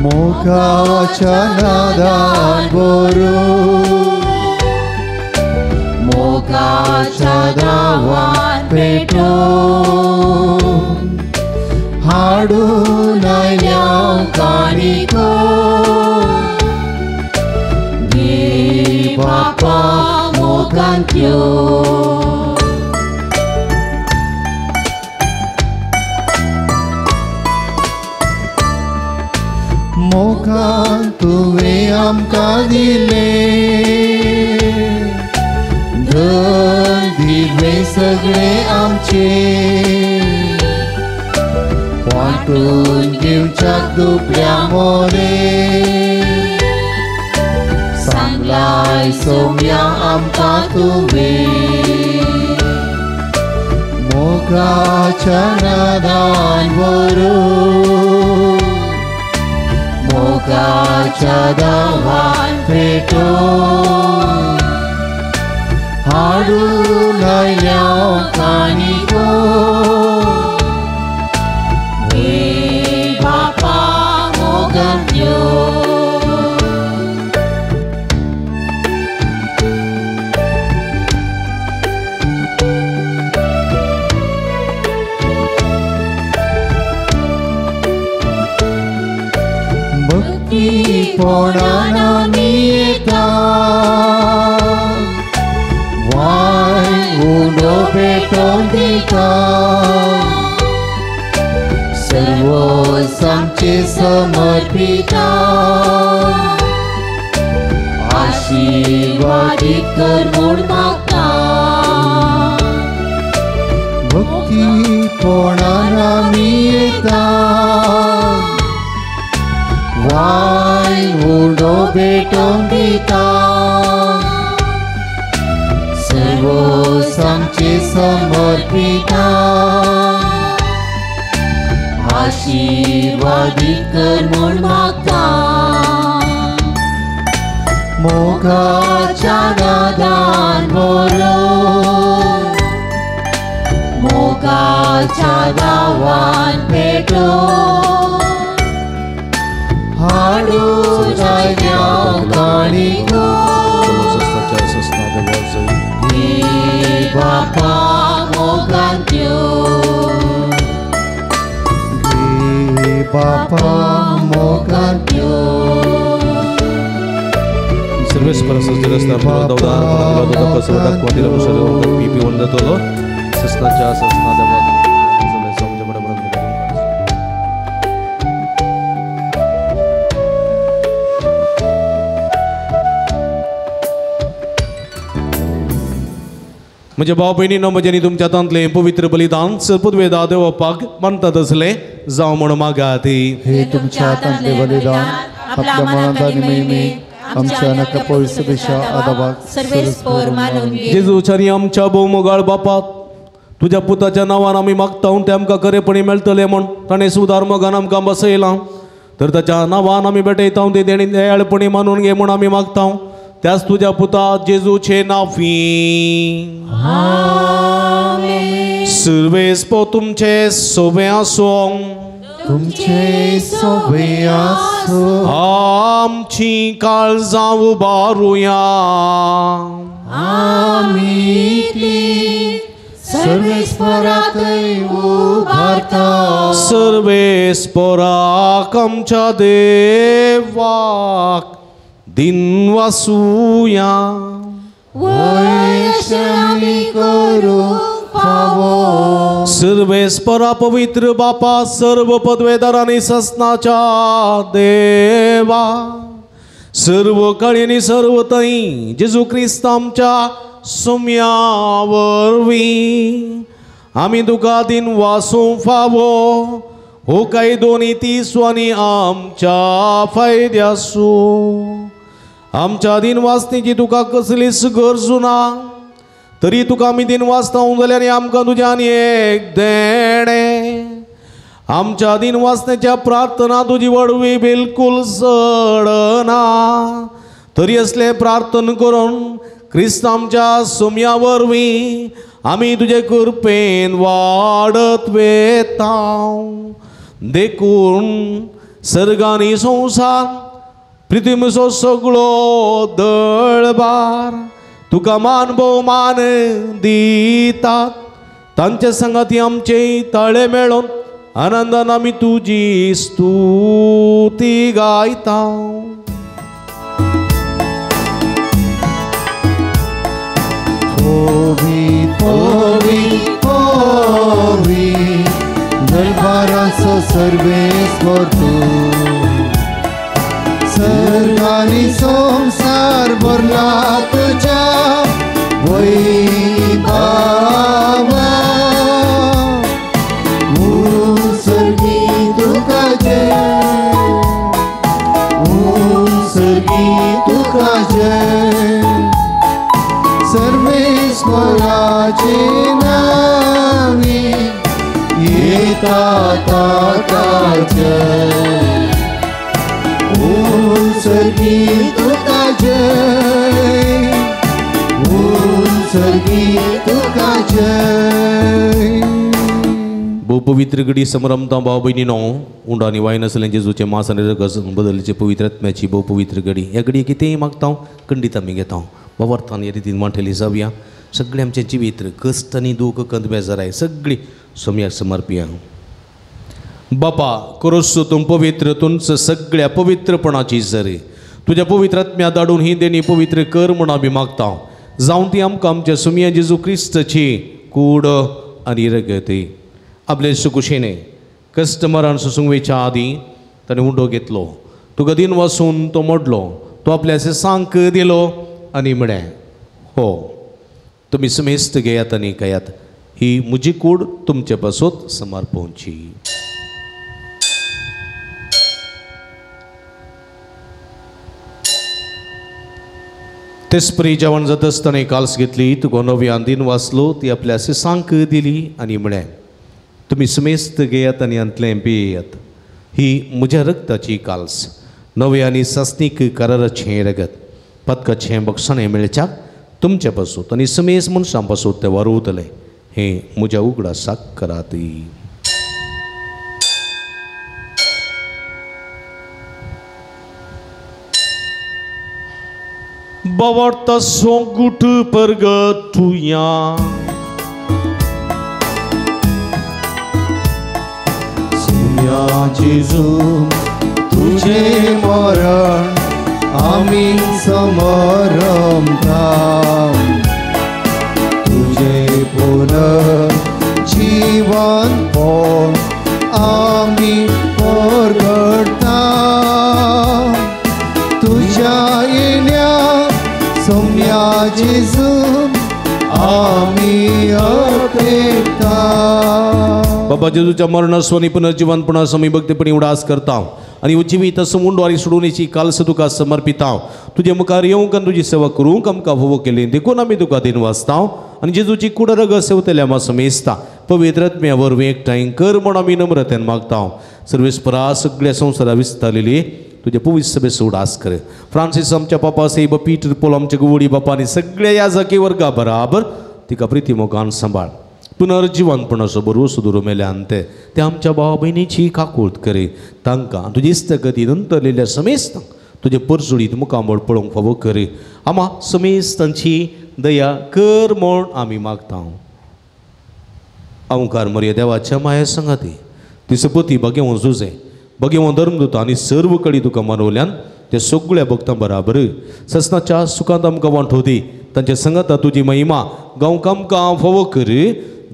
Speaker 4: मोगाच्या नादान भरून मोगाच्या दावान पेटून हाडून आयल्या काणिको घे बापा मोगांत्यो. मोगान तुवें आमकां दिलें धन दिलें सगळें आमचें वांटून घेवच्याक दुबळ्या मोरे सांगलाय सोम्या आमकां तुवें मोगाच्या नादान भरून मोगाच्या दावान पेटून हाडून आयल्या काणिको घे बापा मोगांत्यो. भक्तीपणान आमी येता वाय उंडो पेटोवन दिता सर्वोस आमचें समर्पिता आशिर्वादीत कर म्हूण मागता. भक्तीपणान आमी येता वाय उंडो भेटोवन दिता सर्वोस आमचें समर्पिता आशिर्वादीत कर म्हूण मागता. मोगाच्या नादान भरून मोगाच्या दावान पेटून हाडून आयल्या काणिको घे बापा मोगांत्यो घे बापा मोगांत्यो.
Speaker 2: सर्वेस्पर जातलो ससनाच्या ससना देवा. म्हज्या भाव भयणीनो म्हज्यांनी तुमच्या हातांतलें पवित्र बलिदान सपुतवेदा देवपाक मानतात तसलें जावं म्हूण मागात.
Speaker 4: हे तुमच्या हातांतलें बलिदान आपल्या मनांत आनी महिमेक आमच्या नका पवित्र आदाबाक
Speaker 3: सर्वेस्पर मानून घे.
Speaker 2: जेजूच्यानी आमच्या भोव मोगाळ बापाक तुज्या पुताच्या नांवान आमी मागता तें आमकां खरेपणी मेळटलें म्हूण ताणें सुदार मोगान आमकां बसयलां तर ताच्या नांवान आमी भेटयता तें देणी दयाळपणी मानून घे म्हूण आमी मागता. त्याच तुज्या पुता जेजूचे नांवी. सर्वेस्पर तुमचे सोबे आसूं
Speaker 4: तुमचे सोबे आसूं.
Speaker 2: आमची काळजां उबारुया
Speaker 4: आमी ती सर्वेस्परातय उबारता.
Speaker 2: सर्वेस्पराक आमच्या देवाक दिनवासुया.
Speaker 3: वय अशें आमी करूंक फावो.
Speaker 2: सर्वेस्परा पवित्र बापा सर्व पदवेदारांनी ससनाच्या देवा सर्व काळी सर्व थंय जेजू क्रिस्त आमच्या सुम्या वरवीं आमी तुका दिनवासूंक फावो. हो कायदो आनी ती आनी आमच्या फायद्यासू आमच्या दिनवासणेची तुका कसलीच गरज ना तरी तुका आमी दिनवासता जाल्यार आमकां तुज्यान एक देणें. आमच्या दिनवासनेच्या प्रार्थना तुजी वडवी बिलकूल चडना तरी असलें प्रार्थना करून क्रिस्त आमच्या सुम्या वरवीं आमी तुजे कृपेन वाडत वेता. देखून सर्गानी संवसार पृथ्वीचो सगळो दळबार तुका मान भोवमान दितात. तांचे संगाती आमचे ताळे मेळोन आनंदान आमी तुजी स्तुती गायता.
Speaker 4: होवी होवी होवी दरबाराचो सर्वेस्पर तूं. सर्गानी संवसार भरला तुज्या वैभवान. उत्सर्गी तुका जय, उत्सर्गी तुका जय. सर्वेश्वराचे नावे येता ताका जय. उत्सर्गी तुका जय, उत्सर्गी तुका जय.
Speaker 2: भोव पवित्र घडी समरमता भाव भयणीनो उंडो आनी वायन आसलें जेजूचें मांस आनी रगत बदलचें पवित्र आत्म्याची भोव पवित्र घडी. ह्या घडये कितेंय मागता खंडीत आमी घेता. बाबार्थान ह्या रितीन मांडलेली जावया. सगळें आमचें जिवीत कश्ट आनी दूख कंद बेजाराय सगळी सोम्याक समर्पिया. बापा करोस तूं पवित्र तुमचं सगळ्या पवित्रपणाची जरी तुज्या पवित्र आत्म्या धाडून ही देणी पवित्र कर म्हूण आमी मागता. जावं ती आमकां आमच्या सुमया जेजू क्रिस्तची कूड आनी रगत. आपले सुकुशेने कस्टमरान सुसुंगवेच्या आदीं ताणें उंडो घेतलो, तुका दिन वासून तो मोडलो, तो आपल्या सांक दिलो आनी म्हळें हो तुमी समेस्त घेयात आनी खायात, ही म्हजी कूड तुमचे पासत समर्पणची. तेसपरी जेवण जाता आसतना काल्स घेतली, तुका नव्यान दिन वाचलो, ती आपल्या सांक दिली आनी म्हळें तुमी समेस्त घेयात आनी हांतलें पियेयात, ही म्हज्या रक्ताची काल्स नवे आनी सासणीक कराराचें रगत पदकाचें बक्षाणें मेळच्याक तुमचे पासून आनी समेस्त मनशां पासून तें वारवतलें. हें म्हज्या उगडासाक करात. बावर्ता सोंगूट परगटुया.
Speaker 4: सुम्या जेजू तुझे मरण आमी समरमता. तुझे पुनर्जीवन पण आमी परगटता. तुझ्या येण्या सौम्या जेजू आमी अपेक्षा.
Speaker 2: बाबा जेजूच्या मरणासो आनी पुनर्जीवनपणाचो आमी भक्तीपणी उडास करता आनी जिवीत असो उंडो आनी सोडून कालस तुका समर्पिता. तुजे मुखार येवंक आनी तुजी सेवा करूंक आमकां फावो केली देखून आमी तुका दिन वाचता आनी जेजूची कूड रगत सेवतल्या आमा समेस्ता पवित्र आत्म्या वरवीं एकठांय कर म्हूण आमी नम्रतेन मागता. सर्वेस्परा सगळ्या संवसारा विस्तारलेली तुजे पवित्र सभेचो उडास कर. फ्रांसीस आमच्या पापा सेब पीटर पोल आमच्या गुवडी बापा आनी सगळ्या ह्या जाकी वर्गा बराबर तिका प्रिती मोगान सांबाळ. पुनर्जीवनपणाचो बरो सुदूर मेल्यान ते ते आमच्या भाव भयणीची काकूळत करे. तांकां तुजी इस्तगती नंतरलेल्या समेस्तांक तुजे परजुळीत मुखामळ पळोवंक फावो करे. आमा समेस्तांची दया कर म्हूण आमी मागता. अंकार मरिया देवाच्या माया सांगाती तिसपती भगेवन जुजे भगेवन धर्मदूत आनी सर्व कडी तुका मानवल्यान ते सगळ्या भक्तां बराबर ससनाच्या सुखांत आमकां वांटो दी तांच्या संगाता तुजी महिमा गांवक आमकां फावो कर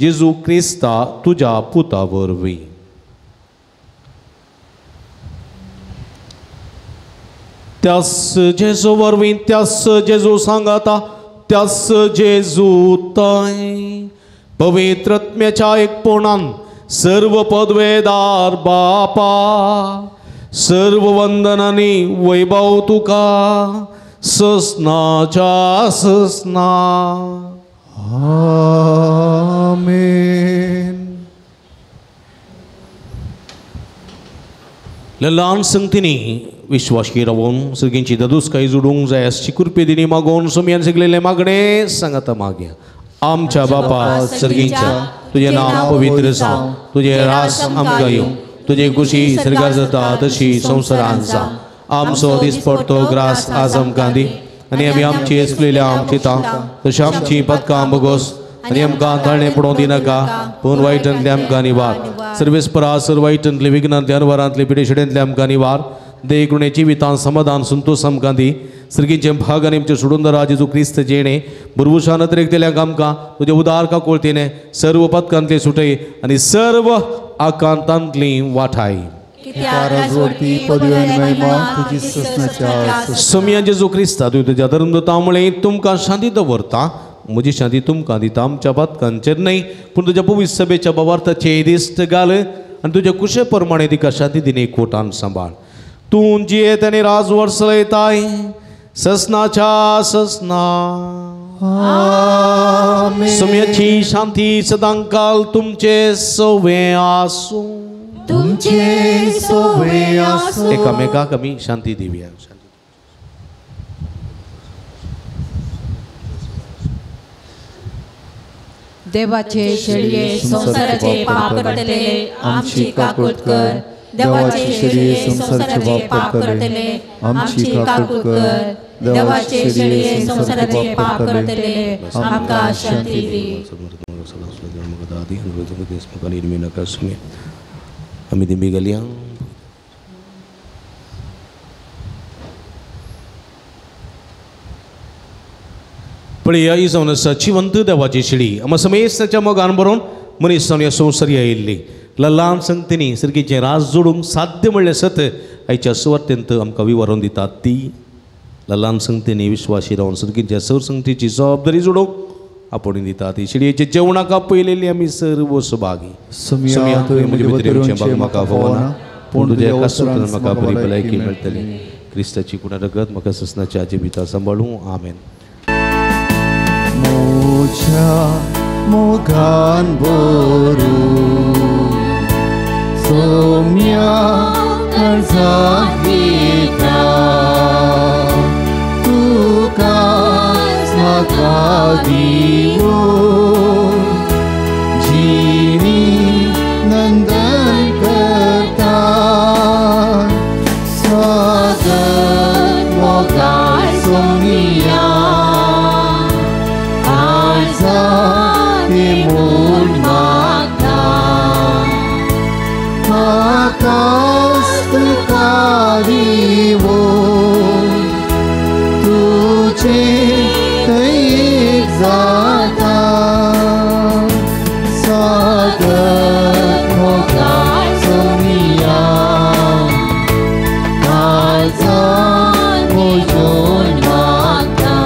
Speaker 2: जेजू क्रिस्ता तुज्या पुता वरवीं. त्यास जेजू वरवीं त्यास जेजू सांगाता त्यास जेजू ताय पवित्रत्म्याच्या एकपणान सर्व पदवेदार बापा सर्व वंदनांनी वैभव तुका ससनाच्या ससना.
Speaker 4: आमेन.
Speaker 2: ल्हान संगतींनी विश्वाशी रावून सगळ्यांची ददुसकाय जोडूंक जाय आसची कृपेदिनी मागोवन सोमयान सगळेले मागणे सांगाता मागया. आमच्या बापा सर्गींच्या तुजें नांव पवित्र जावं, तुजें रास आमकां येवं, तुजे खुशी सर्गार जाता तशी संवसारांत जावं. आमचो दिसपडतो ग्रास आज आमकां दी आनी आमी आमची एसलेल्या आमचिता तशी आमची पदकां भोगोस आनी आमकां ताळणें पडोवंक दिनाका पूण वायटांतले आमकां निवार. सर्वेस्परा सर वायटांतले विघ्नांतले अनवरांतले पिडेशिडेंतले आमकां निवार. देकुणे जिवितान समाधान संतोष आमकां दी. सर्गीचे भाग आनी आमचे सोडून जेजू क्रिस्त जेणे बुरबुशान अतिरेक आमकां तुजे उदार काकुळतीने सर्व पदकांतले सुटय आनी सर्व आकांतांतली वाठाय. सोमया जेजू क्रिस्ता तुवें तुज्या धर्मदूता तुमकां शांती दवरता म्हजी शांती तुमकां दिता. आमच्या पदकांचेर न्हय पूण तुज्या पवित्र सभेच्या भावार्थाचे दिश्ट घाल आनी तुज्या कुशे प्रमाणे तिका शांती दिने कोटान सांबाळ. तूं जियेत आनी राजवट चलयताय ससनाच्या ससना. सोम्याची शांती सदांकाल तुमचे सवे आसूं.
Speaker 3: तुमचे सवे आसूं.
Speaker 2: एकामेकाक आमी शांती दिवया.
Speaker 3: देवाचे शेळये संवसाराचे पाप करतले आमची काकूत कर. देवाचे शेळये संवसाराचे पाप करतले आमची काकूत कर. देवाचे शेळये संवसाराचे पाप करतले आमकां शांती दी.
Speaker 2: आमी दिंबी घालया. पळया ही जावन आसा जिवंत देवाची शिडी आमा समेस्ताच्या मोगान बरोवन मनीस जावन ह्या संवसारी आयिल्ली ल्हान संगतींनी सर्गीचें राज जोडूंक साध्य म्हणलें सत आयच्या सुवातेंत आमकां विवरण दितात ती ल्हान संगतींनी विश्वासी रावन सर्गीच्या सर संगतीची जबाबदारी जोडूंक आपोवणी दिता ती शिडयेच्या जेवणाक आपयलेली आमी सर्व सभागी. म्हाका फावना पूण तुज्या एका सुत्रान म्हाका बरी भलायकी मेळटली. क्रिस्ताची कुणा रगत म्हाका ससनाच्या जिविता सांबाळूं. आमेन.
Speaker 4: मोज्या मोगान भरून सोम्या काळजाक दिता तुकाच म्हाका दिवन जिणी नंदन करता स्वागत मोगाळ सोमिया तुझे एक जाता स्वागत मोगाळ सोमिया काळजान म्हजोन मागता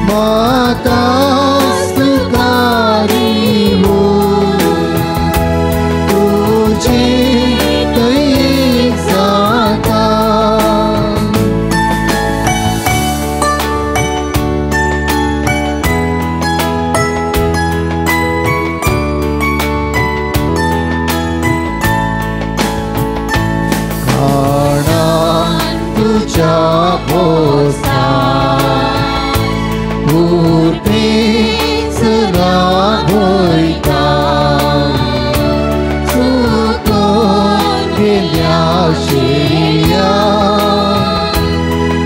Speaker 4: म्हाकाच तुका दिवन तुझे एक जाता. तुझ्या भोसता उर्बेच राबयता चुकोन गेल्या शिया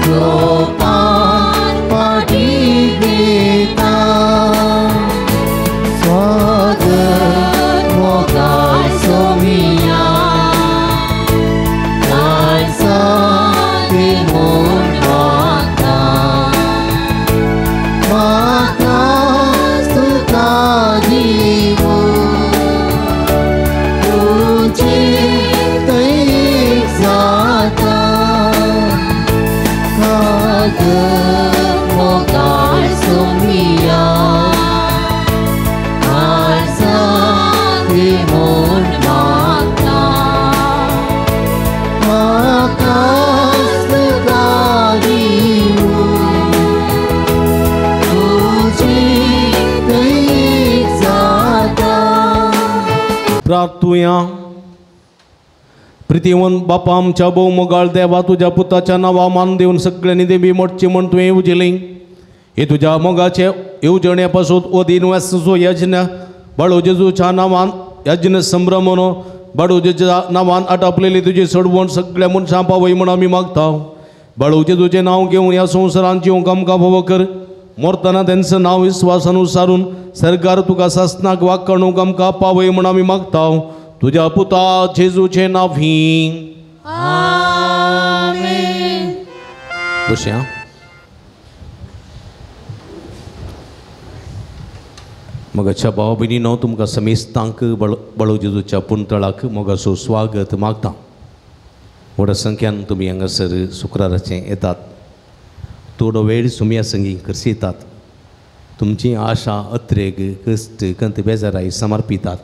Speaker 4: कृपान फाटी घेता स्वागत
Speaker 2: मागुया. प्रितीवन बापा आमच्या भोव मोगाळ देवा, तुज्या पुताच्या नांवा मान दिवन सगळ्यांनी देवी मोडची म्हण तुवें येवजिली. हे तुज्या मोगाचे येवजणे पासून अधीन वासचो यज्ञ बाळू जेजूच्या नांवान यज्ञ संभ्रमण बाळू जेजूच्या नांवान आटापलेली तुजी सडवण सगळ्या मनशां पावय म्हण आमी मागता. बाळू जेजूचें नांव घेवन ह्या संवसारांत जिवंक आमकां फावो कर. मरतना तेंचें नांव विस्वासानुसारून सरकार तुका सासनाक वाकणूक आमकां पावय म्हण आमी मागता. तुज्या पुता जेजूचें नांव ही
Speaker 1: आमेन.
Speaker 2: बसया. मगाच्या भाव भयणीनो, तुमकां समेस्तांक बळू जेजूच्या पुंतळाक मोगाचो स्वागत मागता. व्हडा संख्यान तुमी हांगासर शुक्राराचें येतात, थोडो वेळ सुमया संगी खर्चयतात, तुमची आशा अत्रेग कश्ट कंत बेजाराय समर्पितात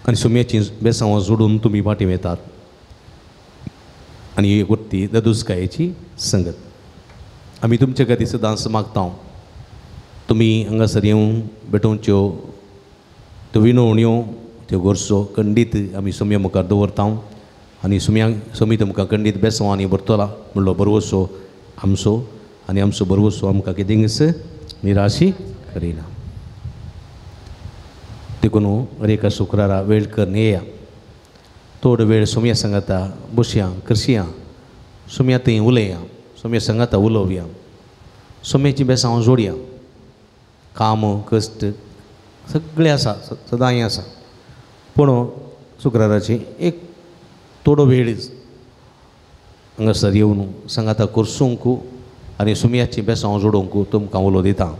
Speaker 2: आनी सुम्याचीं बेसांवां जोडून तुमी फाटीं वेतात. आनी ही वृत्ती ददुसकायेची संगत आमी तुमचे खातीर सदांच मागता. तुमी हांगासर येवन भेटोवच्यो त्यो विनवण्यो त्यो गरजो खंडीत आमी सुम्या मुखार दवरता आनी सुम्यांक सोमी तुमकां खंडीत बेसांवांनी भरतला म्हणलो बरवसो आमचो आनी आमचो बरवसो आमकां कितेंच निराशी करिना. देखून हर एका शुक्रारा वेळ करून येया, थोडो वेळ सोम्या सांगाता बसया, करसया, सोम्या थंय उलया, सोम्या सांगाता उलोवया, सोम्याची बेसांव जोडया. काम कश्ट सगळें आसा, सदांय आसा, पूण शुक्राराची एक थोडो वेळ हांगासर येवन सांगाता करसूंक आनी सुम्याची बेसांव जोडूंक तुमकां उलो दिता.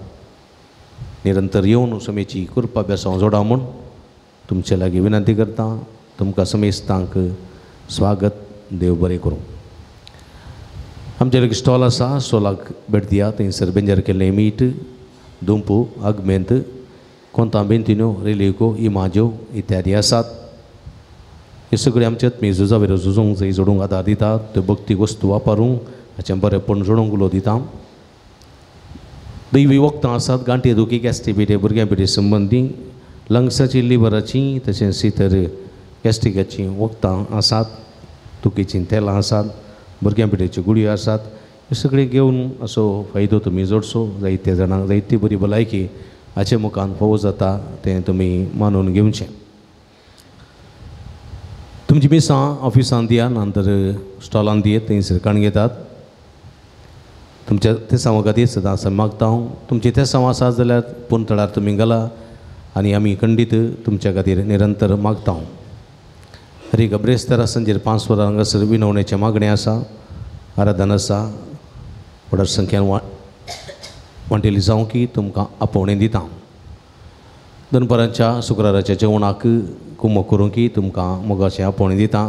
Speaker 2: निरंतर येवन सुम्याची कृपा बेसांव जोडा म्हूण तुमचे लागीं विनंती करता. तुमकां समेस्तांक स्वागत. देव बरें करूं. आमचे लागीं स्टॉल आसा, स्टॉलाक भेट दिया. थंयसर बेंजर केल्लें मीठ, दुंपू, आगमेंत, कोंता बेंतिन्यो, रेलिको, इमाज्यो इत्यादी आसात. हे सगळे आमचे आत्मी झुजावेर झुजूंक जंय जोडूंक आदार दितात त्यो भक्ती वस्तू वापरूंक हाचें बरेंपण जोडूंक उलो दिता. दैवी वखदां आसात, गांठी दुखी, गॅस्ट्रिक, भुरग्यां पिठे संबंदी, लंग्साची, लिवराची तशेंच इतर गॅस्ट्रिकाचीं वखदां आसात, दुखीचीं तेलां आसात, भुरग्यां पिठेच्यो गुळयो आसात. हे सगळें घेवन असो फायदो तुमी जोडचो. जायते जाणांक जायती बरी भलायकी हाचे मुखान फावो जाता तें तुमी मानून घेवचें. तुमची मिसां ऑफिसांत दिया, नंतर स्टॉलांत दियत, थंयसर काण घेतात. तुमच्या तेसांवा खातीर सदांच मागता हांव. तुमची तेसांव आसा जाल्यार पुंतळार तुमी घाला आनी आमी खंडीत तुमच्या खातीर निरंतर मागता हांव. हर एक ब्रेस्तारा सांजेर 5 वरां हांगासर विनवणेचें मागणें आसा, आराधन आसा. व्हडा संख्यान वांटेली जावं की तुमकां आपोवणें दिता. दनपारांच्या शुक्राराच्या जेवणाक कुमक करूंक की तुमकां मोगाचें आपोवणें दिता.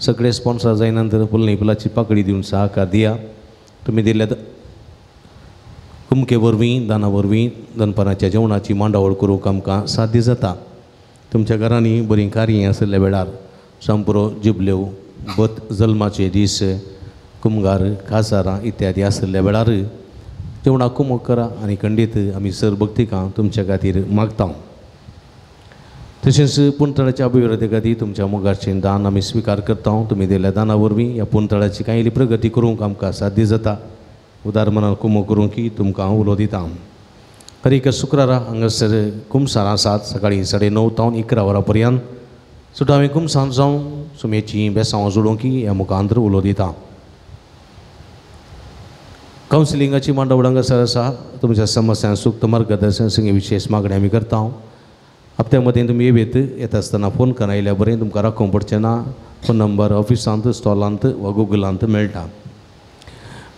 Speaker 2: सगळे स्पॉन्सर जाय नंतर फुलनी फुलाची पाकळी दिवन सहकार दिया. तुमी दिल्ल्या कुमके वरवीं, दाना वरवीं दनपारांच्या जेवणाची मांडावळ करूंक आमकां साध्य जाता. तुमच्या घरांनी बरीं कार्यां आशिल्ल्या वेळार संपुरो, जिबल्यो, बत, जल्माचे दीस, कुमगार, काजारां इत्यादी आशिल्ल्या वेळार जेवणाक कुमक करा आनी खंडीत आमी सर भक्तिकां तुमच्या खातीर मागता. तशेंच पुंतळाच्या अभिवृद्धी खातीर तुमच्या मोगाचें दान आमी स्विकार करता. तुमी दिल्ल्या दाना वरवीं ह्या पुंतळाची कांय प्रगती करूंक आमकां साध्य जाता. उदार मनान कुमक करूंक की तुमकां उलो दिता. हर एका शुक्रारा हांगासर कुमसार आसात, सकाळीं 9:30 तावन 11 वरां पर्यंत. सुटावें कुमसार जावं सुमेची बेसांव जोडूंक की ह्या मुखांतर उलो दिता. कावन्सिलिंगाची मांडावळ हांगासर आसा. तुमच्या समस्यांक सूक्त मार्गदर्शन संगी विशेष मागणी आमी करता. हप्त्या मदें तुमी येत येता आसतना फोन करून आयल्यार बरें, तुमकां राखोवंक पडचें ना. फोन नंबर ऑफिसांत, स्टॉलांत वा गुगलांत मेळटा.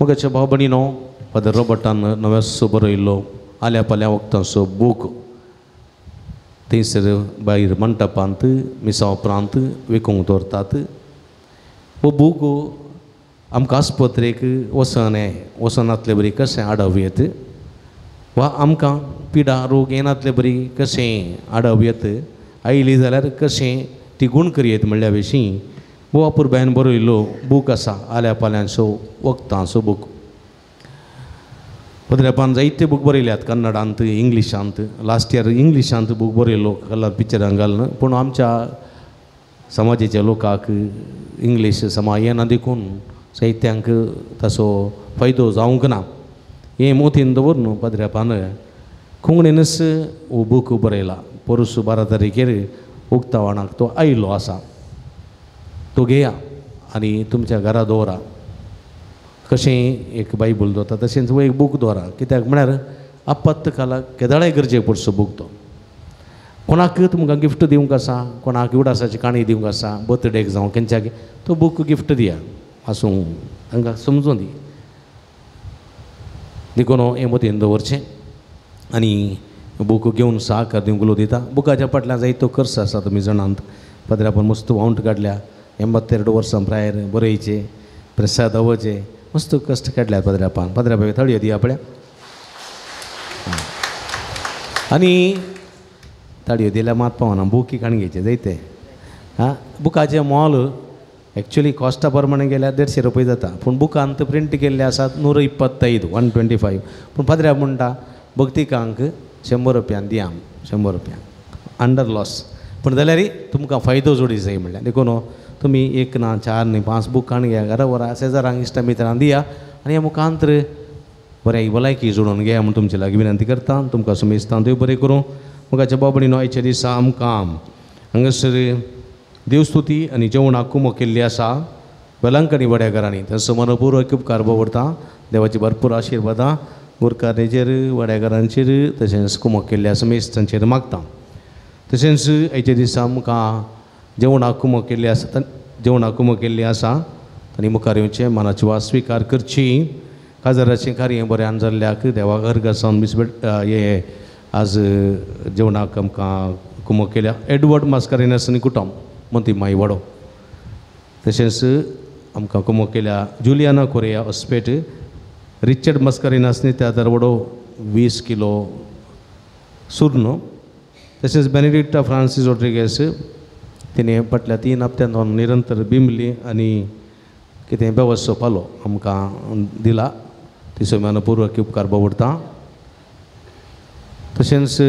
Speaker 2: मोगाच्या भाव भयणीनो, फादर रॉबर्टान नव्याचो बरयल्लो आल्या पाल्या वखदांचो बूक थंयसर भायर मंटपांत मिसा उपरांत विकूंक दवरतात. हो बूक आमकां आस्पत्रेक वचना वचनातले बरी कशें आडव येत वा आमकां पिडा रोग येनातले बरी कशें आडव येत, आयली जाल्यार कशें ती गूण करयेत म्हणल्या विशीं हो अपुरबायेन बरयल्लो बूक आसा, आल्या पाल्यांचो वखदांचो बूक. पत्र्यापान जायते बूक बरयल्यात कन्नडांत, इंग्लिशांत. लास्ट इयर इंग्लिशांत बूक बरयलो कलर पिक्चरां घालून, पूण आमच्या समाजेच्या लोकांक इंग्लीश समा येना देखून साहित्यांक ताचो फायदो जावंक ना. हें मोतीन दवर न्हू पाद्र्यापान कोंकणीनच हो बूक बरयला. पोरसू 12 तारखेर उक्तावणाक तो आयिल्लो आसा. तो घेया आनी तुमच्या घरा दवरा. कशें एक बायबल दवरता तशेंच हो एक बूक दवरा. कित्याक म्हळ्यार आपत्कालाक केदळाय गरजेक पडसो बूक तो. कोणाक तुमकां गिफ्ट दिवंक आसा, कोणाक उडासाची काणी दिवंक आसा, बर्थडेक जावं खंयच्याक तो बूक गिफ्ट दिया. आसूं तांकां समजून दी. देखून हें मतीन दवरचें आनी बूक घेवन साकार दिवंक उलो दिता. बुकाच्या फाटल्यान जायतो खर्च आसा. तुमी जाणांत पाद्र्यापान मस्त वावंट काडल्या. 82 वर्सां प्रायर बरयचे प्रसाद अवचे मस्त कश्ट काडल्या पाद्र्यापान. पाद्र्यापाक थाळयो दिया पळया आनी ताळयो दिल्यार मात पावना. बुकी काडून घेवचे जायते. आं बुकाचें मोल एक्चुअली कॉस्टा प्रमाणे गेल्यार 150 रुपये जाता. पूण बुकांत प्रिंट केल्ले आसात 125 125. पूण पाद्र्या म्हणटा भक्तिकांक 100 रुपयान दिया. 100 रुपया अंडर लॉस. पूण जाल्यार तुमकां फायदो जोडी जाय म्हणल्यार देखून तुमी 1 ना 4 न्ही 5 बूक काडून घेया घरा व्हरा शेजारांक इश्टा मित्रांक दिया आनी ह्या मुखांत बऱ्या भलायकी जोडून घेया म्हूण तुमचे लागीं विनंती करता. तुमकां सुमेस्तां देव बरें करूं. मुखाच्या बाबडीनो आयच्या दिसा आमकां हांगासर देवस्तुती आनी जेवणाक कुमो केल्ली आसा वेलांकणी बड्या घरांनी. तांचो मनपूर्वक उपकार दवरता. देवाची भरपूर आशिर्वादां गुरकारणेचेर वड्या घरांचेर तशेंच कुमो केल्ल्या समेस्तांचेर मागता. तशेंच आयच्या दिसा आमकां जेवणाक कुमो केल्ली आसा जेवणाक कुमो केल्ली आसा आनी मुखार येवचें मनाची वास स्विकार करची. काजाराचें कार्य बऱ्यान जाल्ल्याक देवा अर्घ जावन मिसबेट हे आज जेवणाक आमकां कुमो केल्या एडवर्ड मास्कारेन्हस आनी कुटुंब मंती माई वाडो. तशेंच आमकां कुमो केल्या Juliana Korea Hospet Richard Mascarenhas न्ही त्या दरवडो 20 किलो सुर्ण. तशेंच बेनेडिक्टा फ्रांसीस रॉड्रिगेस तिणें फाटल्या 3 हप्त्यान निरंतर बिंबली आनी कितें बेवसो पालो आमकां दिला. तिचो मनपूर्वक उपकार दवरता. तशेंच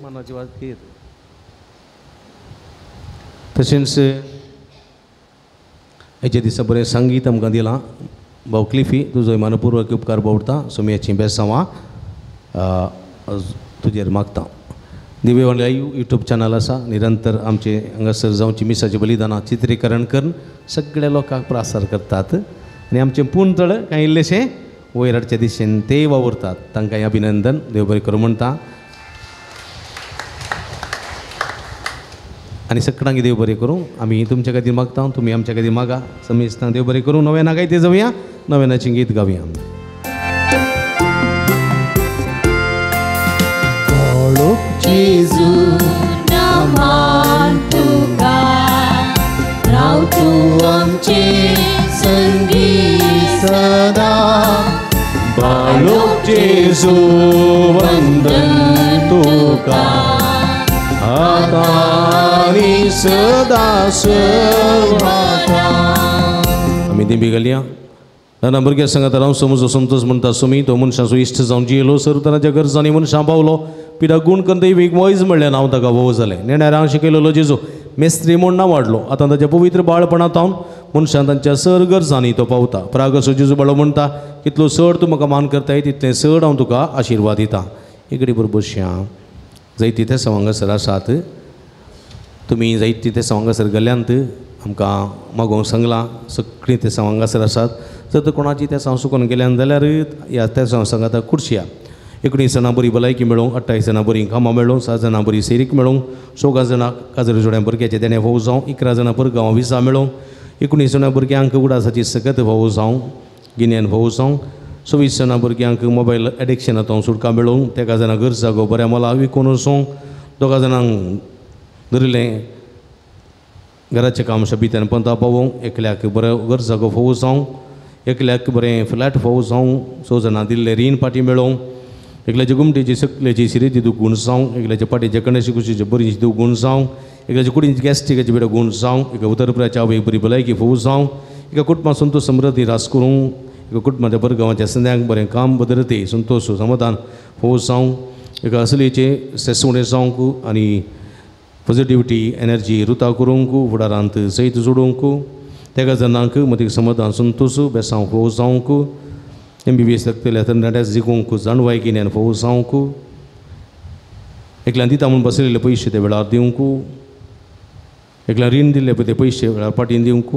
Speaker 2: मनाची वात तशेंच हेच्या दिसा बरें संगीत आमकां दिलां भाव क्लिफी तुजो मनपूर्वक उपकार दवरता. सोमयाचीं बेसांवां तुजेर मागता. दिव्यवाणी लायव्ह यूट्यूब चॅनल आसा. निरंतर आमचे हांगासर जावची मिसाचें बलिदानां चित्रीकरण करून सगळ्या लोकांक प्रासार करतात आनी आमचें पुंतळ कांय इल्लेशें वयर हाडचे दिशेन ते वावुरतात. तांकां अभिनंदन. देव बरें करूं म्हणटा आनी सगळ्यांक देव बरें करूं. आमी तुमच्या खातीर मागता, तुमी आमच्या खातीर मागा. समेस्तांक देव बरें करूं. नव्याना गायते जावया, नव्यानाचें गीत गावया.
Speaker 1: जेजू नामान तुका राव तूं आमचे संगी सदा.
Speaker 2: बाळोक जेजू वंदन तुका आतां आनी सदा सर्वदा. आमी दिंबी घालया. नाना भुरग्यां सांगात राव समजो समतोच म्हणटा सुमी तो मनशाचो इश्ट जावन जियेलो. सर्व तरांच्या गरजांनी मनशां पावलो. पिडा गुण करून दैवीक वैज म्हणलें नांव ताका भोव जालें. नेणाऱ्यांक शिकयलेलो जेजू मेस्त्री म्हूण नांव वाडलो. आतां ताच्या पवित्र बाळपणांत मनशान तांच्या सर गरजांनी तो पावता. प्रागसो जेजू बाळो म्हणटा कितलो चड तूं म्हाका मान करताय तितलें चड हांव तुका आशिर्वाद दिता. इकडे बरोबर बसया. जायती ते हांगासर आसात. तुमी जायती ते हांगासर गेल्यांत आमकां मागोवंक सांगलां. सगळीं ते हांगासर आसात. जर कोणाची ते हांव सुकून गेल्यान जाल्यार ह्या ते सांगाता खुर्शिया. 19 जाणां बरी भलायकी मेळोवंक, 28 जाणां बरीं कामां मेळोवंक, 7 जाणां बरी सेरीक मेळोवंक, 14 जाणां काजर जोड्या भुरग्याचें देणें फावो जावं, 11 जाणां भुरगांव विजा मेळोवंक, 19 जाणां भुरग्यांक उडासाची सकत फावो जावं, गिन्यान फावो जावं, 26 जाणां भुरग्यांक मोबायल एडिक्शनांत सुटका मेळोवंक, 13 जाणां घर जागो बऱ्या मोला विकून वचूंक, 2 जाणांक धरिल्लें घराचें काम शबित्यान पंता पावोवंक, एकल्याक बरें घर जागो फावो जावं, एकल्याक बरें फ्लॅट फावो जावं, 6 जाणां दिल्लें रीण पाटी मेळोवंक, एकल्याचे गुमटेची सकल्याची सिरेची दूख गुण जावं, एकल्याच्या पाटीच्या कण्याची कुशीचे बरी दूख गुण जावं, एकल्याच्या कुडीची गॅस्ट्रिकाची बेडो गुण जावं, एका उतरपुराच्या आवयक बरी भलायकी फावो जावं, एका कुटुंबांत संतोष समृद्धी रास करूं, एका कुटुंबाच्या बरगांवाच्या संद्यांक बरें काम भद्रते संतोष समाधान फावो जावं, एका असलीचे सेसवणें जावंक आनी पॉझिटिविटी एनर्जी रुता करूंक फुडारांत सयत जोडूंक तेका जाणांक मदीं समाधान संतोश बेसांव फोव जावंक MBBS लागतल्या तरणाट्याक जिखूंक जाणवाय गिन्यान फोव जावंक एकल्यान दिता म्हूण बसयलेले पयशे ते वेळार दिवंक एकल्यान रीण दिल्ले पळय ते पयशे वेळार पाटीन दिवंक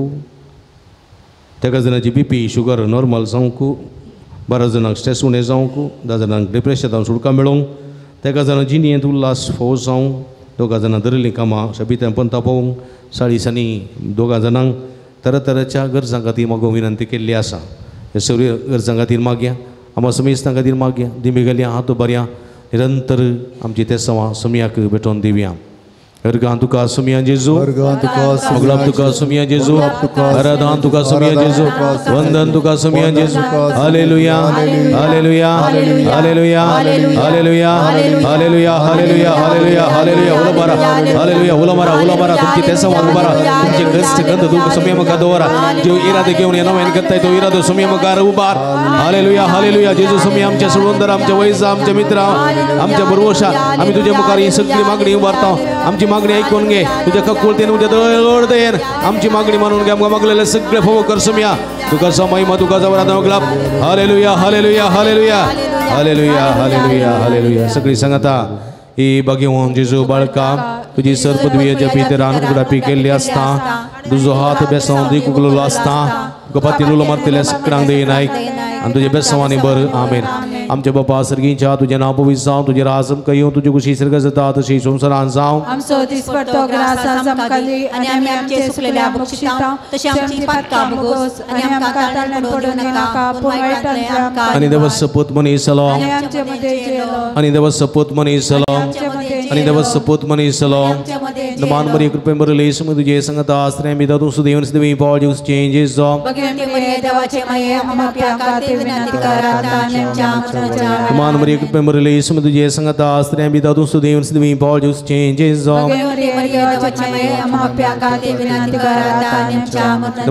Speaker 2: तेका जाणाची BP sugar normal जावंक 12 जाणांक स्ट्रेस उणें जावंक 10 जाणांक डिप्रेशनान सुटका मेळोवंक तेका जाणां जिणेंत उल्हास फोव जावंक 2 जाणां धरिल्लीं कामां शबितां पंता पावोवंक 40 आनी 2 जाणांक तरातराच्या गरजां खातीर मागूंक विनंती केल्ली आसा. हे सगळ्यो गरजां खातीर मागया आमकां समेस्तां खातीर मागया दिमी गेल्या हात बऱ्या निरंतर आमची तेसांवां समियाक भेटोवन दिवया. अर्गां तुका सुमिया जेजू, मगलाब तुका सुमिया जेजू, आराधन तुका सुमिया जेजू, वंदन तुका सुमिया जेजू. Hallelujah hallelujah hallelujah hallelujah hallelujah hallelujah hallelujah hallelujah. उलो मारा हालेलुया, उलो मारा, उलो मारा. तुमची तेसांवां उबारा, तुमचे गस्त गंध तुमकां सुमिया मुखार दवरा. ज्यो इरादे घेवन हे नव्यान करताय तो इरादो सुमिया मुखार उबार. Hallelujah hallelujah. जेजू सुमिया आमच्या सोडवंदर, आमच्या वैजा, आमच्या मित्रा, आमच्या बरवशा, आमी तुज्या मुखार ही सगळी मागणी उबारता. आमची मागणी ऐकून घे, तुझ्या ककुळतेन तुझ्या दळदेन आमची मागणी मानून घे. आमकां मागलेले सगळे फोव कर सुमिया. तुका महिमा, तुका जवळ. Hallelujah hallelujah hallelujah hallelujah hallelujah hallelujah. सगळी सांगता ही बागेवन जेजू बाळका, तुजी सर पदवीच्या पितरान उगडापी केल्ली आसता, तुजो हात बेसांव दी कुगलेलो आसता, तुका उलो मारतल्या सगळ्यांक दे नायक आनी तुज्या बेसांवांनी बर. आमेन. आमच्या बापा सर्गीच्या तुजें नांव पवित्र जावं, तुजें राज आमकां येवं, तुजी खुशी सर्ग जाता तशी संवसारांत जावं.
Speaker 7: आमचो दिसपट्टो ग्रास आज आमकां दी आनी आमी आमचे सुकलेल्या बक्षिता तशें आमची पातकां भोगोस आनी आमकां ताळण्यान पडूं नाका पूण वायटांतल्यान आमकां.
Speaker 2: आनी देवा सपूत मनीस जालो, आनी देवा सपूत मनीस जालो, आनी देवा सपूत मनीस जालो. मान बरी कृपे बरले सम तुजे संगता आश्रय बिदा तूं सुदेवन सुदेवी पॉल ज्यूस चेंजेस जावं.
Speaker 7: देवाचे माये आमच्या खातीर विनंती कर आतां आनी आमच्या मरणाच्या वेळार.
Speaker 2: मान मरी कृपे बरले सम तुजे संगता आश्रय बिदा तूं सुदेवन सुदेवी पॉल ज्यूस चेंजेस जावं.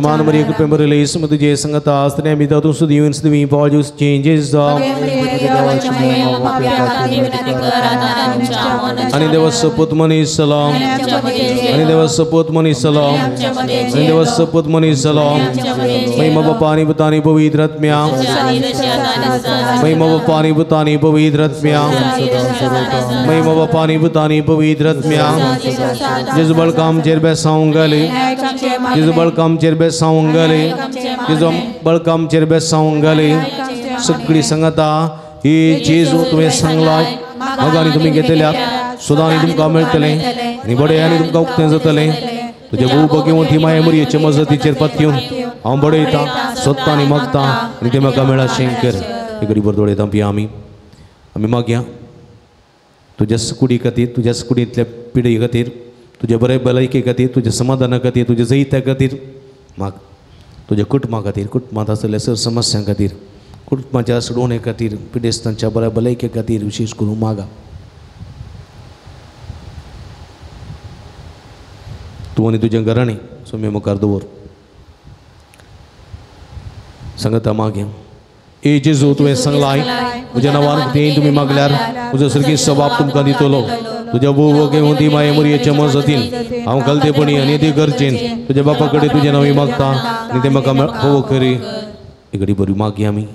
Speaker 2: मान मरी कृपे बरले सम तुजे संगता आश्रय बिदा तूं सुदेवन सुदेवी पॉल ज्यूस चेंजेस जावं. आनी देवा सपूत मनीस जालो, आनी देवा सपूत मनीस जालो, आनी देवा सपूत मनीस जालो. महिमा बापा आनी पुता आनी पवित्र आत्म्या, महिमा बापा आनी पुता आनी पवित्र आत्म्या, महिमा बापा आनी पुता आनी पवित्र आत्म्या. जेजू बळका आमचेर बेसावंक घाली, जेजू बळका आमचेर बेसावंक घाली, जेजू बळका आमचेर बेसावंक घाली. सगळी सांगता ही जेजू तुवें सांगला मगानी तुमी घेतल्यात सुदांनी तुमकां मेळटलें आनी बडयानी तुमकां उक्तें जातलें. तुज्या भोव बगेवन ती माया मरयेचे मजतीचेर पातयेवन हांव बडयतां, सोदतां आनी मागतां आनी तें म्हाका मेळाशें कर. हे गरीबर दोळयतां पिया आमी आमी मागया तुज्या कुडी खातीर, तुज्या कुडींतल्या पिडये खातीर, तुज्या बरे भलायके खातीर, तुज्या समाधाना खातीर, तुज्या जैता खातीर माग, तुज्या कुटुंबा खातीर, कुटुंबांत आसलेल्या सर समस्यां खातीर, कुटुंबाच्या सोडवणे खातीर, पिडेस्तांच्या बऱ्या भलायके खातीर विशेश करून मागा. तूं आनी तुजें घराणें सोम्या मुखार दवर. सांगता मागया. ए जेजू तुवें सांगलाय म्हज्या नांवान कितेंय तुमी मागल्यार म्हजो सर्गीस्त सबाब तुमकां दितलो. तुज्या भोव घेवन ती माये मुरयेचे मजतीन हांव गलतेपणी आनी ते गरजेन तुज्या बापा कडेन तुजें नांव मागता आनी तें म्हाका फोव करी. एक घडी बरी मागया आमी.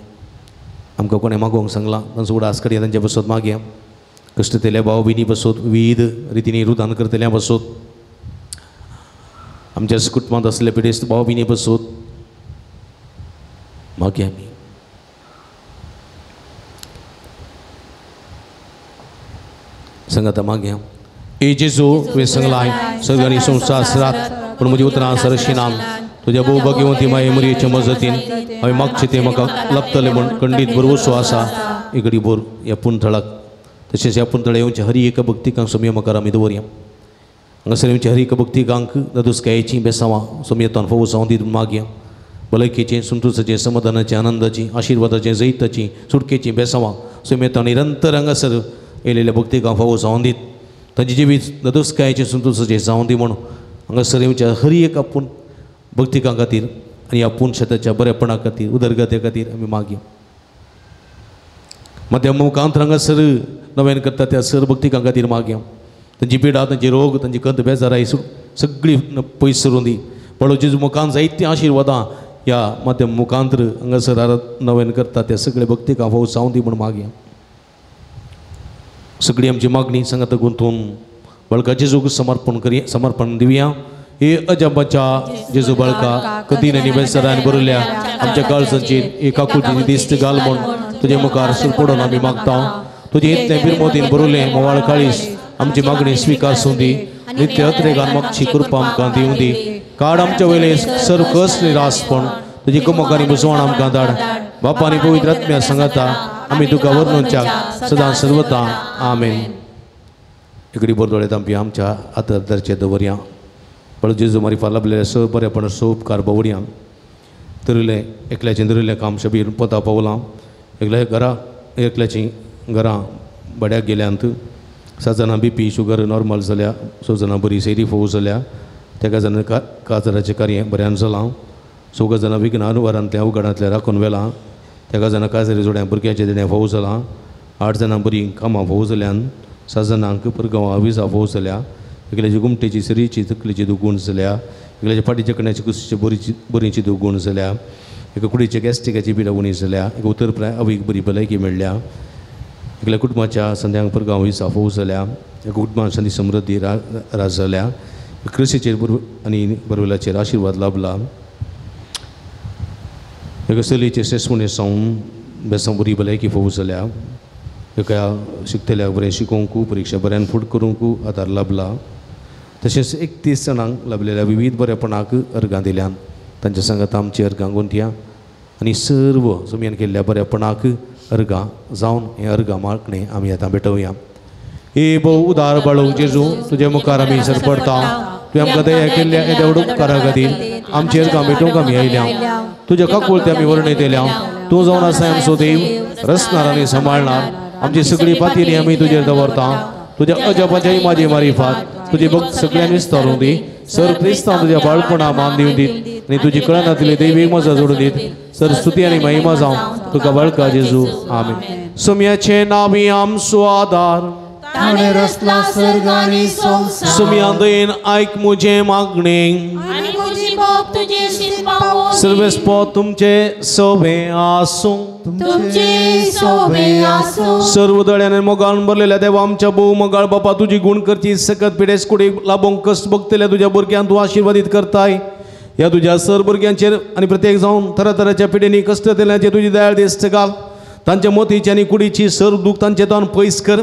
Speaker 2: आमकां कोणें मागोवंक सांगलां तांचो उडास कडया तांचे बसत मागया. कश्टतेल्या भाव भयणी बसत, विविध रितीनी रुदान करतल्या बसत, आमच्या कुटुंबांत आसले पिडेस्त भाव भयणी बसत मागया आमी. सांगाता मागया. ए जेजू तुवें सांगलाय सर्ग आनी संवसार सरात पूण म्हजी उतरां सरशिनाम. तुज्या भोव भाग्यवंती माये मुरयेचे मजतीन हांवें मागचें तें म्हाका लभतलें म्हूण खंडीत भरवसो आसा. एक घडी भर ह्या पुंथळाक तशेंच ह्या पुंथळा येवच्या हर एका भक्तिकांक सोमया मुखार आमी दवरया. हांगासर येवच्या हर एका भक्तिकांक दादोसकायेचीं बेसांवां सोमयेतान फोव जावं दी मागया. भलायकेचें, संतोशाचें, समाधानाचें, आनंदाचीं, आशिर्वादाचें, जैताचीं, सुटकेचीं बेसांवां सोमयेतान निरंतर हांगासर येयलेल्या भक्तिकांक फावो जावं दीत. तांचें जिवीत दादोसकायेचें, संतोशाचें जावं दी म्हूण हांगासर येवच्या हर एक आपूण भक्तिकां खातीर आनी आपूण शेताच्या बरेपणा खातीर, उदरगते खातीर आमी मागया. मध्य मुखांत हांगासर नव्यान करता त्या सर भक्तिकां खातीर मागया. तांची पिडा, तांची रोग, तांची कंत बेजाराय सगळी पयस सरून दी. बाळू जेजू मुखान जायतीं आशिर्वादां ह्या माध्यम मुखांतर हांगासर नवेन करता त्या सगळे भक्तीक हांव जावं दी म्हूण मागया. सगळी आमची मागणी सांगात गुंतून बाळका जेजूक समर्पण करी, समर्पण दिवया. हे अजाबाच्या जेजू बाळका कधीन आनी बेसरान बरयल्या आमच्या काळजांचेर एक आकृती दिस्त घाल म्हूण तुजे मुखार सुरपडून आमी मागता. तुजे इतलें बिरमोतीन बरयलें मोवाळ काळीस आमची मागणी स्विकार दी. नित्य अत्रेगान मागची कृपा आमकां दिवं दी. काड आमच्या वयले सर्व कसले रासपण तुजी कुमकानी बुजवण आमकां धाड. बापा आनी पवित्र आत्म्या सांगाता आमी तुका वर्णूच्या सदां सर्वता. आमेन. इकडे बोरदोळे आमची आमच्या आदरचे दवरया. पण जेजू मारिफा लाभलेले स बरेपण स उपकार बवडया. धरिल्लें एकल्याचें धरिल्लें काम शबीर पोता पावलां. एकल्या घरा एकल्याचीं घरां बड्याक गेल्यांत. 7 जाणां बीपी शुगर नॉर्मल जाल्या, 6 जाणां बरी सैरी फोव जाल्या, तेका जाणां काजराचें कार्य बऱ्यान जालां, 4 जाणां विघ्न अनुवारांतल्या अवघडांतल्या राखून व्हेलां, तेका जाणां काजरी जोड्या भुरग्यांचें देणें फोव जालां, 8 जाणां बरीं कामां फोव जाल्यान, 7 जाणांक परगांवां विजा फोव जाल्या, एकल्याची गुमटेची सरीची तकलेची दुगूण जाल्या, एकल्याच्या फाटीच्या कण्याची कुशीची बरीची दुगूण जाल्या, एका कुडीच्या गॅस्ट्रिकाची पिडा उणी जाल्या, एका उतर प्राय अवीक बरी भलायकी मेळ्ळ्या, एकल्या कुटुंबाच्या संध्यांक परगांव विजा फोव जाल्या, एका कुटुंबान संदी समृद्धी राज जाल्या, कृषीचेर आनी बरवेलाचेर आशिर्वाद लाभला, एका चलयेचे सेसमुणे सावन बेसां बरी भलायकी फोव जाल्या, एका शिकतल्याक बरें शिकोवंक परिक्षा बऱ्यान फुड करूंक आदार लाभला. तशेंच 31 जाणांक लाभलेल्या विविध बरेपणाक अर्गां दिल्यान तांच्या सांगात आमची अर्गां गुंतया आनी सर्व जमयान केल्ल्या बरेपणाक अर्गां जावन हें अर्गां मागणें आमी आतां भेटोवया. हे भोव उदार बाळू जेजू तुजे मुखार आमी सरपडता. तुवें आमकां दया केल्ल्या हे देवड उपकारा खातीर आमची अर्गां भेटोवंक आमी आयल्या. तुज्या काकुळते आमी वर्णयतल्या. तूं जावन आसा आमचो देव, रचणार आनी सांबाळणार. आमची सगळी पातयेनी आमी तुजेर दवरता. तुज्या अजापाच्या इमाजी मारिफात तुजी भक्त सगळ्यांनी विस्तारून दी. सर क्रिस्तांव तुज्या बाळपणा मान दिवन दीत आनी तुजी कळनातली दैवीक मजा जोडून दीत. सर स्तुती आनी महिमा जावं तुका बाळका जेजू. आमेन. सुम्याचें नांव आमचो आदार,
Speaker 1: ताणें रचला सर्ग आनी संवसार.
Speaker 2: सुम्या दयेन आयक म्हजें मागणें, सर्वेस्पो तुमचे सोबे आसूं,
Speaker 1: तुमचे सोबे आसूं.
Speaker 2: सर्व दळ्यान मोगान भरलेल्या देवा आमच्या भोव मोगाळ बापा तुजी गुण करची सकत पिडेस कुडीक लाभोवंक कश्ट भोगतल्या तुज्या भुरग्यांक तूं आशिर्वादीत करताय. ह्या तुज्या सर भुरग्यांचेर आनी प्रत्येक जावन तरातराच्या पिडेनी कश्ट जातल्यांचेर तुजी दयाळ दिश्ट घाल. तांच्या मोतीची आनी कुडीची सर दूख तांचे तावन पयस कर.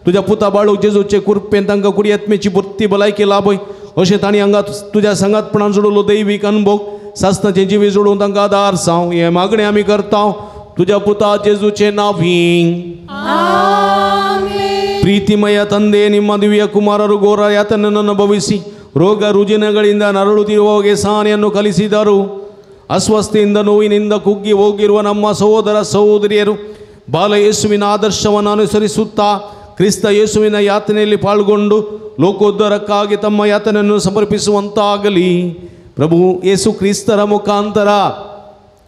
Speaker 2: तुज्या पुता बाळूक जेजूचे कृपेन तांकां कुडी आत्मेची बुत्ती भलायकी लाभय. अशें तांणी हांगा तुज्या सांगातपणान जोडलो दैवीक अनुभव सासनाचे जिवी जोडून तांकां आदार जावं हें मागणें आमी करता तुज्या पुता जेजूचे नांवी. ಪ್ರೀತಿಮಯ ತಂದೆ, ನಿಮ್ಮ ದಿವ್ಯ ಕುಮಾರರು ಘೋರ ಯಾತನನ್ನು ಅನುಭವಿಸಿ ರೋಗ ರುಜಿನಗಳಿಂದ ನರಳುತ್ತಿರುವವಗೆ ಸಹನೆಯನ್ನು ಕಲಿಸಿದರು. ಅಸ್ವಸ್ಥೆಯಿಂದ ನೋವಿನಿಂದ ಕುಗ್ಗಿ ಹೋಗಿರುವ ನಮ್ಮ ಸಹೋದರ ಸಹೋದರಿಯರು ಬಾಲ ಯೇಸುವಿನ ಆದರ್ಶವನ್ನು ಅನುಸರಿಸುತ್ತಾ ಕ್ರಿಸ್ತ ಯೇಸುವಿನ ಯಾತನೆಯಲ್ಲಿ ಪಾಲ್ಗೊಂಡು ಲೋಕೋದ್ಧಾರಕ್ಕಾಗಿ ತಮ್ಮ ಯಾತನೆಯನ್ನು ಸಮರ್ಪಿಸುವಂತಾಗಲಿ. ಪ್ರಭು ಯೇಸು ಕ್ರಿಸ್ತರ ಮುಖಾಂತರ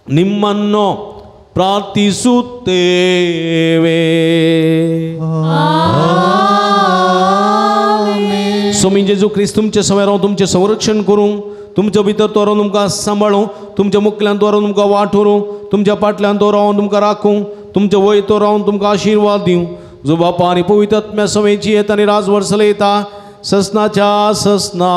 Speaker 2: ನಿಮ್ಮನ್ನು ಪ್ರಾರ್ಥಿಸುತ್ತೇವೆ. स्वामी जेजू क्रिस्त तुमचे सवेरो तुमचें संरक्षण करूं, तुमच्या भितर तो रावन तुमकां सांबाळूं, तुमच्या मुखल्यान तो रावन तुमकां वाट व्हरूं, तुमच्या फाटल्यान तो रावन तुमकां राखूं, तुमच्या वय तो रावन तुमकां आशिर्वाद दिवं. जो बापा आनी पवित्र आत्म्या समेची येता आनी राजवर चलयता ससनाच्या ससना.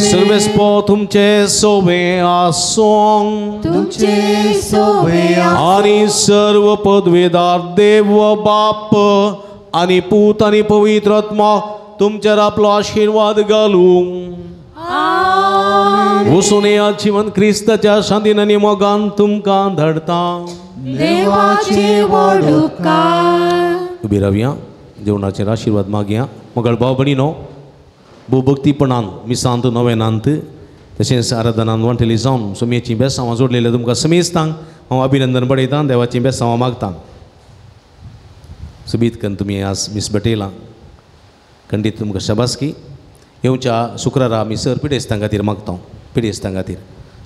Speaker 2: सर्वेस्पो तुमचे सोबे आसूं,
Speaker 1: तुमचे सोबे
Speaker 2: आनी सर्व पदवेदार देव बाप आनी पूत आनी पवित्र आत्मा तुमचेर आपलो आशिर्वाद घालूं. वचून या जिवन क्रिस्ताच्या शांतीन आनी मोगान तुमकां धाडटा.
Speaker 1: देवाचे व्हड उपकार.
Speaker 2: उबी रावया, जेवणाचेर आशिर्वाद मागया. मगळ भाव भयणीनो, भोव भक्तीपणान मिसांत नवेनांत तशेंच आराधनान वांटेली जावन सोमयेचीं बेसांवां जोडलेल्या तुमकां समेस्तांक हांव अभिनंदन बडयतां, देवाचीं बेसांवां मागतां. सोबीत करून तुमी आज मीस भेटयलां, खंडीत तुमकां शाबासकी. येवच्या शुक्रारा आमी सर पिडेस्तां खातीर मागता, पिडेस्तां खातीर,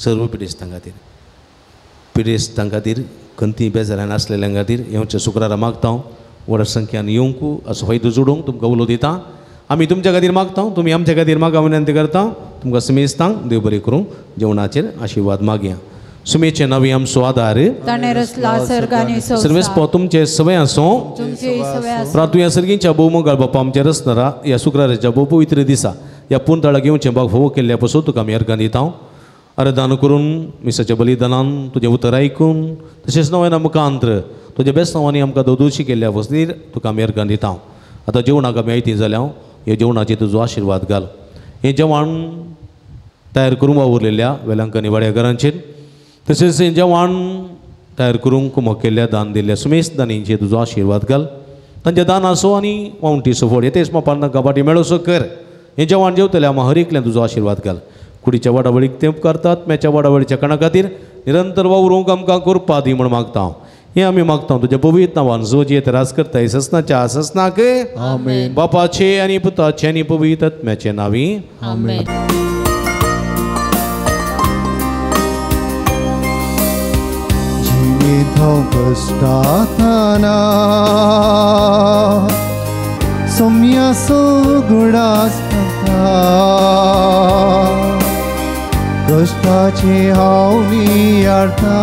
Speaker 2: सर्व पिडेस्तां खातीर, पिडेस्तां खातीर, खंती बेजारान आसलेल्यां खातीर येवच्या शुक्रारा मागता. व्हड संख्यान येवंक असो फायदो जोडूंक तुमकां उलो दिता. आमी तुमच्या खातीर मागता, तुमी आमच्या खातीर मागा विनंती करता. तुमकां सुमेस्तांक देव बरें करूं. जेवणाचेर आशिर्वाद मागया. सुमेचे नवी आमचो आदार सर्वेस्पो तुमचे सवय आसूं. प्रातुया सर्गींच्या भोवमोगाळ बापा आमच्या रसनरा ह्या शुक्राराच्या भोव पवित्र दिसा ह्या पुनतळा घेवचें बाग फोव केल्ल्या पसून तुका आमी अर्गां दिता. अर्दान करून मिसाच्या बलिदानान तुजें उतर आयकून तशेंच नव्यान मुखांत्र तुज्या बेस्तांवांनी आमकां दोदोशी केल्ल्या वसतीर तुका आमी अर्गां दिता. आतां जेवणाक आमी आयती जाल्या ह्या जेवणाचेर तुजो आशिर्वाद घाल. हें जेवण तयार करूंक वावुरलेल्या वेलांकनी वाड्या घरांचेर तशेंच हें जेवण तयार करूंक कुमक केल्ल्या दान दिल्ल्या सुमेस दानींचेर तुजो आशिर्वाद घाल. तांच्या दान आसो आनी वावंटीचो फोड येतेच मापान तांकां फाटी मेळोसो कर. हें जेवण जेवतल्या आमा हर एकल्यान तुजो आशिर्वाद घाल. कुडीच्या वाडावळीक ते उपकारतात मेच्या वाडावळीच्या काणा खातीर निरंतर वावरूंक आमकां करपा दी म्हूण मागता हांव. हें आमी मागता तुज्या पवित्र नांवान जो जे त्रास करता ससनाच्या ससनाक
Speaker 4: आमेन.
Speaker 2: बापाचे आनी पुताचे आनी पवित्र आत्म्याचे नांवी
Speaker 1: आमेन.
Speaker 4: जिणेंत हांव कश्टातना सोम्याचो उगडास करता, कश्टाचे हांव नियाळता,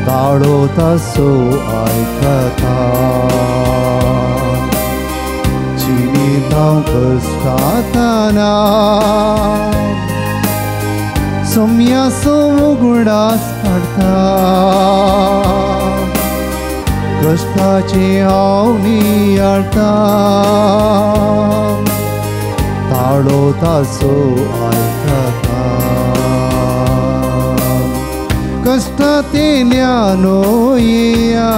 Speaker 4: ताळो तासो आयकता. जिणेंत हांव कश्टातना सोम्याचो उगडास काडटा, कश्टाचे हांव नियाळता, ताळो तासो आयकता. कश्टांतल्यान येया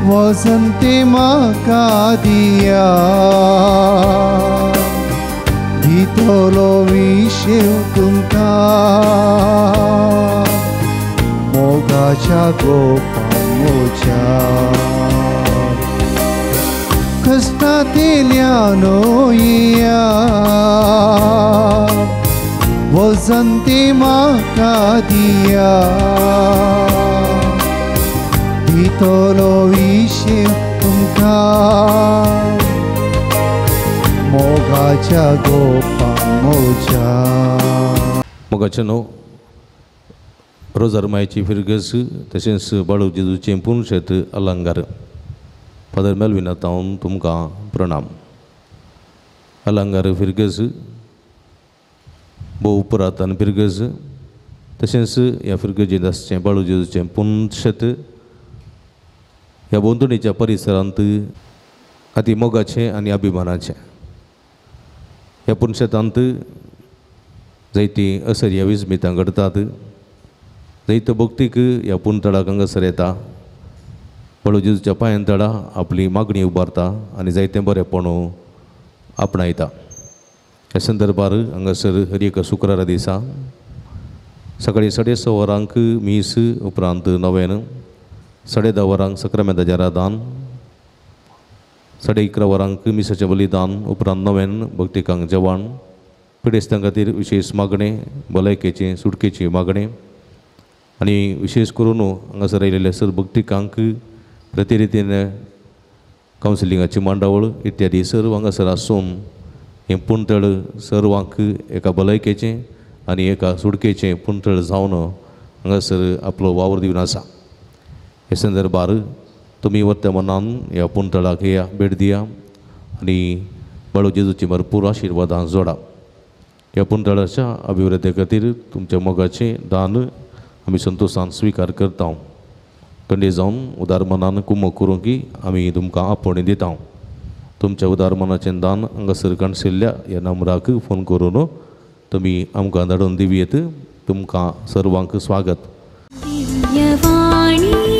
Speaker 4: वसंते म्हाका दिया, दितलो विशेव तुमकां मोगाच्या गोपांच्या. कश्टांतल्यान येया वसंते म्हाका दिया, दितलो विशेव तुमकां मोगाच्या गोपांच्या.
Speaker 2: मोगाचें न्हू रोजार मायची फिरगस तशेंच बाळू जेजूचें पुनशेत अलंगार. फादर मेलविना तावन तुमकां प्रणाम. अलंगार फिरगस भोव पुरातन फिरगस तशेंच ह्या फिरगजेंत आसचें बाळू जेजूचें पुनशेत ह्या भोंवतणीच्या परिसरांत अती मोगाचें आनी अभिमानाचें. ह्या पुनशेतांत जायतीं असर्या विस्मितां घडटात. जायतो भक्तीक ह्या पुनतळाक हांगासर येता, बाळू जेजूच्या पांयान तळा आपली मागणी उबारता आनी जायतें बरेंपण आपणायता. ह्या संदर्भार हांगासर हर एका शुक्रारा दिसा सकाळीं 6:30 वरांक मीस, उपरांत नव्यान 10:30 वरांक सक्रामेंताचें रादान, 11:30 वरांक मिसाचें बलिदान, उपरांत नव्यान भक्तिकांक जेवण, पिडेस्तां खातीर विशेश मागणें, भलायकेचें सुटकेचें मागणें आनी विशेश करून हांगासर आयिल्ले सर भक्तिकांक प्रतिरितीन कावन्सिलिंगाची मांडावळ इत्यादी सर्व हांगासर आसून हें पुणतळ सर्वांक एका भलायकेचें आनी एका सुटकेचें पुणतळ जावन हांगासर आपलो वावर दिवन आसा. हे संदर्भार तुमी वर्तमानान ह्या पुणतळाक या भेट दिया आनी बाळू जेजूची भरपूर आशिर्वादां जोडा. ह्या पुणतळाच्या अभिवृद्धी खातीर तुमच्या मोगाचें दान आमी संतोशान स्विकार करता. कंडे जावन उदार मनान कुमक करूंक की आमी तुमकां आपोवणें दिता. तुमच्या उदार मनाचें दान हांगासर काणशिल्ल्या ह्या नंबराक फोन करून तुमी आमकां धाडून दिवयेत. तुमकां सर्वांक स्वागत.
Speaker 1: दिव्यवाणी.